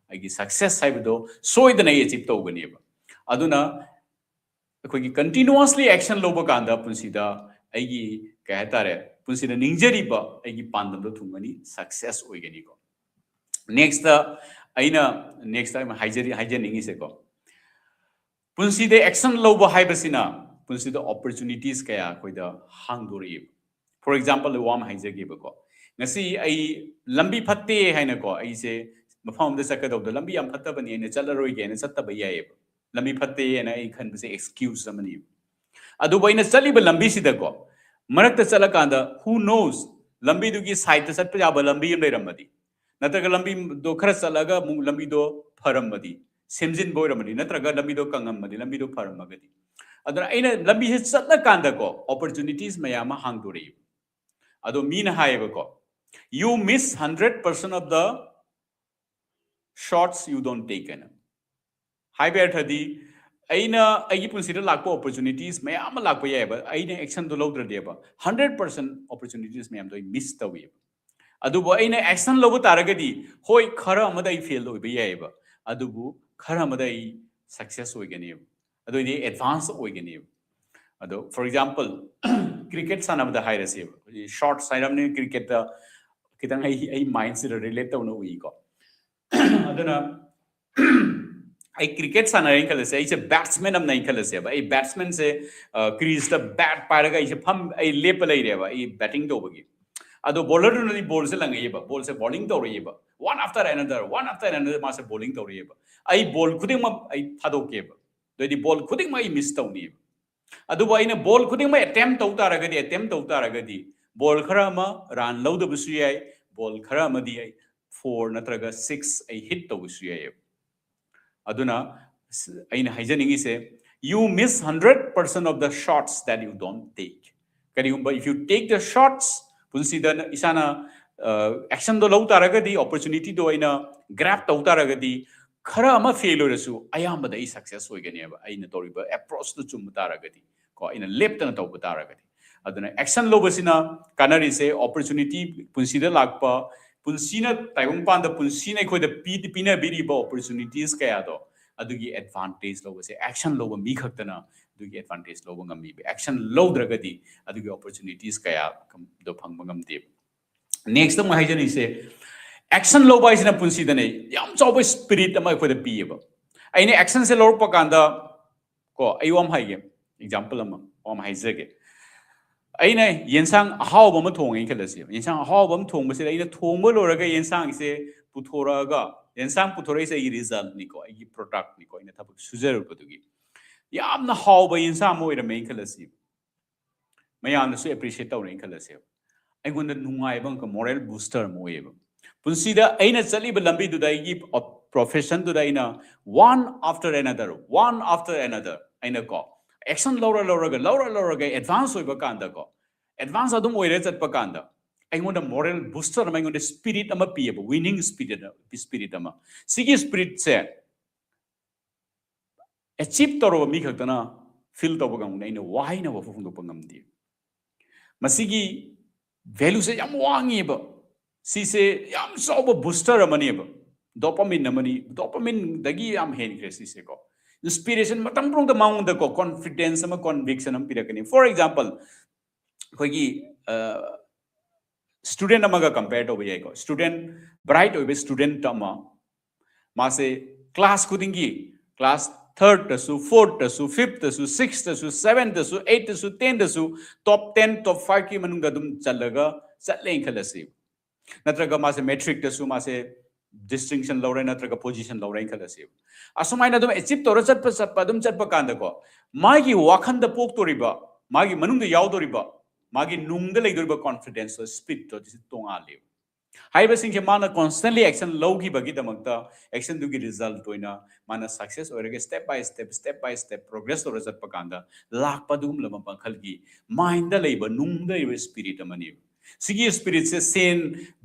ꯑꯩꯒꯤ success ꯍꯥꯏꯕꯗꯣ ꯁꯣꯏꯗꯅ ꯑꯩ achieve ꯇꯧꯒꯅꯦꯕ꯫ ꯑꯗꯨꯅ ꯑꯩꯈꯣꯏꯒꯤ continuously action ꯂꯧꯕ ꯀꯥꯟꯗ ꯄꯨꯟꯁꯤꯗ ꯑꯩꯒꯤ, ꯀꯩ ꯍꯥꯏꯇꯥꯔꯦ, ꯄꯨꯟꯁꯤꯗ ꯅꯤꯡꯖꯔꯤꯕ ꯑꯩꯒꯤ ꯄꯥꯟꯗꯝꯗꯣ ꯊꯨꯡꯒꯅꯤ, success ꯑꯣꯏꯒꯅꯤꯀꯣ꯫ Nextꯇ ꯑꯩꯅ next time ꯍꯥꯏꯖꯔꯤ, ꯍꯥꯏꯖꯅꯤꯡꯉꯤꯁꯦꯀꯣ, ꯄꯨꯟꯁꯤꯗ action ꯂꯧꯕ ꯍꯥꯏꯕꯁꯤꯅ ꯄꯨꯟꯁꯤꯗ opportunities ꯀꯌꯥ ꯑꯩꯈꯣꯏꯗ ꯍꯥꯡꯗꯣꯔꯛꯏꯕ꯫ For example, ꯋꯥ ꯑꯃ ꯍꯥꯏꯖꯒꯦꯕꯀꯣ, ꯉꯁꯤ ꯑꯩ ꯂꯝꯕꯤ ꯐꯠꯇꯦ ꯍꯥꯏꯅꯀꯣ, ꯑꯩꯁꯦ ꯃꯐꯝ ꯑꯃꯗ ꯆꯠꯀꯗꯧꯕꯗ ꯂꯝꯕꯤ ꯌꯥꯝ ꯐꯠꯇꯕꯅꯤ ꯍꯥꯏꯅ ꯆꯠꯂꯔꯣꯏꯒꯦ ꯍꯥꯏꯅ ꯆꯠꯇꯕ ꯌꯥꯏꯑꯕ꯫ ꯂꯝꯕꯤ ꯐꯠꯇꯦ ꯍꯥꯏꯅ ꯑꯩ ꯈꯟꯕꯁꯦ excuse ꯑꯃꯅꯤ꯫ ꯑꯗꯨꯕꯨ ꯑꯩꯅ ꯆꯠꯂꯤꯕ ꯂꯝꯕꯤꯁꯤꯗꯀꯣ, ꯃꯔꯛꯇ ꯆꯠꯂꯀꯥꯟꯗ who knows, ꯂꯝꯕꯤꯗꯨꯒꯤ sideꯇ ꯆꯠꯄ ꯌꯥꯕ ꯂꯝꯕꯤ ꯑꯃ ꯂꯩꯔꯝꯃꯗꯤ, ꯅꯠꯇ꯭ꯔꯒ ꯂꯝꯕꯤꯗꯣ ꯈꯔ ꯆꯠꯂꯒ ꯑꯃꯨꯛ ꯂꯝꯕꯤꯗꯣ ꯐꯔꯝꯃꯗꯤ, ꯁꯦꯝꯖꯤꯟꯕ ꯑꯣꯏꯔꯝꯃꯗꯤ, ꯅꯠꯇ꯭ꯔꯒ ꯂꯝꯕꯤꯗꯣ ꯀꯪꯉꯝꯃꯗꯤ, ꯂꯝꯕꯤꯗꯣ ꯐꯔꯝꯃꯒꯗꯤ꯫ ꯑꯗꯨꯅ ꯑꯩꯅ ꯂꯝꯕꯤꯁꯦ ꯆꯠꯂꯀꯥꯟꯗꯀꯣ, opportunities ꯃꯌꯥꯝ ꯑꯃ ꯍꯥꯡꯗꯣꯔꯛꯏ꯫ ꯑꯗꯣ ꯃꯤꯅ ꯍꯥꯏꯌꯦꯕꯀꯣ, "You miss hundred percent of the shots you don't take" ꯍꯥꯏꯅ꯫ ꯍꯥꯏꯕ ꯑꯔꯊꯗꯤ, ꯑꯩꯅ ꯑꯩꯒꯤ ꯄꯨꯟꯁꯤꯗ ꯂꯥꯛꯄ opportunities ꯃꯌꯥꯝ ꯑꯃ ꯂꯥꯛꯄ ꯌꯥꯏꯑꯕ, ꯑꯩꯅ actionꯗꯣ ꯂꯧꯗ꯭ꯔꯗꯤꯕ hundred percent opportunities ꯃꯌꯥꯝꯗꯣ ꯑꯩ miss ꯇꯧꯏꯕ꯫ ꯑꯗꯨꯕꯨ ꯑꯩꯅ action ꯂꯧꯕ ꯇꯥꯔꯒꯗꯤ, ꯍꯣꯏ, ꯈꯔ ꯑꯃꯗ ꯑꯩ fail ꯑꯣꯏꯕ ꯌꯥꯏꯑꯕ, ꯑꯗꯨꯕꯨ ꯈꯔ ꯑꯃꯗ ꯑꯩ success ꯑꯣꯏꯒꯅꯦꯕ, ꯑꯗꯨꯑꯣꯏꯗꯤ advance ꯑꯣꯏꯒꯅꯦꯕ꯫ ꯑꯗꯣ for example, cricket ꯁꯥꯟꯅꯕꯗ ꯍꯥꯏꯔꯁꯦꯕ, ꯑꯩꯈꯣꯏꯒꯤ shots ꯍꯥꯏꯔꯝꯅꯤ, cricketꯇ ꯈꯤꯇꯪ ꯑꯩ, ꯑꯩ mindꯁꯤꯗ relate ꯇꯧꯅ ꯎꯏꯀꯣ꯫ ꯑꯗꯨꯅ ꯑꯩ cricket ꯁꯥꯟꯅꯔꯦꯅ ꯈꯜꯂꯁꯦ, ꯑꯩꯁꯦ batsman ꯑꯃꯅ ꯈꯜꯂꯁꯦꯕ, ꯑꯩ batsmanꯁꯦ creaseꯇ bat ꯄꯥꯏꯔꯒ ꯑꯩꯁꯦ ꯐꯝ, ꯑꯩ ꯂꯦꯞꯄ ꯂꯩꯔꯦꯕ, ꯑꯩ batting ꯇꯧꯕꯒꯤ꯫ ꯑꯗꯣ bowlerꯗꯨꯅꯗꯤ ballꯁꯦ ꯂꯪꯉꯛꯏꯕ, ballꯁꯦ bowling ꯇꯧꯔꯛꯏꯕ, one after another, one after another ꯃꯥꯁꯦ bowling ꯇꯧꯔꯛꯏꯕ꯫ ꯑꯩ ball ꯈꯨꯗꯤꯡꯃꯛ ꯑꯩ ꯊꯥꯗꯣꯛꯀꯦꯕ, ꯑꯗꯨꯑꯣꯏꯗꯤ ball ꯈꯨꯗꯤꯡꯃꯛ ꯑꯩ miss ꯇꯧꯅꯤꯕ꯫ ꯑꯗꯨꯕꯨ ꯑꯩꯅ ball ꯈꯨꯗꯤꯡꯃꯛ attempt ꯇꯧ ꯇꯥꯔꯒꯗꯤ, attempt ꯇꯧ ꯇꯥꯔꯒꯗꯤ, ball ꯈꯔ ꯑꯃ run ꯂꯧꯗꯕꯁꯨ ꯌꯥꯏ, ball ꯈꯔ ꯑꯃꯗꯤ ꯑꯩ four ꯅꯠꯇ꯭ꯔꯒ six ꯑꯩ hit ꯇꯧꯕꯁꯨ ꯌꯥꯏꯑꯕ꯫ ꯑꯗꯨꯅ ꯑꯩꯅ ꯍꯥꯏꯖꯅꯤꯡꯉꯤꯁꯦ, "You miss hundred percent of the shots that you don't take." ꯀꯔꯤꯒꯨꯝꯕ, if you take the shots, ꯄꯨꯟꯁꯤꯗ ꯏꯁꯥꯅ actionꯗꯣ ꯂꯧ ꯇꯥꯔꯒꯗꯤ, opportunityꯗꯣ ꯑꯩꯅ grab ꯇꯧ ꯇꯥꯔꯒꯗꯤ, ꯈꯔ ꯑꯃ fail ꯑꯣꯏꯔꯁꯨ ꯑꯌꯥꯝꯕꯗ ꯑꯩ success ꯑꯣꯏꯒꯅꯦꯕ, ꯑꯩꯅ ꯇꯧꯔꯤꯕ approachꯇꯣ ꯆꯨꯝꯕ ꯇꯥꯔꯒꯗꯤ ꯀꯣ, ꯑꯩꯅ ꯂꯦꯞꯇꯅ ꯇꯧꯕ ꯇꯥꯔꯒꯗꯤ꯫ ꯑꯗꯨꯅ action ꯂꯧꯕꯁꯤꯅ ꯀꯥꯟꯅꯔꯤꯁꯦ, opportunity ꯄꯨꯟꯁꯤꯗ ꯂꯥꯛꯄ, ꯄꯨꯟꯁꯤꯅ, ꯇꯥꯏꯕꯪꯄꯥꯟꯗ ꯄꯨꯟꯁꯤꯅ ꯑꯩꯈꯣꯏꯗ ꯄꯤ-, ꯄꯤꯅꯕꯤꯔꯤꯕ opportunities ꯀꯌꯥꯗꯣ, ꯑꯗꯨꯒꯤ advantage ꯂꯧꯕꯁꯦ action ꯂꯧꯕ ꯃꯤ ꯈꯛꯇꯅ ꯑꯗꯨꯒꯤ advantage ꯂꯧꯕ ꯉꯝꯃꯤꯕ꯫ Action ꯂꯧꯗ꯭ꯔꯒꯗꯤ ꯑꯗꯨꯒꯤ opportunities ꯀꯌꯥꯗꯣ ꯐꯪꯕ ꯉꯝꯗꯦꯕ꯫ Next ꯑꯃꯨꯛ ꯍꯥꯏꯖꯅꯤꯡꯉꯤꯁꯦ, action ꯂꯧꯕ ꯍꯥꯏꯁꯤꯅ ꯄꯨꯟꯁꯤꯗꯅꯦ ꯌꯥꯝ ꯆꯥꯎꯕ spirit ꯑꯃ ꯑꯩꯈꯣꯏꯗ ꯄꯤꯌꯦꯕ꯫ ꯑꯩꯅ actionꯁꯦ ꯂꯧꯔꯛꯄ ꯀꯥꯟꯗ ꯀꯣ, ꯑꯩ ꯋꯥ ꯑꯃ ꯍꯥꯏꯒꯦ, example ꯑꯃ, ꯋꯥ ꯑꯃ ꯍꯥꯏꯖꯒꯦ꯫ ꯑꯩꯅ ꯌꯦꯟꯁꯥꯡ ꯑꯍꯥꯎꯕ ꯑꯃ ꯊꯣꯡꯉꯦꯅ ꯈꯜꯂꯁꯦꯕ꯫ ꯌꯦꯟꯁꯥꯡ ꯑꯍꯥꯎꯕ ꯑꯃ ꯊꯣꯡꯕꯁꯤꯗ ꯑꯩꯅ ꯊꯣꯡꯕ ꯂꯣꯏꯔꯒ ꯌꯦꯟꯁꯥꯡꯁꯦ ꯄꯨꯊꯣꯔꯛꯑꯒ, ꯌꯦꯟꯁꯥꯡ ꯄꯨꯊꯣꯔꯛꯏꯁꯦ ꯑꯩꯒꯤ ꯔꯤꯖꯜꯠꯅꯤꯀꯣ, ꯑꯩꯒꯤ ꯄ꯭ꯔꯣꯗꯛꯅꯤꯀꯣ, ꯑꯩꯅ ꯊꯕꯛ ꯁꯨꯖꯔꯨꯕꯗꯨꯒꯤ꯫ ꯌꯥꯝꯅ ꯍꯥꯎꯕ ꯌꯦꯟꯁꯥꯡ ꯑꯃ ꯑꯣꯏꯔꯝꯃꯦꯅ ꯈꯜꯂꯁꯦꯕ꯫ ꯃꯌꯥꯝꯅꯁꯨ ꯑꯦꯄ꯭ꯔꯤꯁꯤꯌꯦꯠ ꯇꯧꯔꯦꯅ ꯈꯜꯂꯁꯦꯕ꯫ ꯑꯩꯉꯣꯟꯗ ꯅꯨꯡꯉꯥꯏꯕ ꯑꯃꯒ, ꯃꯣꯔꯦꯜ ꯕꯨꯁꯇꯔ ꯑꯃ ꯑꯣꯏꯌꯦꯕ꯫ ꯄꯨꯟꯁꯤꯗ ꯑꯩꯅ ꯆꯠꯂꯤꯕ ꯂꯝꯕꯤꯗꯨꯗ, ꯑꯩꯒꯤ ꯄ꯭ꯔꯣꯐꯦꯁꯟꯗꯨꯗ ꯑꯩꯅ one after another, one after another ꯑꯩꯅ ꯀꯣ, ꯑꯦꯛꯁꯟ ꯂꯧꯔ ꯂꯧꯔꯒ, ꯂꯧꯔ ꯂꯧꯔꯒ, ꯑꯦꯗꯚꯥꯟꯁ ꯑꯣꯏꯕ ꯀꯥꯟꯗꯀꯣ, ꯑꯦꯗꯚꯥꯟꯁ ꯑꯗꯨꯝ ꯑꯣꯏꯔ ꯆꯠꯄ ꯀꯥꯟꯗ, ꯑꯩꯉꯣꯟꯗ ꯃꯣꯔꯦꯜ ꯕꯨꯁꯇꯔ ꯑꯃ, ꯑꯩꯉꯣꯟꯗ ꯁ꯭ꯄꯤꯔꯤꯠ ꯑꯃ ꯄꯤꯌꯦꯕ, ꯋꯤꯅꯤꯡ ꯁ꯭ꯄꯤꯔꯤꯠ, ꯁ꯭ꯄꯤꯔꯤꯠ ꯑꯃ꯫ ꯁꯤꯒꯤ ꯁ꯭ꯄꯤꯔꯤꯠꯁꯦ ꯑꯦꯆꯤꯞ ꯇꯧꯔꯕ ꯃꯤ ꯈꯛꯇꯅ ꯐꯤꯜ ꯇꯧꯕ ꯉꯝꯒꯅꯤ꯫ ꯑꯩꯅ ꯋꯥꯍꯩꯅ ꯐꯣꯡꯗꯣꯛꯄ ꯉꯝꯗꯦ꯫ ꯃꯁꯤꯒꯤ ꯚꯦꯂꯨꯁꯦ ꯌꯥꯝ ꯋꯥꯡꯉꯦꯕ꯫ ꯁꯤꯁꯦ ꯌꯥꯝ ꯆꯥꯎꯕ ꯕꯨꯁꯇꯔ ꯑꯃꯅꯦꯕ꯫ ꯗꯣꯄꯥꯃꯤꯟ ꯑꯃꯅꯤ, ꯗꯣꯄꯥꯃꯤꯟꯗꯒꯤ ꯌꯥꯝ ꯍꯦꯟꯈ꯭ꯔꯦ ꯁꯤꯁꯦꯀꯣ꯫ ꯏꯟꯁꯄꯤꯔꯦꯁꯟ ꯃꯇꯝ ꯄꯨꯝꯅꯃꯛꯇ ꯃꯉꯣꯟꯗꯀꯣ, ꯀꯣꯟꯐꯤꯗꯦꯟꯁ ꯑꯃ, ꯀꯣꯟꯚꯤꯛꯁꯟ ꯑꯃ ꯄꯤꯔꯛꯀꯅꯤ꯫ ꯐꯣꯔ ꯑꯦꯛꯖꯥꯝꯄꯜ, ꯑꯩꯈꯣꯏꯒꯤ ꯁ꯭ꯇꯨꯗꯦꯟ ꯑꯃꯒ ꯀꯝꯄꯦꯌꯔ ꯇꯧꯕ ꯌꯥꯏꯀꯣ꯫ ꯁ꯭ꯇꯨꯗꯦꯟ, ꯕ꯭ꯔꯥꯏꯠ ꯑꯣꯏꯕ ꯁ꯭ꯇꯨꯗꯦꯟ ꯑꯃ, ꯃꯥꯁꯦ ꯀ꯭ꯂꯥꯁ ꯈꯨꯗꯤꯡꯒꯤ, ꯀ꯭ꯂꯥꯁ ꯊꯥꯔꯗꯇꯁꯨ, ꯐꯣꯔꯠꯇꯁꯨ, ꯐꯤꯐꯇꯁꯨ, ꯁꯤꯛꯁꯇꯁꯨ, ꯁꯚꯦꯟꯇꯁꯨ, ꯑꯩꯠꯇꯁꯨ, ꯇꯦꯟꯗꯁꯨ, ꯇꯣꯞ ꯇꯦꯟ, ꯇꯣꯞ ꯐꯥꯏꯚꯀꯤ ꯃꯅꯨꯡꯗ ꯑꯗꯨꯝ ꯆꯜꯂꯒ ꯆꯠꯂꯦꯅ ꯈꯜꯂꯁꯤ꯫ ꯅꯠꯇ꯭ꯔꯒ ꯃꯥꯁꯦ ꯃꯦꯇ꯭ꯔꯤꯛꯇꯁꯨ ꯃꯥꯁꯦ ꯗꯤꯁꯇꯤꯡꯁꯟ ꯂꯧꯔꯦ, ꯅꯠꯇ꯭ꯔꯒ ꯄꯣꯖꯤꯁꯟ ꯂꯧꯔꯦꯅ ꯈꯜꯂꯁꯦꯕ꯫ ꯑꯁꯨꯃꯥꯏꯅ ꯑꯗꯨꯝ ꯑꯦꯆꯤꯞ ꯇꯧꯔ ꯆꯠꯄ, ꯆꯠꯄ, ꯑꯗꯨꯝ ꯆꯠꯄ ꯀꯥꯟꯗꯀꯣ, ꯃꯥꯒꯤ ꯋꯥꯈꯟꯗ ꯄꯣꯛꯇꯣꯔꯤꯕ, ꯃꯥꯒꯤ ꯃꯅꯨꯡꯗ ꯌꯥꯎꯗꯣꯔꯤꯕ, ꯃꯥꯒꯤ ꯅꯨꯡꯗ ꯂꯩꯗꯣꯔꯤꯕ ꯀꯣꯟꯐꯤꯗꯦꯟꯁꯇꯣ, ꯁ꯭ꯄꯤꯔꯤꯠꯇꯣ, ꯑꯗꯨꯁꯨ ꯇꯣꯉꯥꯜꯂꯦꯕ꯫ ꯍꯥꯏꯔꯤꯕꯁꯤꯡꯁꯦ ꯃꯥꯅ ꯀꯣꯟꯁꯇꯦꯟꯂꯤ ꯑꯦꯛꯁꯟ ꯂꯧꯈꯤꯕꯒꯤꯗꯃꯛꯇ, ꯑꯦꯛꯁꯟꯗꯨꯒꯤ ꯔꯤꯖꯜꯠ ꯑꯣꯏꯅ ꯃꯥꯅ ꯁꯛꯁꯦꯁ ꯑꯣꯏꯔꯒ, step by step, step by step progress ꯇꯧꯔ ꯆꯠꯄ ꯀꯥꯟꯗ ꯂꯥꯛꯄ ꯑꯗꯨꯒꯨꯝꯂꯕ ꯃꯈꯜꯒꯤ ꯃꯥꯏꯟꯗ ꯂꯩꯕ, ꯅꯨꯡꯗ ꯂꯩꯕ ꯁ꯭ꯄꯤꯔꯤꯠ ꯑꯃꯅꯦꯕ꯫ ꯁꯤꯒꯤ ꯁ꯭ꯄꯤꯔꯤꯠꯁꯦ ꯁꯦꯟ,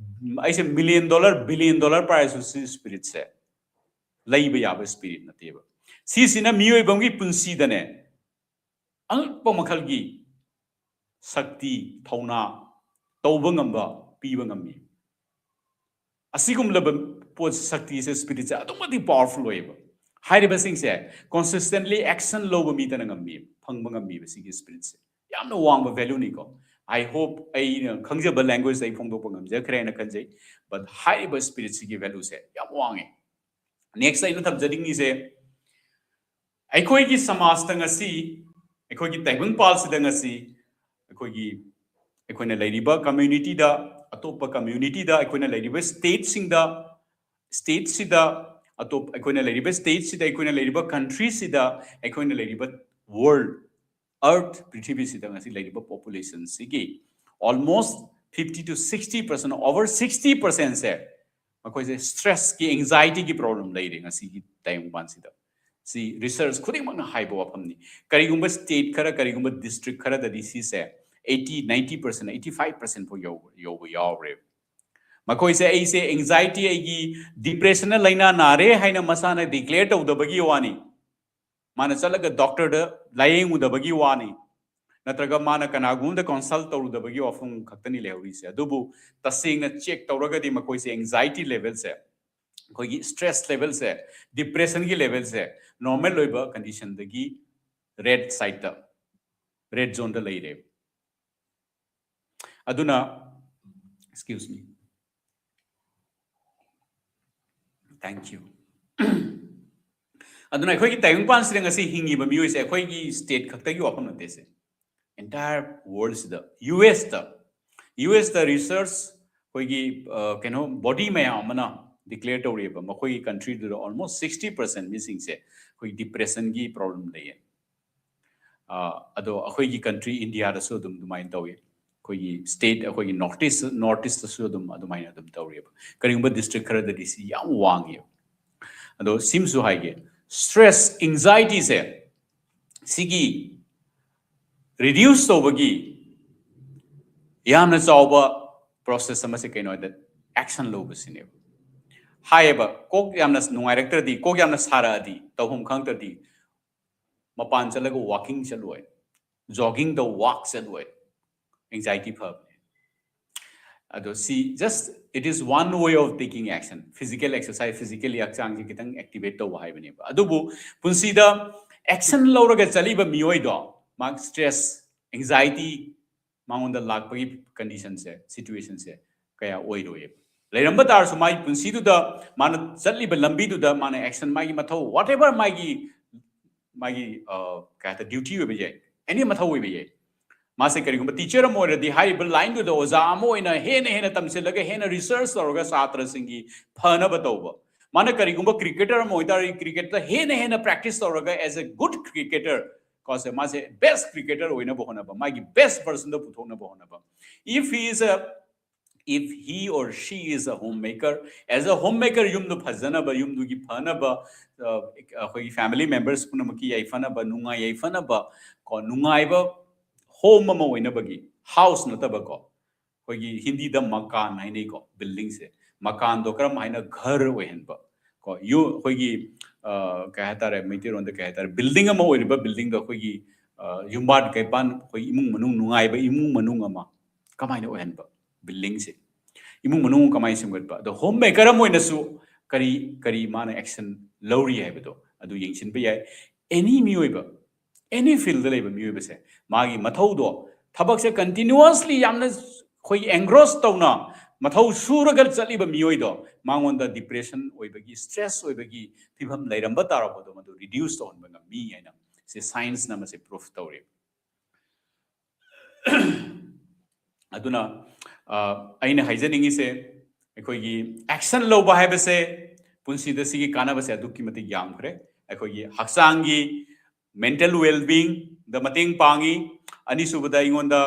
ꯑꯩꯁꯦ ꯃꯤꯂꯤꯌꯟ ꯗꯣꯂꯔ, ꯕꯤꯂꯤꯌꯟ ꯗꯣꯂꯔ ꯄꯥꯏꯔꯁꯨ ꯁꯤ ꯁ꯭ꯄꯤꯔꯤꯠꯁꯦ ꯂꯩꯕ ꯌꯥꯕ ꯁ꯭ꯄꯤꯔꯤꯠ ꯅꯠꯇꯦꯕ꯫ ꯁꯤꯁꯤꯅ ꯃꯤꯑꯣꯏꯕ ꯑꯃꯒꯤ ꯄꯨꯟꯁꯤꯗꯅꯦ ꯑꯉꯛꯄ ꯃꯈꯜꯒꯤ ꯁꯛꯇꯤ, ꯊꯧꯅꯥ, ꯇꯧꯕ ꯉꯝꯕ ꯄꯤꯕ ꯉꯝꯃꯤ꯫ ꯑꯁꯤꯒꯨꯝꯂꯕ ꯄꯣꯠ, ꯁꯛꯇꯤꯁꯦ, ꯁ꯭ꯄꯤꯔꯤꯠꯁꯦ ꯑꯗꯨꯛ ꯃꯇꯤꯛ ꯄꯥꯋꯔꯐꯨꯜ ꯑꯣꯏꯌꯦꯕ꯫ ꯍꯥꯏꯔꯤꯕꯁꯤꯡꯁꯦ ꯀꯣꯟꯁꯤꯁꯇꯦꯟꯂꯤ ꯑꯦꯛꯁꯟ ꯂꯧꯕ ꯃꯤꯗꯅ ꯉꯝꯃꯤ, ꯐꯪꯕ ꯉꯝꯃꯤꯕ ꯁꯤꯒꯤ ꯁ꯭ꯄꯤꯔꯤꯠꯁꯦ꯫ ꯌꯥꯝꯅ ꯋꯥꯡꯕ ꯚꯦꯂꯨꯅꯤꯀꯣ꯫ I hope ꯑꯩꯅ ꯈꯪꯖꯕ ꯂꯦꯡꯒ꯭ꯋꯦꯖꯇ ꯑꯩ ꯐꯣꯡꯗꯣꯛꯄ ꯉꯝꯖꯈ꯭ꯔꯦꯅ ꯈꯟꯖꯩ꯫ But ꯍꯥꯏꯔꯤꯕ ꯁ꯭ꯄꯤꯔꯤꯠꯁꯤꯒꯤ ꯚꯦꯂꯨꯁꯦ ꯌꯥꯝ ꯋꯥꯡꯉꯦ꯫ ꯅꯦꯛꯁ ꯑꯩꯅ ꯊꯝꯖꯅꯤꯡꯉꯤꯁꯦ, ꯑꯩꯈꯣꯏꯒꯤ ꯁꯃꯥꯖꯇ ꯉꯁꯤ, ꯑꯩꯈꯣꯏꯒꯤ ꯇꯥꯏꯕꯪꯄꯥꯜꯁꯤꯗ ꯉꯁꯤ ꯑꯩꯈꯣꯏꯒꯤ ꯑꯩꯈꯣꯏꯅ ꯂꯩꯔꯤꯕ ꯀꯝꯃ꯭ꯌꯨꯅꯤꯇꯤꯗ, ꯑꯇꯣꯞꯄ ꯀꯝꯃ꯭ꯌꯨꯅꯤꯇꯤꯗ, ꯑꯩꯈꯣꯏꯅ ꯂꯩꯔꯤꯕ ꯁ꯭ꯇꯦꯠꯁꯤꯡꯗ, ꯁ꯭ꯇꯦꯠꯁꯤꯗ, ꯑꯇꯣꯞ ꯑꯩꯈꯣꯏꯅ ꯂꯩꯔꯤꯕ ꯁ꯭ꯇꯦꯠꯁꯤꯗ, ꯑꯩꯈꯣꯏꯅ ꯂꯩꯔꯤꯕ ꯀꯟꯇ꯭ꯔꯤꯁꯤꯗ, ꯑꯩꯈꯣꯏꯅ ꯂꯩꯔꯤꯕ ꯋꯥꯔꯜ, ꯑꯔꯊ, ꯄ꯭ꯔꯤꯊꯤꯕꯤꯁꯤꯗ ꯉꯁꯤ ꯂꯩꯔꯤꯕ ꯄꯣꯄꯨꯂꯦꯁꯟꯁꯤꯒꯤ almost fifty to sixty percent, over sixty percentꯁꯦ ꯃꯈꯣꯏꯁꯦ ꯁ꯭ꯇ꯭ꯔꯦꯁꯀꯤ, ꯑꯦꯡꯖꯥꯏꯇꯤꯒꯤ ꯄ꯭ꯔꯣꯕ꯭ꯂꯦꯝ ꯂꯩꯔꯦ ꯉꯁꯤꯒꯤ ꯇꯥꯏꯕꯪꯄꯥꯟꯁꯤꯗ꯫ ꯁꯤ ꯔꯤꯁꯔꯆ ꯈꯨꯗꯤꯡꯃꯛꯅ ꯍꯥꯏꯕ ꯋꯥꯐꯝꯅꯤ꯫ ꯀꯔꯤꯒꯨꯝꯕ ꯁ꯭ꯇꯦꯠ ꯈꯔ, ꯀꯔꯤꯒꯨꯝꯕ ꯗꯤꯁꯇ꯭ꯔꯤꯛ ꯈꯔꯗꯗꯤ ꯁꯤꯁꯦ eighty, ninety percent, eighty five percent ꯐꯥꯎ ꯌꯧꯕ, ꯌꯧꯕ ꯌꯥꯎꯔꯦ꯫ ꯃꯈꯣꯏꯁꯦ ꯑꯩꯁꯦ ꯑꯦꯡꯖꯥꯏꯇꯤ, ꯑꯩꯒꯤ ꯗꯤꯄ꯭ꯔꯦꯁꯟꯅ ꯂꯥꯏꯅꯥ ꯅꯥꯔꯦ ꯍꯥꯏꯅ ꯃꯁꯥꯅ ꯗꯤꯀ꯭ꯂꯦꯌꯔ ꯇꯧꯗꯕꯒꯤ ꯋꯥꯅꯤ, ꯃꯥꯅ ꯆꯠꯂꯒ ꯗꯣꯛꯇꯔꯗ ꯂꯥꯏꯌꯦꯡꯉꯨꯗꯕꯒꯤ ꯋꯥꯅꯤ, ꯅꯠꯇ꯭ꯔꯒ ꯃꯥꯅ ꯀꯅꯥꯒꯨꯝꯕꯗ ꯀꯟꯁꯜ ꯇꯧꯔꯨꯗꯕꯒꯤ ꯋꯥꯐꯝ ꯈꯛꯇꯅꯤ ꯂꯩꯍꯧꯔꯤꯁꯦ꯫ ꯑꯗꯨꯕꯨ ꯇꯁꯦꯡꯅ ꯆꯦꯛ ꯇꯧꯔꯒꯗꯤ ꯃꯈꯣꯏꯁꯦ ꯑꯦꯡꯖꯥꯏꯇꯤ ꯂꯦꯚꯦꯜꯁꯦ, ꯑꯩꯈꯣꯏꯒꯤ ꯁ꯭ꯇ꯭ꯔꯦꯁ ꯂꯦꯚꯦꯜꯁꯦ, ꯗꯤꯄ꯭ꯔꯦꯁꯟꯒꯤ ꯂꯦꯚꯦꯜꯁꯦ ꯅꯣꯔꯃꯦꯜ ꯑꯣꯏꯕ ꯀꯟꯗꯤꯁꯟꯗꯒꯤ ꯔꯦꯗ ꯁꯥꯏꯠꯇ, ꯔꯦꯗ ꯖꯣꯟꯗ ꯂꯩꯔꯦ꯫ ꯑꯗꯨꯅ, excuse me, thank you. ꯑꯗꯨꯅ ꯑꯩꯈꯣꯏꯒꯤ ꯇꯥꯏꯕꯪꯄꯥꯟꯁꯤꯗ ꯉꯁꯤ ꯍꯤꯡꯉꯤꯕ ꯃꯤꯑꯣꯏꯁꯦ ꯑꯩꯈꯣꯏꯒꯤ ꯁ꯭ꯇꯦꯠ ꯈꯛꯇꯒꯤ ꯋꯥꯐꯝ ꯅꯠꯇꯦ ꯁꯦ꯫ ꯑꯦꯟꯇꯥꯌꯔ ꯋꯥꯔꯜꯁꯤꯗ, ꯌꯨ ꯑꯦꯁꯇ, ꯌꯨ ꯑꯦꯁꯇ ꯔꯤꯁꯔꯆ ꯑꯩꯈꯣꯏꯒꯤ, ꯑ, ꯀꯩꯅꯣ, ꯕꯣꯗꯤ ꯃꯌꯥꯝ ꯑꯃꯅ ꯗꯤꯀ꯭ꯂꯦꯌꯔ ꯇꯧꯔꯤꯑꯕ, ꯃꯈꯣꯏꯒꯤ ꯀꯟꯇ꯭ꯔꯤꯗꯨꯗ almost sixty percent ꯃꯤꯁꯤꯡꯁꯦ ꯑꯩꯈꯣꯏ ꯗꯤꯄ꯭ꯔꯦꯁꯟꯒꯤ ꯄ꯭ꯔꯣꯕ꯭ꯂꯦꯝ ꯂꯩꯌꯦ꯫ ꯑ, ꯑꯗꯣ ꯑꯩꯈꯣꯏꯒꯤ ꯀꯟꯇ꯭ꯔꯤ ꯏꯟꯗꯤꯌꯥꯗꯁꯨ ꯑꯗꯨꯝ ꯑꯗꯨꯃꯥꯏꯅ ꯇꯧꯏ꯫ ꯑꯩꯈꯣꯏꯒꯤ ꯁ꯭ꯇꯦꯠ, ꯑꯩꯈꯣꯏꯒꯤ ꯅꯣꯔꯠ ꯏꯁ, ꯅꯣꯔꯠ ꯏꯁꯇꯁꯨ ꯑꯗꯨꯝ ꯑꯗꯨꯃꯥꯏꯅ ꯑꯗꯨꯝ ꯇꯧꯔꯤꯑꯕ꯫ ꯀꯔꯤꯒꯨꯝꯕ ꯗꯤꯁꯇ꯭ꯔꯤꯛ ꯈꯔꯗꯗꯤ ꯁꯤ ꯌꯥꯝ ꯋꯥꯡꯉꯦꯕ꯫ ꯑꯗꯣ ꯁꯤꯃꯁꯨ ꯍꯥꯏꯒꯦ, ꯁ꯭ꯇ꯭ꯔꯦꯁ, ꯑꯦꯡꯖꯥꯏꯇꯤꯁꯦ ꯁꯤꯒꯤ ꯔꯤꯗ꯭ꯌꯨꯁ ꯇꯧꯕꯒꯤ ꯌꯥꯝꯅ ꯆꯥꯎꯕ ꯄ꯭ꯔꯣꯁꯦꯁ ꯑꯃꯁꯦ ꯀꯩꯅꯣ ꯍꯥꯏꯗ, ꯑꯦꯛꯁꯟ ꯂꯧꯕꯁꯤꯅꯦꯕ꯫ ꯍꯥꯏꯌꯦꯕ, ꯀꯣꯛ ꯌꯥꯝꯅ ꯅꯨꯡꯉꯥꯏꯔꯛꯇ꯭ꯔꯗꯤ, ꯀꯣꯛ ꯌꯥꯝꯅ ꯁꯥꯔꯛꯑꯗꯤ, ꯇꯧꯐꯝ ꯈꯪꯗ꯭ꯔꯗꯤ, ꯃꯄꯥꯟ ꯆꯠꯂꯒ ꯋꯥꯀꯤꯡ ꯆꯠꯂꯣꯏ, ꯖꯣꯒꯤꯡ ꯇꯧ, ꯋꯥꯛ ꯆꯠꯂꯣꯏ, ꯑꯦꯡꯖꯥꯏꯇꯤ ꯐꯕꯅꯦ꯫ ꯑꯗꯣ ꯁꯤ just, it is one way of taking action. Physical exercise, physically ꯍꯛꯆꯥꯡꯁꯦ ꯈꯤꯇꯪ ꯑꯦꯛꯇꯤꯚꯦꯠ ꯇꯧꯕ ꯍꯥꯏꯕꯅꯦꯕ꯫ ꯑꯗꯨꯕꯨ ꯄꯨꯟꯁꯤꯗ ꯑꯦꯛꯁꯟ ꯂꯧꯔꯒ ꯆꯠꯂꯤꯕ ꯃꯤꯑꯣꯏꯗꯣ, ꯃꯥ ꯁ꯭ꯇ꯭ꯔꯦꯁ, ꯑꯦꯡꯖꯥꯏꯇꯤ ꯃꯉꯣꯟꯗ ꯂꯥꯛꯄꯒꯤ ꯀꯟꯗꯤꯁꯟꯁꯦ, ꯁꯤꯆꯨꯋꯦꯁꯟꯁꯦ ꯀꯌꯥ ꯑꯣꯏꯔꯣꯏꯌꯦꯕ꯫ ꯂꯩꯔꯝꯕ ꯇꯥꯔꯁꯨ ꯃꯥꯒꯤ ꯄꯨꯟꯁꯤꯗꯨꯗ, ꯃꯥꯅ ꯆꯠꯂꯤꯕ ꯂꯝꯕꯤꯗꯨꯗ ꯃꯥꯅ ꯑꯦꯛꯁꯟ, ꯃꯥꯒꯤ ꯃꯊꯧ, whatever ꯃꯥꯒꯤ, ꯃꯥꯒꯤ, ꯑ, ꯀꯩ ꯍꯥꯏꯇꯥꯔꯦ, ꯗ꯭ꯌꯨꯇꯤ ꯑꯣꯏꯕ ꯌꯥꯏ, ꯑꯦꯅꯤ ꯃꯊꯧ ꯑꯣꯏꯕ ꯌꯥꯏ, ꯃꯥꯁꯦ ꯀꯔꯤꯒꯨꯝꯕ teacher ꯑꯃ ꯑꯣꯏꯔꯗꯤ ꯍꯥꯏꯔꯤꯕ lineꯗꯨꯗ ꯑꯣꯖꯥ ꯑꯃ ꯑꯣꯏꯅ ꯍꯦꯟꯅ ꯍꯦꯟꯅ ꯇꯝꯁꯤꯜꯂꯒ ꯍꯦꯟꯅ research ꯇꯧꯔꯒ ꯁꯥꯇ꯭ꯔꯁꯤꯡꯒꯤ ꯐꯅꯕ ꯇꯧꯕ꯫ ꯃꯥꯅ ꯀꯔꯤꯒꯨꯝꯕ cricketer ꯑꯃ ꯑꯣꯏꯇꯥꯔꯗꯤ cricketꯇ ꯍꯦꯟꯅ ꯍꯦꯟꯅ practice ꯇꯧꯔꯒ as a good cricketer ꯀꯣ ꯁꯦ ꯃꯥꯁꯦ best cricketer ꯑꯣꯏꯅꯕ ꯍꯣꯠꯅꯕ, ꯃꯥꯒꯤ best versionꯗ ꯄꯨꯊꯣꯛꯅꯕ ꯍꯣꯠꯅꯕ꯫ If he is a if he or she is a homemaker, as a homemaker, ꯌꯨꯝꯗ ꯐꯖꯅꯕ, ꯌꯨꯝꯗꯨꯒꯤ ꯐꯅꯕ, ꯑ, ꯑꯩꯈꯣꯏꯒꯤ family members ꯄꯨꯝꯅꯃꯛꯀꯤ ꯌꯥꯏꯐꯅꯕ, ꯅꯨꯡꯉꯥꯏ ꯌꯥꯏꯐꯅꯕ ꯀꯣ, ꯅꯨꯡꯉꯥꯏꯕ home ꯑꯃ ꯑꯣꯏꯅꯕꯒꯤ, house ꯅꯠꯇꯕ ꯀꯣ, ꯑꯩꯈꯣꯏꯒꯤ ꯍꯤꯟꯗꯤꯗ ꯃꯀꯥꯟ ꯍꯥꯏꯅꯩꯀꯣ, buildingꯁꯦ꯫ ꯃꯀꯥꯟꯗꯣ ꯀꯔꯝ ꯍꯥꯏꯅ ꯘꯔ ꯑꯣꯏꯍꯟꯕ ꯀꯣ, ꯌꯨ-, ꯑꯩꯈꯣꯏꯒꯤ, ꯑ, ꯀꯩ ꯍꯥꯏꯇꯥꯔꯦ, ꯃꯩꯇꯩꯂꯣꯟꯗ ꯀꯩ ꯍꯥꯏꯇꯥꯔꯦ, building ꯑꯃ ꯑꯣꯏꯔꯤꯕ buildingꯗꯣ ꯑꯩꯈꯣꯏꯒꯤ, ꯑ, ꯌꯨꯝꯕꯥꯟ ꯀꯩꯕꯥꯟ, ꯑꯩꯈꯣꯏ ꯏꯃꯨꯡ ꯃꯅꯨꯡ ꯅꯨꯡꯉꯥꯏꯕ ꯏꯃꯨꯡ ꯃꯅꯨꯡ ꯑꯃ ꯀꯃꯥꯏꯅ ꯑꯣꯏꯍꯟꯕ, buildingꯁꯦ ꯏꯃꯨꯡ ꯃꯅꯨꯡ ꯀꯃꯥꯏꯅ ꯁꯦꯝꯒꯠꯄ, ꯑꯗꯣ home maker ꯑꯃ ꯑꯣꯏꯅꯁꯨ ꯀꯔꯤ ꯀꯔꯤ ꯃꯥꯅ action ꯂꯧꯔꯤ ꯍꯥꯏꯕꯗꯣ ꯑꯗꯨ ꯌꯦꯡꯁꯤꯟꯕ ꯌꯥꯏ꯫ Any ꯃꯤꯑꯣꯏꯕ, any fieldꯗ ꯂꯩꯕ ꯃꯤꯑꯣꯏꯕꯁꯦ ꯃꯥꯒꯤ ꯃꯊꯧꯗꯣ, ꯊꯕꯛꯁꯦ continuously ꯌꯥꯝꯅ ꯑꯩꯈꯣꯏꯒꯤ engross ꯇꯧꯅ ꯃꯊꯧ ꯁꯨꯔꯒ ꯆꯠꯂꯤꯕ ꯃꯤꯑꯣꯏꯗꯣ, ꯃꯉꯣꯟꯗ depression ꯑꯣꯏꯕꯒꯤ, stress ꯑꯣꯏꯕꯒꯤ ꯐꯤꯕꯝ ꯂꯩꯔꯝꯕ ꯇꯥꯔꯕꯗꯣ ꯃꯗꯨ reduce ꯇꯧꯍꯟꯕ ꯉꯝꯃꯤ ꯍꯥꯏꯅ ꯁꯤ scienceꯅ ꯃꯁꯤ proof ꯇꯧꯔꯤ꯫ ꯑꯗꯨꯅ, ꯑ, ꯑꯩꯅ ꯍꯥꯏꯖꯅꯤꯡꯉꯤꯁꯦ, ꯑꯩꯈꯣꯏꯒꯤ action ꯂꯧꯕ ꯍꯥꯏꯕꯁꯦ ꯄꯨꯟꯁꯤꯗ ꯁꯤꯒꯤ ꯀꯥꯟꯅꯕꯁꯦ ꯑꯗꯨꯛꯀꯤ ꯃꯇꯤꯛ ꯌꯥꯝꯈ꯭ꯔꯦ꯫ ꯑꯩꯈꯣꯏꯒꯤ ꯍꯛꯆꯥꯡꯒꯤ mental well-beingꯗ ꯃꯇꯦꯡ ꯄꯥꯡꯉꯤ꯫ ꯑꯅꯤꯁꯨꯕꯗ, ꯑꯩꯉꯣꯟꯗ,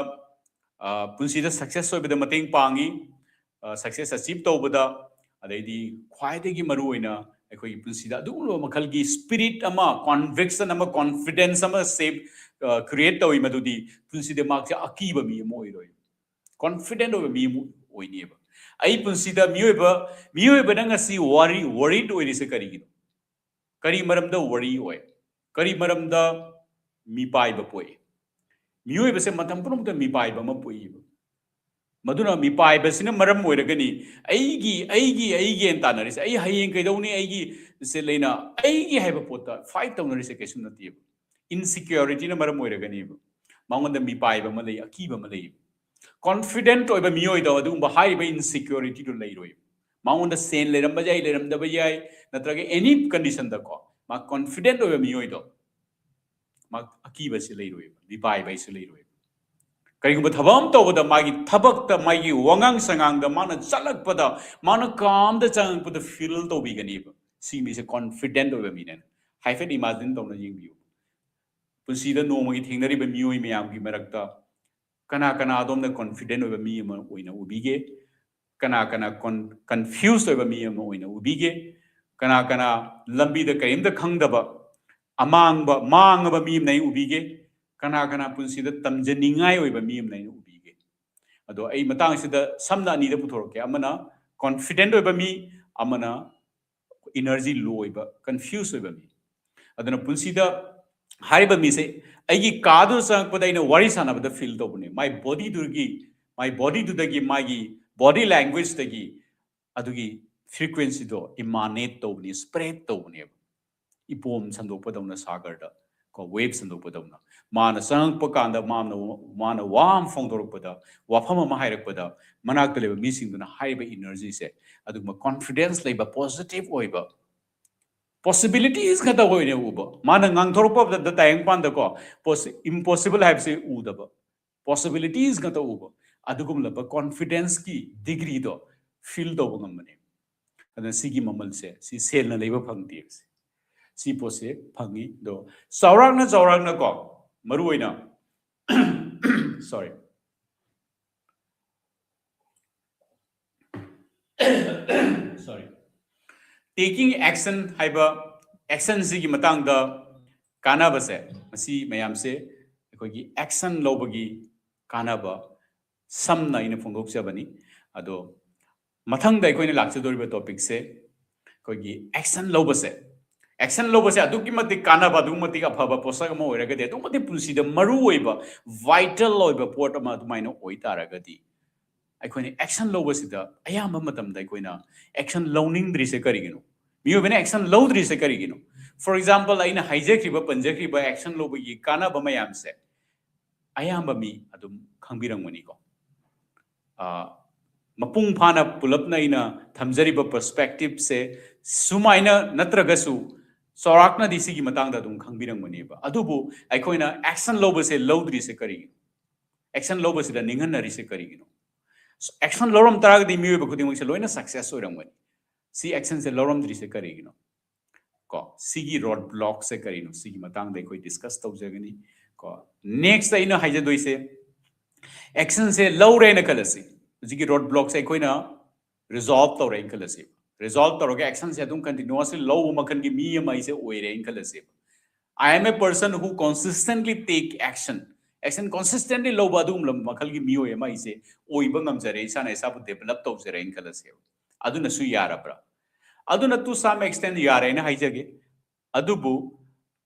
ꯑ, ꯄꯨꯟꯁꯤꯗ success ꯑꯣꯏꯕꯗ ꯃꯇꯦꯡ ꯄꯥꯡꯉꯤ꯫ ꯑ, success achieve ꯇꯧꯕꯗ, ꯑꯗꯩꯗꯤ ꯈ꯭ꯋꯥꯏꯗꯒꯤ ꯃꯔꯨꯑꯣꯏꯅ ꯑꯩꯈꯣꯏꯒꯤ ꯄꯨꯟꯁꯤꯗ ꯑꯗꯨꯒꯨꯝꯂꯕ ꯃꯈꯜꯒꯤ spirit ꯑꯃ, conviction ꯑꯃ, confidence ꯑꯃ shape, ꯑ, create ꯇꯧꯏ, ꯃꯗꯨꯗꯤ ꯄꯨꯟꯁꯤꯗ ꯃꯍꯥꯛꯁꯦ ꯑꯀꯤꯕ ꯃꯤ ꯑꯃ ꯑꯣꯏꯔꯣꯏ, confident ꯑꯣꯏꯕ ꯃꯤ ꯑꯃ ꯑꯣꯏꯅꯦꯕ꯫ ꯑꯩ ꯄꯨꯟꯁꯤꯗ ꯃꯤꯑꯣꯏꯕ, ꯃꯤꯑꯣꯏꯕꯅ ꯉꯁꯤ worry, worried ꯑꯣꯏꯔꯤꯁꯦ ꯀꯔꯤꯒꯤꯅꯣ? ꯀꯔꯤ ꯃꯔꯝꯗ worry ꯑꯣꯏ? ꯀꯔꯤ ꯃꯔꯝꯗ ꯃꯤꯄꯥꯏꯕ ꯄꯣꯛꯏ? ꯃꯤꯑꯣꯏꯕꯁꯦ ꯃꯇꯝ ꯄꯨꯝꯅꯃꯛꯇ ꯃꯤꯄꯥꯏꯕ ꯑꯃ ꯄꯣꯛꯏꯕ꯫ ꯃꯗꯨꯅ ꯃꯤꯄꯥꯏꯕꯁꯤꯅ ꯃꯔꯝ ꯑꯣꯏꯔꯒꯅꯤ ꯑꯩꯒꯤ, ꯑꯩꯒꯤ, ꯑꯩꯒꯤ ꯍꯥꯏꯅ ꯇꯥꯟꯅꯔꯤꯁꯦ꯫ ꯑꯩ ꯍꯌꯦꯡ ꯀꯩꯗꯧꯅꯤ? ꯑꯩꯒꯤ ꯁꯦ ꯂꯩꯅ ꯑꯩꯒꯤ ꯍꯥꯏꯕ ꯄꯣꯠꯇ fight ꯇꯧꯅꯔꯤꯁꯦ ꯀꯩꯁꯨ ꯅꯠꯇꯦꯕ꯫ Insecurityꯅ ꯃꯔꯝ ꯑꯣꯏꯔꯒꯅꯦꯕ꯫ ꯃꯉꯣꯟꯗ ꯃꯤꯄꯥꯏꯕ ꯑꯃ ꯂꯩ, ꯑꯀꯤꯕ ꯑꯃ ꯂꯩ꯫ Confident ꯑꯣꯏꯕ ꯃꯤꯑꯣꯏꯗ ꯑꯗꯨꯒꯨꯝꯕ ꯍꯥꯏꯔꯤꯕ insecurityꯗꯨ ꯂꯩꯔꯣꯏ꯫ ꯃꯉꯣꯟꯗ ꯁꯦꯟ ꯂꯩꯔꯝꯕ ꯌꯥꯏ, ꯂꯩꯔꯝꯗꯕ ꯌꯥꯏ, ꯅꯠꯇ꯭ꯔꯒ any conditionꯗꯀꯣ, ꯃꯥ confident ꯑꯣꯏꯕ ꯃꯤꯑꯣꯏꯗꯣ, ꯃꯥ ꯑꯀꯤꯕꯁꯤ ꯂꯩꯔꯣꯏꯕ, ꯃꯤꯄꯥꯏꯕ ꯍꯥꯏꯁꯤ ꯂꯩꯔꯣꯏꯕ꯫ ꯀꯔꯤꯒꯨꯝꯕ ꯊꯕꯛ ꯑꯃ ꯇꯧꯕꯗ ꯃꯥꯒꯤ ꯊꯕꯛꯇ, ꯃꯥꯒꯤ ꯋꯥꯉꯥꯡ ꯁꯉꯥꯡꯗ, ꯃꯥꯅ ꯆꯠꯂꯛꯄꯗ, ꯃꯥꯅ ꯀꯥꯝꯗ ꯆꯪꯉꯛꯄꯗ feel ꯇꯧꯕꯤꯒꯅꯤꯕ꯫ ꯁꯤ ꯃꯤꯁꯦ confident ꯑꯣꯏꯕ ꯃꯤꯅꯦꯅ꯫ ꯍꯥꯏꯐꯦꯠ imagine ꯇꯧꯅ ꯌꯦꯡꯕꯤꯌꯨ꯫ ꯄꯨꯟꯁꯤꯗ ꯅꯣꯡꯃꯒꯤ ꯊꯦꯡꯅꯔꯤꯕ ꯃꯤꯑꯣꯏ ꯃꯌꯥꯝꯒꯤ ꯃꯔꯛꯇ ꯀꯅꯥ ꯀꯅꯥ ꯑꯗꯣꯝꯅ confident ꯑꯣꯏꯕ ꯃꯤ ꯑꯃ ꯑꯣꯏꯅ ꯎꯕꯤꯒꯦ? ꯀꯅꯥ ꯀꯅꯥ con-, confused ꯑꯣꯏꯕ ꯃꯤ ꯑꯃ ꯑꯣꯏꯅ ꯎꯕꯤꯒꯦ? ꯀꯅꯥ ꯀꯅꯥ ꯂꯝꯕꯤꯗ ꯀꯔꯤꯝꯇ ꯈꯪꯗꯕ, ꯑꯃꯥꯡꯕ, ꯃꯥꯡꯉꯕ ꯃꯤ ꯑꯃꯅ ꯑꯩ ꯎꯕꯤꯒꯦ? ꯀꯅꯥ ꯀꯅꯥ ꯄꯨꯟꯁꯤꯗ ꯇꯝꯖꯅꯤꯡꯉꯥꯏ ꯑꯣꯏꯕ ꯃꯤ ꯑꯃꯅ ꯑꯩꯅ ꯎꯕꯤꯒꯦ? ꯑꯗꯣ ꯑꯩ ꯃꯇꯥꯡꯁꯤꯗ ꯁꯝꯅ ꯑꯅꯤꯗ ꯄꯨꯊꯣꯔꯛꯀꯦ꯫ ꯑꯃꯅ confident ꯑꯣꯏꯕ ꯃꯤ, ꯑꯃꯅ energy low ꯑꯣꯏꯕ, confuse ꯑꯣꯏꯕ ꯃꯤ꯫ ꯑꯗꯨꯅ ꯄꯨꯟꯁꯤꯗ ꯍꯥꯏꯔꯤꯕ ꯃꯤꯁꯦ ꯑꯩꯒꯤ ꯀꯥꯗꯨꯗ ꯆꯪꯉꯛꯄꯗ ꯑꯩꯅ ꯋꯥꯔꯤ ꯁꯥꯟꯅꯕꯗ feel ꯇꯧꯕꯅꯦ꯫ My bodyꯗꯨꯒꯤ, my bodyꯗꯨꯗꯒꯤ, ꯃꯥꯒꯤ body languagebomꯗꯒꯤ ꯑꯗꯨꯒꯤ frequencyꯗꯣ emanate ꯇꯧꯕꯅꯤ, spread ꯇꯧꯕꯅꯦꯕ꯫ ꯏꯄꯣꯝ ꯁꯟꯗꯣꯛꯄꯗꯧꯅ ꯁꯥꯒꯔꯗ ꯀꯣ, wave ꯁꯟꯗꯣꯛꯄꯗꯧꯅ꯫ ꯃꯥꯅ ꯆꯪꯉꯛꯄ ꯀꯥꯟꯗ ꯃꯥꯅ, ꯃꯥꯅ ꯋꯥ ꯑꯃ ꯐꯣꯡꯗꯣꯔꯛꯄꯗ, ꯋꯥꯐꯝ ꯑꯃ ꯍꯥꯏꯔꯛꯄꯗ, ꯃꯅꯥꯛꯇ ꯂꯩꯕ ꯃꯤꯁꯤꯡꯗꯨꯅ ꯍꯥꯏꯔꯤꯕ energyꯁꯦ, ꯑꯗꯨꯒꯨꯝꯕ confidence ꯂꯩꯕ, positive ꯑꯣꯏꯕ, possibilities ꯉꯥꯛꯇ ꯑꯣꯏꯅ ꯎꯕ꯫ ꯃꯥꯅ ꯉꯥꯡꯊꯣꯔꯛꯄꯗ ꯇꯥꯏꯕꯪꯄꯥꯟꯗꯀꯣ, ꯄꯣꯁ-, impossible ꯍꯥꯏꯕꯁꯤ ꯎꯗꯕ, possibilities ꯉꯥꯛꯇ ꯎꯕ, ꯑꯗꯨꯒꯨꯝꯂꯕ confidenceꯀꯤ degreeꯗꯣ feel ꯇꯧꯕ ꯉꯝꯕꯅꯦ꯫ ꯑꯗꯨꯅ ꯁꯤꯒꯤ ꯃꯃꯜꯁꯦ, ꯁꯤ ꯁꯦꯜꯅ ꯂꯩꯕ ꯐꯪꯗꯦ꯫ ꯁꯤ ꯄꯣꯠꯁꯦ ꯐꯪꯉꯤ꯫ ꯑꯗꯣ ꯆꯥꯎꯔꯥꯛꯅ, ꯆꯥꯎꯔꯥꯛꯅꯀꯣ, ꯃꯔꯨ ꯑꯣꯏꯅ, sorry, sorry, taking action ꯍꯥꯏꯕ, actionꯁꯤꯒꯤ ꯃꯇꯥꯡꯗ ꯀꯥꯟꯅꯕꯁꯦ, ꯃꯁꯤ ꯃꯌꯥꯝꯁꯦ ꯑꯩꯈꯣꯏꯒꯤ action ꯂꯧꯕꯒꯤ ꯀꯥꯟꯅꯕ ꯁꯝꯅ ꯑꯩꯅ ꯐꯣꯡꯗꯣꯛꯆꯕꯅꯤ꯫ ꯑꯗꯣ ꯃꯊꯪꯗ ꯑꯩꯈꯣꯏꯅ ꯂꯥꯛꯆꯗꯧꯔꯤꯕ topicꯁꯦ ꯑꯩꯈꯣꯏꯒꯤ action ꯂꯧꯕꯁꯦ꯫ Action ꯂꯧꯕꯁꯦ ꯑꯗꯨꯛꯀꯤ ꯃꯇꯤꯛ ꯀꯥꯟꯅꯕ, ꯑꯗꯨꯛꯀꯤ ꯃꯇꯤꯛ ꯑꯐꯕ ꯄꯣꯠꯁꯛ ꯑꯃ ꯑꯣꯏꯔꯒꯗꯤ, ꯑꯗꯨꯛꯀꯤ ꯃꯇꯤꯛ ꯄꯨꯟꯁꯤꯗ ꯃꯔꯨ ꯑꯣꯏꯕ, vital ꯑꯣꯏꯕ ꯄꯣꯠ ꯑꯃ ꯑꯗꯨꯃꯥꯏꯅ ꯑꯣꯏ ꯇꯥꯔꯒꯗꯤ, ꯑꯩꯈꯣꯏꯅ action ꯂꯧꯕꯁꯤꯗ ꯑꯌꯥꯝꯕ ꯃꯇꯝꯗ ꯑꯩꯈꯣꯏꯅ action ꯂꯧꯅꯤꯡꯗ꯭ꯔꯤꯁꯦ ꯀꯔꯤꯒꯤꯅꯣ? ꯃꯤꯑꯣꯏꯕꯅ action ꯂꯧꯗ꯭ꯔꯤꯁꯦ ꯀꯔꯤꯒꯤꯅꯣ? For example, ꯑꯩꯅ ꯍꯥꯏꯖꯈ꯭ꯔꯤꯕ, ꯄꯟꯖꯈ꯭ꯔꯤꯕ action ꯂꯧꯕꯒꯤ ꯀꯥꯟꯅꯕ ꯃꯌꯥꯝꯁꯦ ꯑꯌꯥꯝꯕ ꯃꯤ ꯑꯗꯨꯝ ꯈꯪꯕꯤꯔꯝꯒꯅꯤꯀꯣ꯫ ꯑ, ꯃꯄꯨꯡ ꯐꯥꯅ ꯄꯨꯂꯞꯅ ꯑꯩꯅ ꯊꯝꯖꯔꯤꯕ perspectiveꯁꯦ ꯁꯨꯃꯥꯏꯅ ꯅꯠꯇ꯭ꯔꯒꯁꯨ ꯆꯥꯎꯔꯥꯛꯅꯗꯤ ꯁꯤꯒꯤ ꯃꯇꯥꯡꯗ ꯑꯗꯨꯝ ꯈꯪꯕꯤꯔꯝꯒꯅꯦꯕ꯫ ꯑꯗꯨꯕꯨ ꯑꯩꯈꯣꯏꯅ action ꯂꯧꯕꯁꯦ ꯂꯧꯗ꯭ꯔꯤꯁꯦ ꯀꯔꯤꯒꯤꯅꯣ? ꯑꯦꯛꯁꯟ ꯂꯧꯕꯁꯤꯗ ꯅꯤꯡꯍꯟꯅꯔꯤꯁꯦ ꯀꯔꯤꯒꯤꯅꯣ? ꯑꯦꯛꯁꯟ ꯂꯧꯔꯝ ꯇꯥꯔꯒꯗꯤ ꯃꯤꯑꯣꯏꯕ ꯈꯨꯗꯤꯡꯃꯛꯁꯦ ꯂꯣꯏꯅ ꯁꯛꯁꯦꯁ ꯑꯣꯏꯔꯝꯒꯅꯤ꯫ ꯁꯤ ꯑꯦꯛꯁꯟꯁꯦ ꯂꯧꯔꯝꯗ꯭ꯔꯤꯁꯦ ꯀꯔꯤꯒꯤꯅꯣ? ꯀꯣ, ꯁꯤꯒꯤ ꯔꯣꯗ ꯕ꯭ꯂꯣꯛꯁꯦ ꯀꯔꯤꯅꯣ? ꯁꯤꯒꯤ ꯃꯇꯥꯡꯗ ꯑꯩꯈꯣꯏ ꯗꯤꯁꯀꯁ ꯇꯧꯖꯒꯅꯤ꯫ ꯀꯣ, ꯅꯦꯛꯁꯇ ꯑꯩꯅ ꯍꯥꯏꯖꯗꯣꯏꯁꯦ, ꯑꯦꯛꯁꯟꯁꯦ ꯂꯧꯔꯦꯅ ꯈꯜꯂꯁꯤ, ꯍꯧꯖꯤꯛꯀꯤ ꯔꯣꯗ ꯕ꯭ꯂꯣꯛꯁꯦ ꯑꯩꯈꯣꯏꯅ ꯔꯤꯖꯣꯜꯕ ꯇꯧꯔꯦꯅ ꯈꯜꯂꯁꯤ꯫ ꯔꯤꯖꯣꯜꯕ ꯇꯧꯔꯒ ꯑꯦꯛꯁꯟꯁꯦ ꯑꯗꯨꯝ ꯀꯟꯇꯤꯅ꯭ꯌꯨꯁꯂꯤ ꯂꯧꯕ ꯃꯈꯜꯒꯤ ꯃꯤ ꯑꯃ ꯑꯩꯁꯦ ꯑꯣꯏꯔꯦꯅ ꯈꯜꯂꯁꯦꯕ꯫ I am a person who consistently take action. Action ꯀꯟꯁꯤꯁꯇꯦꯟꯠꯂꯤ ꯂꯧꯕ ꯑꯗꯨꯒꯨꯝꯂꯕ ꯃꯈꯜꯒꯤ ꯃꯤꯑꯣꯏ ꯑꯃ ꯑꯩꯁꯦ ꯑꯣꯏꯕ ꯉꯝꯖꯔꯦ, ꯏꯁꯥꯅ ꯏꯁꯥꯕꯨ ꯗꯦꯕꯂꯞ ꯇꯧꯖꯔꯦꯅ ꯈꯜꯂꯁꯦꯕ꯫ ꯑꯗꯨꯅꯁꯨ ꯌꯥꯔꯕ꯭ꯔꯥ? ꯑꯗꯨꯅ to some extent ꯌꯥꯔꯦꯅ ꯍꯥꯏꯖꯒꯦ, ꯑꯗꯨꯕꯨ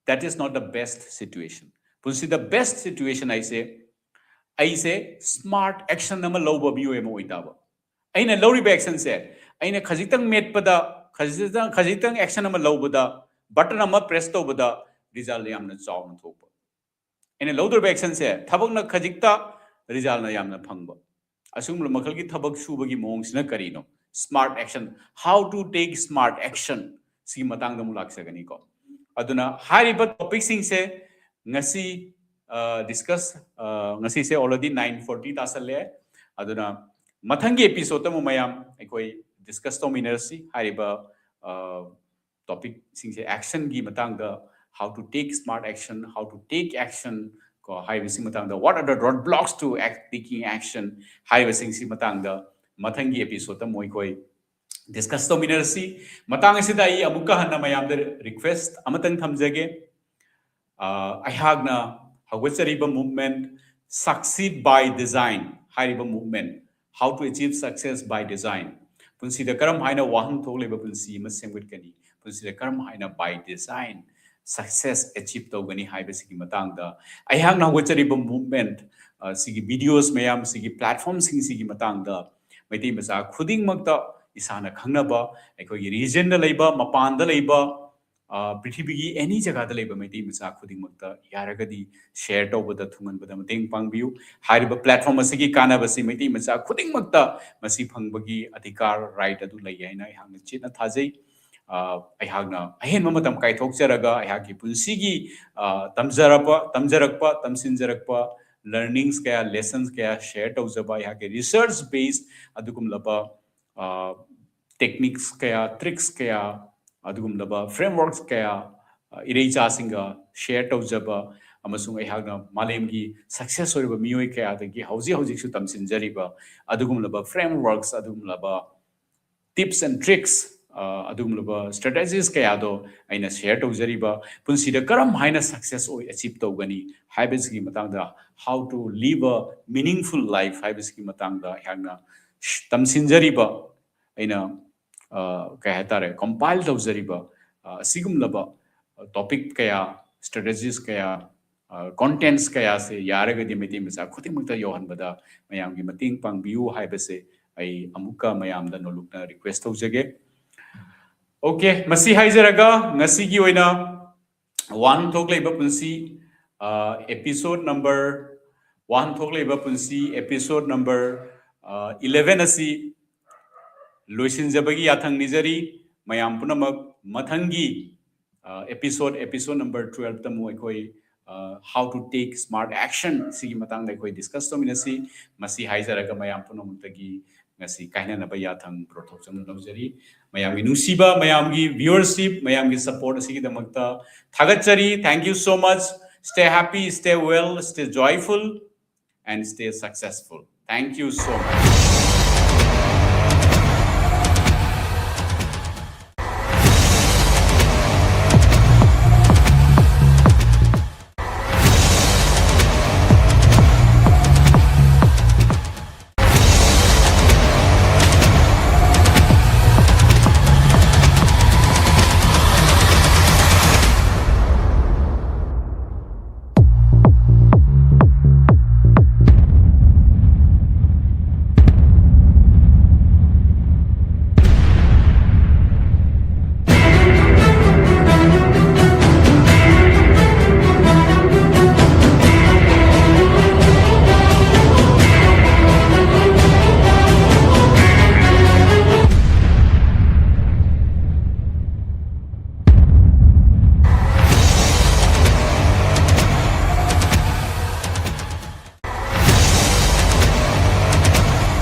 that is not the best situation. ꯄꯨꯟꯁꯤꯗ ꯕꯦꯁ ꯁꯤꯆꯨꯋꯦꯁꯟ ꯍꯥꯏꯁꯦ ꯑꯩꯁꯦ ꯁ꯭ꯃꯥꯔꯠ ꯑꯦꯛꯁꯟ ꯑꯃ ꯂꯧꯕ ꯃꯤꯑꯣꯏ ꯑꯃ ꯑꯣꯏꯇꯥꯕ꯫ ꯑꯩꯅ ꯂꯧꯔꯤꯕ ꯑꯦꯛꯁꯟꯁꯦ, ꯑꯩꯅ ꯈꯖꯤꯛꯇꯪ ꯃꯦꯠꯄꯗ, ꯈꯖꯤꯛꯇꯪ, ꯈꯖꯤꯛꯇꯪ ꯑꯦꯛꯁꯟ ꯑꯃ ꯂꯧꯕꯗ, ꯕꯇꯟ ꯑꯃ ꯄ꯭ꯔꯦꯁ ꯇꯧꯕꯗ ꯔꯤꯖꯜ ꯌꯥꯝꯅ ꯆꯥꯎꯅ ꯊꯣꯛꯄ꯫ ꯑꯩꯅ ꯂꯧꯗꯣꯔꯤꯕ ꯑꯦꯛꯁꯟꯁꯦ ꯊꯕꯛꯅ ꯈꯖꯤꯛꯇ, ꯔꯤꯖꯜꯅ ꯌꯥꯝꯅ ꯐꯪꯕ꯫ ꯑꯁꯤꯒꯨꯝꯕ ꯃꯈꯜꯒꯤ ꯊꯕꯛ ꯁꯨꯕꯒꯤ ꯃꯑꯣꯡꯁꯤꯅ ꯀꯔꯤꯅꯣ? Smart action, how to take smart action, ꯁꯤꯒꯤ ꯃꯇꯥꯡꯗ ꯑꯃꯨꯛ ꯂꯥꯛꯆꯒꯅꯤꯀꯣ꯫ ꯑꯗꯨꯅ ꯍꯥꯏꯔꯤꯕ ꯇꯣꯄꯤꯛꯁꯤꯡꯁꯦ ꯉꯁꯤ ꯗꯤꯁꯀꯁ, ꯉꯁꯤꯁꯦ already nine forty ꯇꯥꯁꯜꯂꯦ꯫ ꯑꯗꯨꯅ ꯃꯊꯪꯒꯤ ꯑꯦꯄꯤꯁꯣꯗꯇ ꯑꯃꯨꯛ ꯃꯌꯥꯝ ꯑꯩꯈꯣꯏ ꯗꯤꯁꯀꯁ ꯇꯧꯃꯤꯟꯅꯔꯁꯤ꯫ ꯍꯥꯏꯔꯤꯕ ꯇꯣꯄꯤꯛꯁꯤꯡꯁꯦ, ꯑꯦꯛꯁꯟꯒꯤ ꯃꯇꯥꯡꯗ, how to take smart action, how to take action ꯀꯣ, ꯍꯥꯏꯕꯁꯤ ꯃꯇꯥꯡꯗ, what are the roadblocks to act, taking action ꯍꯥꯏꯕꯁꯤꯡꯁꯤ ꯃꯇꯥꯡꯗ ꯃꯊꯪꯒꯤ ꯑꯦꯄꯤꯁꯣꯗꯇ ꯑꯃꯨꯛ ꯑꯩꯈꯣꯏ ꯗꯤꯁꯀꯁ ꯇꯧꯃꯤꯟꯅꯔꯁꯤ꯫ ꯃꯇꯥꯡ ꯑꯁꯤꯗ ꯑꯩ ꯑꯃꯨꯛꯀ ꯍꯟꯅ ꯃꯌꯥꯝꯗ ꯔꯤꯀ꯭ꯋꯦꯁ ꯑꯃꯇꯪ ꯊꯝꯖꯒꯦ꯫ ꯑ, ꯑꯩꯍꯥꯛꯅ ꯍꯧꯒꯠꯆꯔꯤꯕ movement, Succeed by Design ꯍꯥꯏꯔꯤꯕ movement, How to Achieve Success by Design, ꯄꯨꯟꯁꯤꯗ ꯀꯔꯝ ꯍꯥꯏꯅ ꯋꯥꯍꯟꯊꯣꯛ ꯂꯩꯕ ꯄꯨꯟꯁꯤ ꯑꯃ ꯁꯦꯝꯒꯠꯀꯅꯤ, ꯄꯨꯟꯁꯤꯗ ꯀꯔꯝ ꯍꯥꯏꯅ by design success achieve ꯇꯧꯒꯅꯤ ꯍꯥꯏꯕꯁꯤꯒꯤ ꯃꯇꯥꯡꯗ ꯑꯩꯍꯥꯛꯅ ꯍꯧꯒꯠꯆꯔꯤꯕ movement, ꯑ, ꯁꯤꯒꯤ videos ꯃꯌꯥꯝ, ꯁꯤꯒꯤ platformꯁꯤꯡꯁꯤꯒꯤ ꯃꯇꯥꯡꯗ ꯃꯩꯇꯩ ꯃꯆꯥ ꯈꯨꯗꯤꯡꯃꯛꯇ, ꯏꯁꯥꯅ ꯈꯪꯅꯕ, ꯑꯩꯈꯣꯏꯒꯤ regionꯗ ꯂꯩꯕ, ꯃꯄꯥꯟꯗ ꯂꯩꯕ, ꯑ, ꯄ꯭ꯔꯤꯊꯤꯕꯤꯒꯤ any ꯖꯒꯥꯗ ꯂꯩꯕ ꯃꯩꯇꯩ ꯃꯆꯥ ꯈꯨꯗꯤꯡꯃꯛꯇ ꯌꯥꯔꯒꯗꯤ share ꯇꯧꯕꯗ, ꯊꯨꯡꯍꯟꯕꯗ ꯃꯇꯦꯡ ꯄꯥꯡꯕꯤꯌꯨ꯫ ꯍꯥꯏꯔꯤꯕ platform ꯑꯁꯤꯒꯤ ꯀꯥꯟꯅꯕꯁꯤ ꯃꯩꯇꯩ ꯃꯆꯥ ꯈꯨꯗꯤꯡꯃꯛꯇ ꯃꯁꯤ ꯐꯪꯕꯒꯤ ꯑꯙꯤꯀꯥꯔ, right ꯑꯗꯨ ꯂꯩ ꯍꯥꯏꯅ ꯑꯩꯍꯥꯛꯅ ꯆꯦꯠꯅ ꯊꯥꯖꯩ꯫ ꯑ, ꯑꯩꯍꯥꯛꯅ ꯑꯍꯦꯟꯕ ꯃꯇꯝ ꯀꯥꯏꯊꯣꯛꯆꯔꯒ ꯑꯩꯍꯥꯛꯀꯤ ꯄꯨꯟꯁꯤꯒꯤ, ꯑ, ꯇꯝꯖꯔꯛꯄ, ꯇꯝꯖꯔꯛꯄ, ꯇꯝꯁꯤꯟꯖꯔꯛꯄ, learnings ꯀꯌꯥ, lessons ꯀꯌꯥ share ꯇꯧꯖꯕ, ꯑꯩꯍꯥꯛꯀꯤ research based ꯑꯗꯨꯒꯨꯝꯂꯕ techniques ꯀꯌꯥ, tricks ꯀꯌꯥ, ꯑꯗꯨꯒꯨꯝꯂꯕ frameworks ꯀꯌꯥ ꯏꯔꯩꯆꯥꯁꯤꯡꯒ share ꯇꯧꯖꯕ ꯑꯃꯁꯨꯡ ꯑꯩꯍꯥꯛꯅ ꯃꯥꯂꯦꯝꯒꯤ success ꯑꯣꯏꯔꯕ ꯃꯤꯑꯣꯏ ꯀꯌꯥꯗꯒꯤ ꯍꯧꯖꯤꯛ ꯍꯧꯖꯤꯛꯁꯨ ꯇꯝꯁꯤꯟꯖꯔꯤꯕ ꯑꯗꯨꯒꯨꯝꯂꯕ frameworks, ꯑꯗꯨꯒꯨꯝꯂꯕ tips and tricks, ꯑꯗꯨꯒꯨꯝꯂꯕ strategies ꯀꯌꯥꯗꯣ ꯑꯩꯅ share ꯇꯧꯖꯔꯤꯕ, ꯄꯨꯟꯁꯤꯗ ꯀꯔꯝ ꯍꯥꯏꯅ success ꯑꯣꯏ achieve ꯇꯧꯒꯅꯤ ꯍꯥꯏꯕꯁꯤꯒꯤ ꯃꯇꯥꯡꯗ, how to live a meaningful life ꯍꯥꯏꯕꯁꯤꯒꯤ ꯃꯇꯥꯡꯗ ꯑꯩꯍꯥꯛꯅ ꯇꯝꯁꯤꯟꯖꯔꯤꯕ, ꯑꯩꯅ ꯀꯩ ꯍꯥꯏꯇꯥꯔꯦ, compile ꯇꯧꯖꯔꯤꯕ ꯑꯁꯤꯒꯨꯝꯂꯕ topic ꯀꯌꯥ, strategies ꯀꯌꯥ, contents ꯀꯌꯥꯁꯦ ꯌꯥꯔꯒꯗꯤ ꯃꯩꯇꯩ ꯃꯆꯥ ꯈꯨꯗꯤꯡꯃꯛꯇ ꯌꯧꯍꯟꯕꯗ ꯃꯌꯥꯝꯒꯤ ꯃꯇꯦꯡ ꯄꯥꯡꯕꯤꯌꯨ ꯍꯥꯏꯕꯁꯦ ꯑꯩ ꯑꯃꯨꯛꯀ ꯃꯌꯥꯝꯗ ꯅꯣꯂꯨꯛꯅ request ꯇꯧꯖꯒꯦ꯫ Okay, ꯃꯁꯤ ꯍꯥꯏꯖꯔꯒ ꯉꯁꯤꯒꯤ ꯑꯣꯏꯅ ꯋꯥꯍꯟꯊꯣꯛ ꯂꯩꯕ ꯄꯨꯟꯁꯤ episode number, ꯋꯥꯍꯟꯊꯣꯛ ꯂꯩꯕ ꯄꯨꯟꯁꯤ episode number eleven ꯑꯁꯤ ꯂꯣꯏꯁꯤꯟꯖꯕꯒꯤ ꯌꯥꯊꯪ ꯅꯤꯖꯔꯤ꯫ ꯃꯌꯥꯝ ꯄꯨꯝꯅꯃꯛ ꯃꯊꯪꯒꯤ episode, episode number twelve ꯇ ꯑꯃꯨꯛ ꯑꯩꯈꯣꯏ how to take smart action ꯁꯤꯒꯤ ꯃꯇꯥꯡꯗ ꯑꯩꯈꯣꯏ discuss ꯇꯧꯃꯤꯟꯅꯁꯤ꯫ ꯃꯁꯤ ꯍꯥꯏꯖꯔꯒ ꯃꯌꯥꯝ ꯄꯨꯝꯅꯃꯛꯇꯒꯤ ꯉꯁꯤ ꯀꯥꯏꯅꯅꯕ ꯌꯥꯊꯪ ꯕ꯭ꯔꯣ ꯊꯣꯛꯆꯝꯅ ꯂꯧꯖꯔꯤ꯫ ꯃꯌꯥꯝꯒꯤ ꯅꯨꯡꯁꯤꯕ, ꯃꯌꯥꯝꯒꯤ viewership, ꯃꯌꯥꯝꯒꯤ support ꯑꯁꯤꯒꯤꯗꯃꯛꯇ ꯊꯥꯒꯠꯆꯔꯤ꯫ Thank you so much. Stay happy, stay well, stay joyful and stay successful. Thank you so much.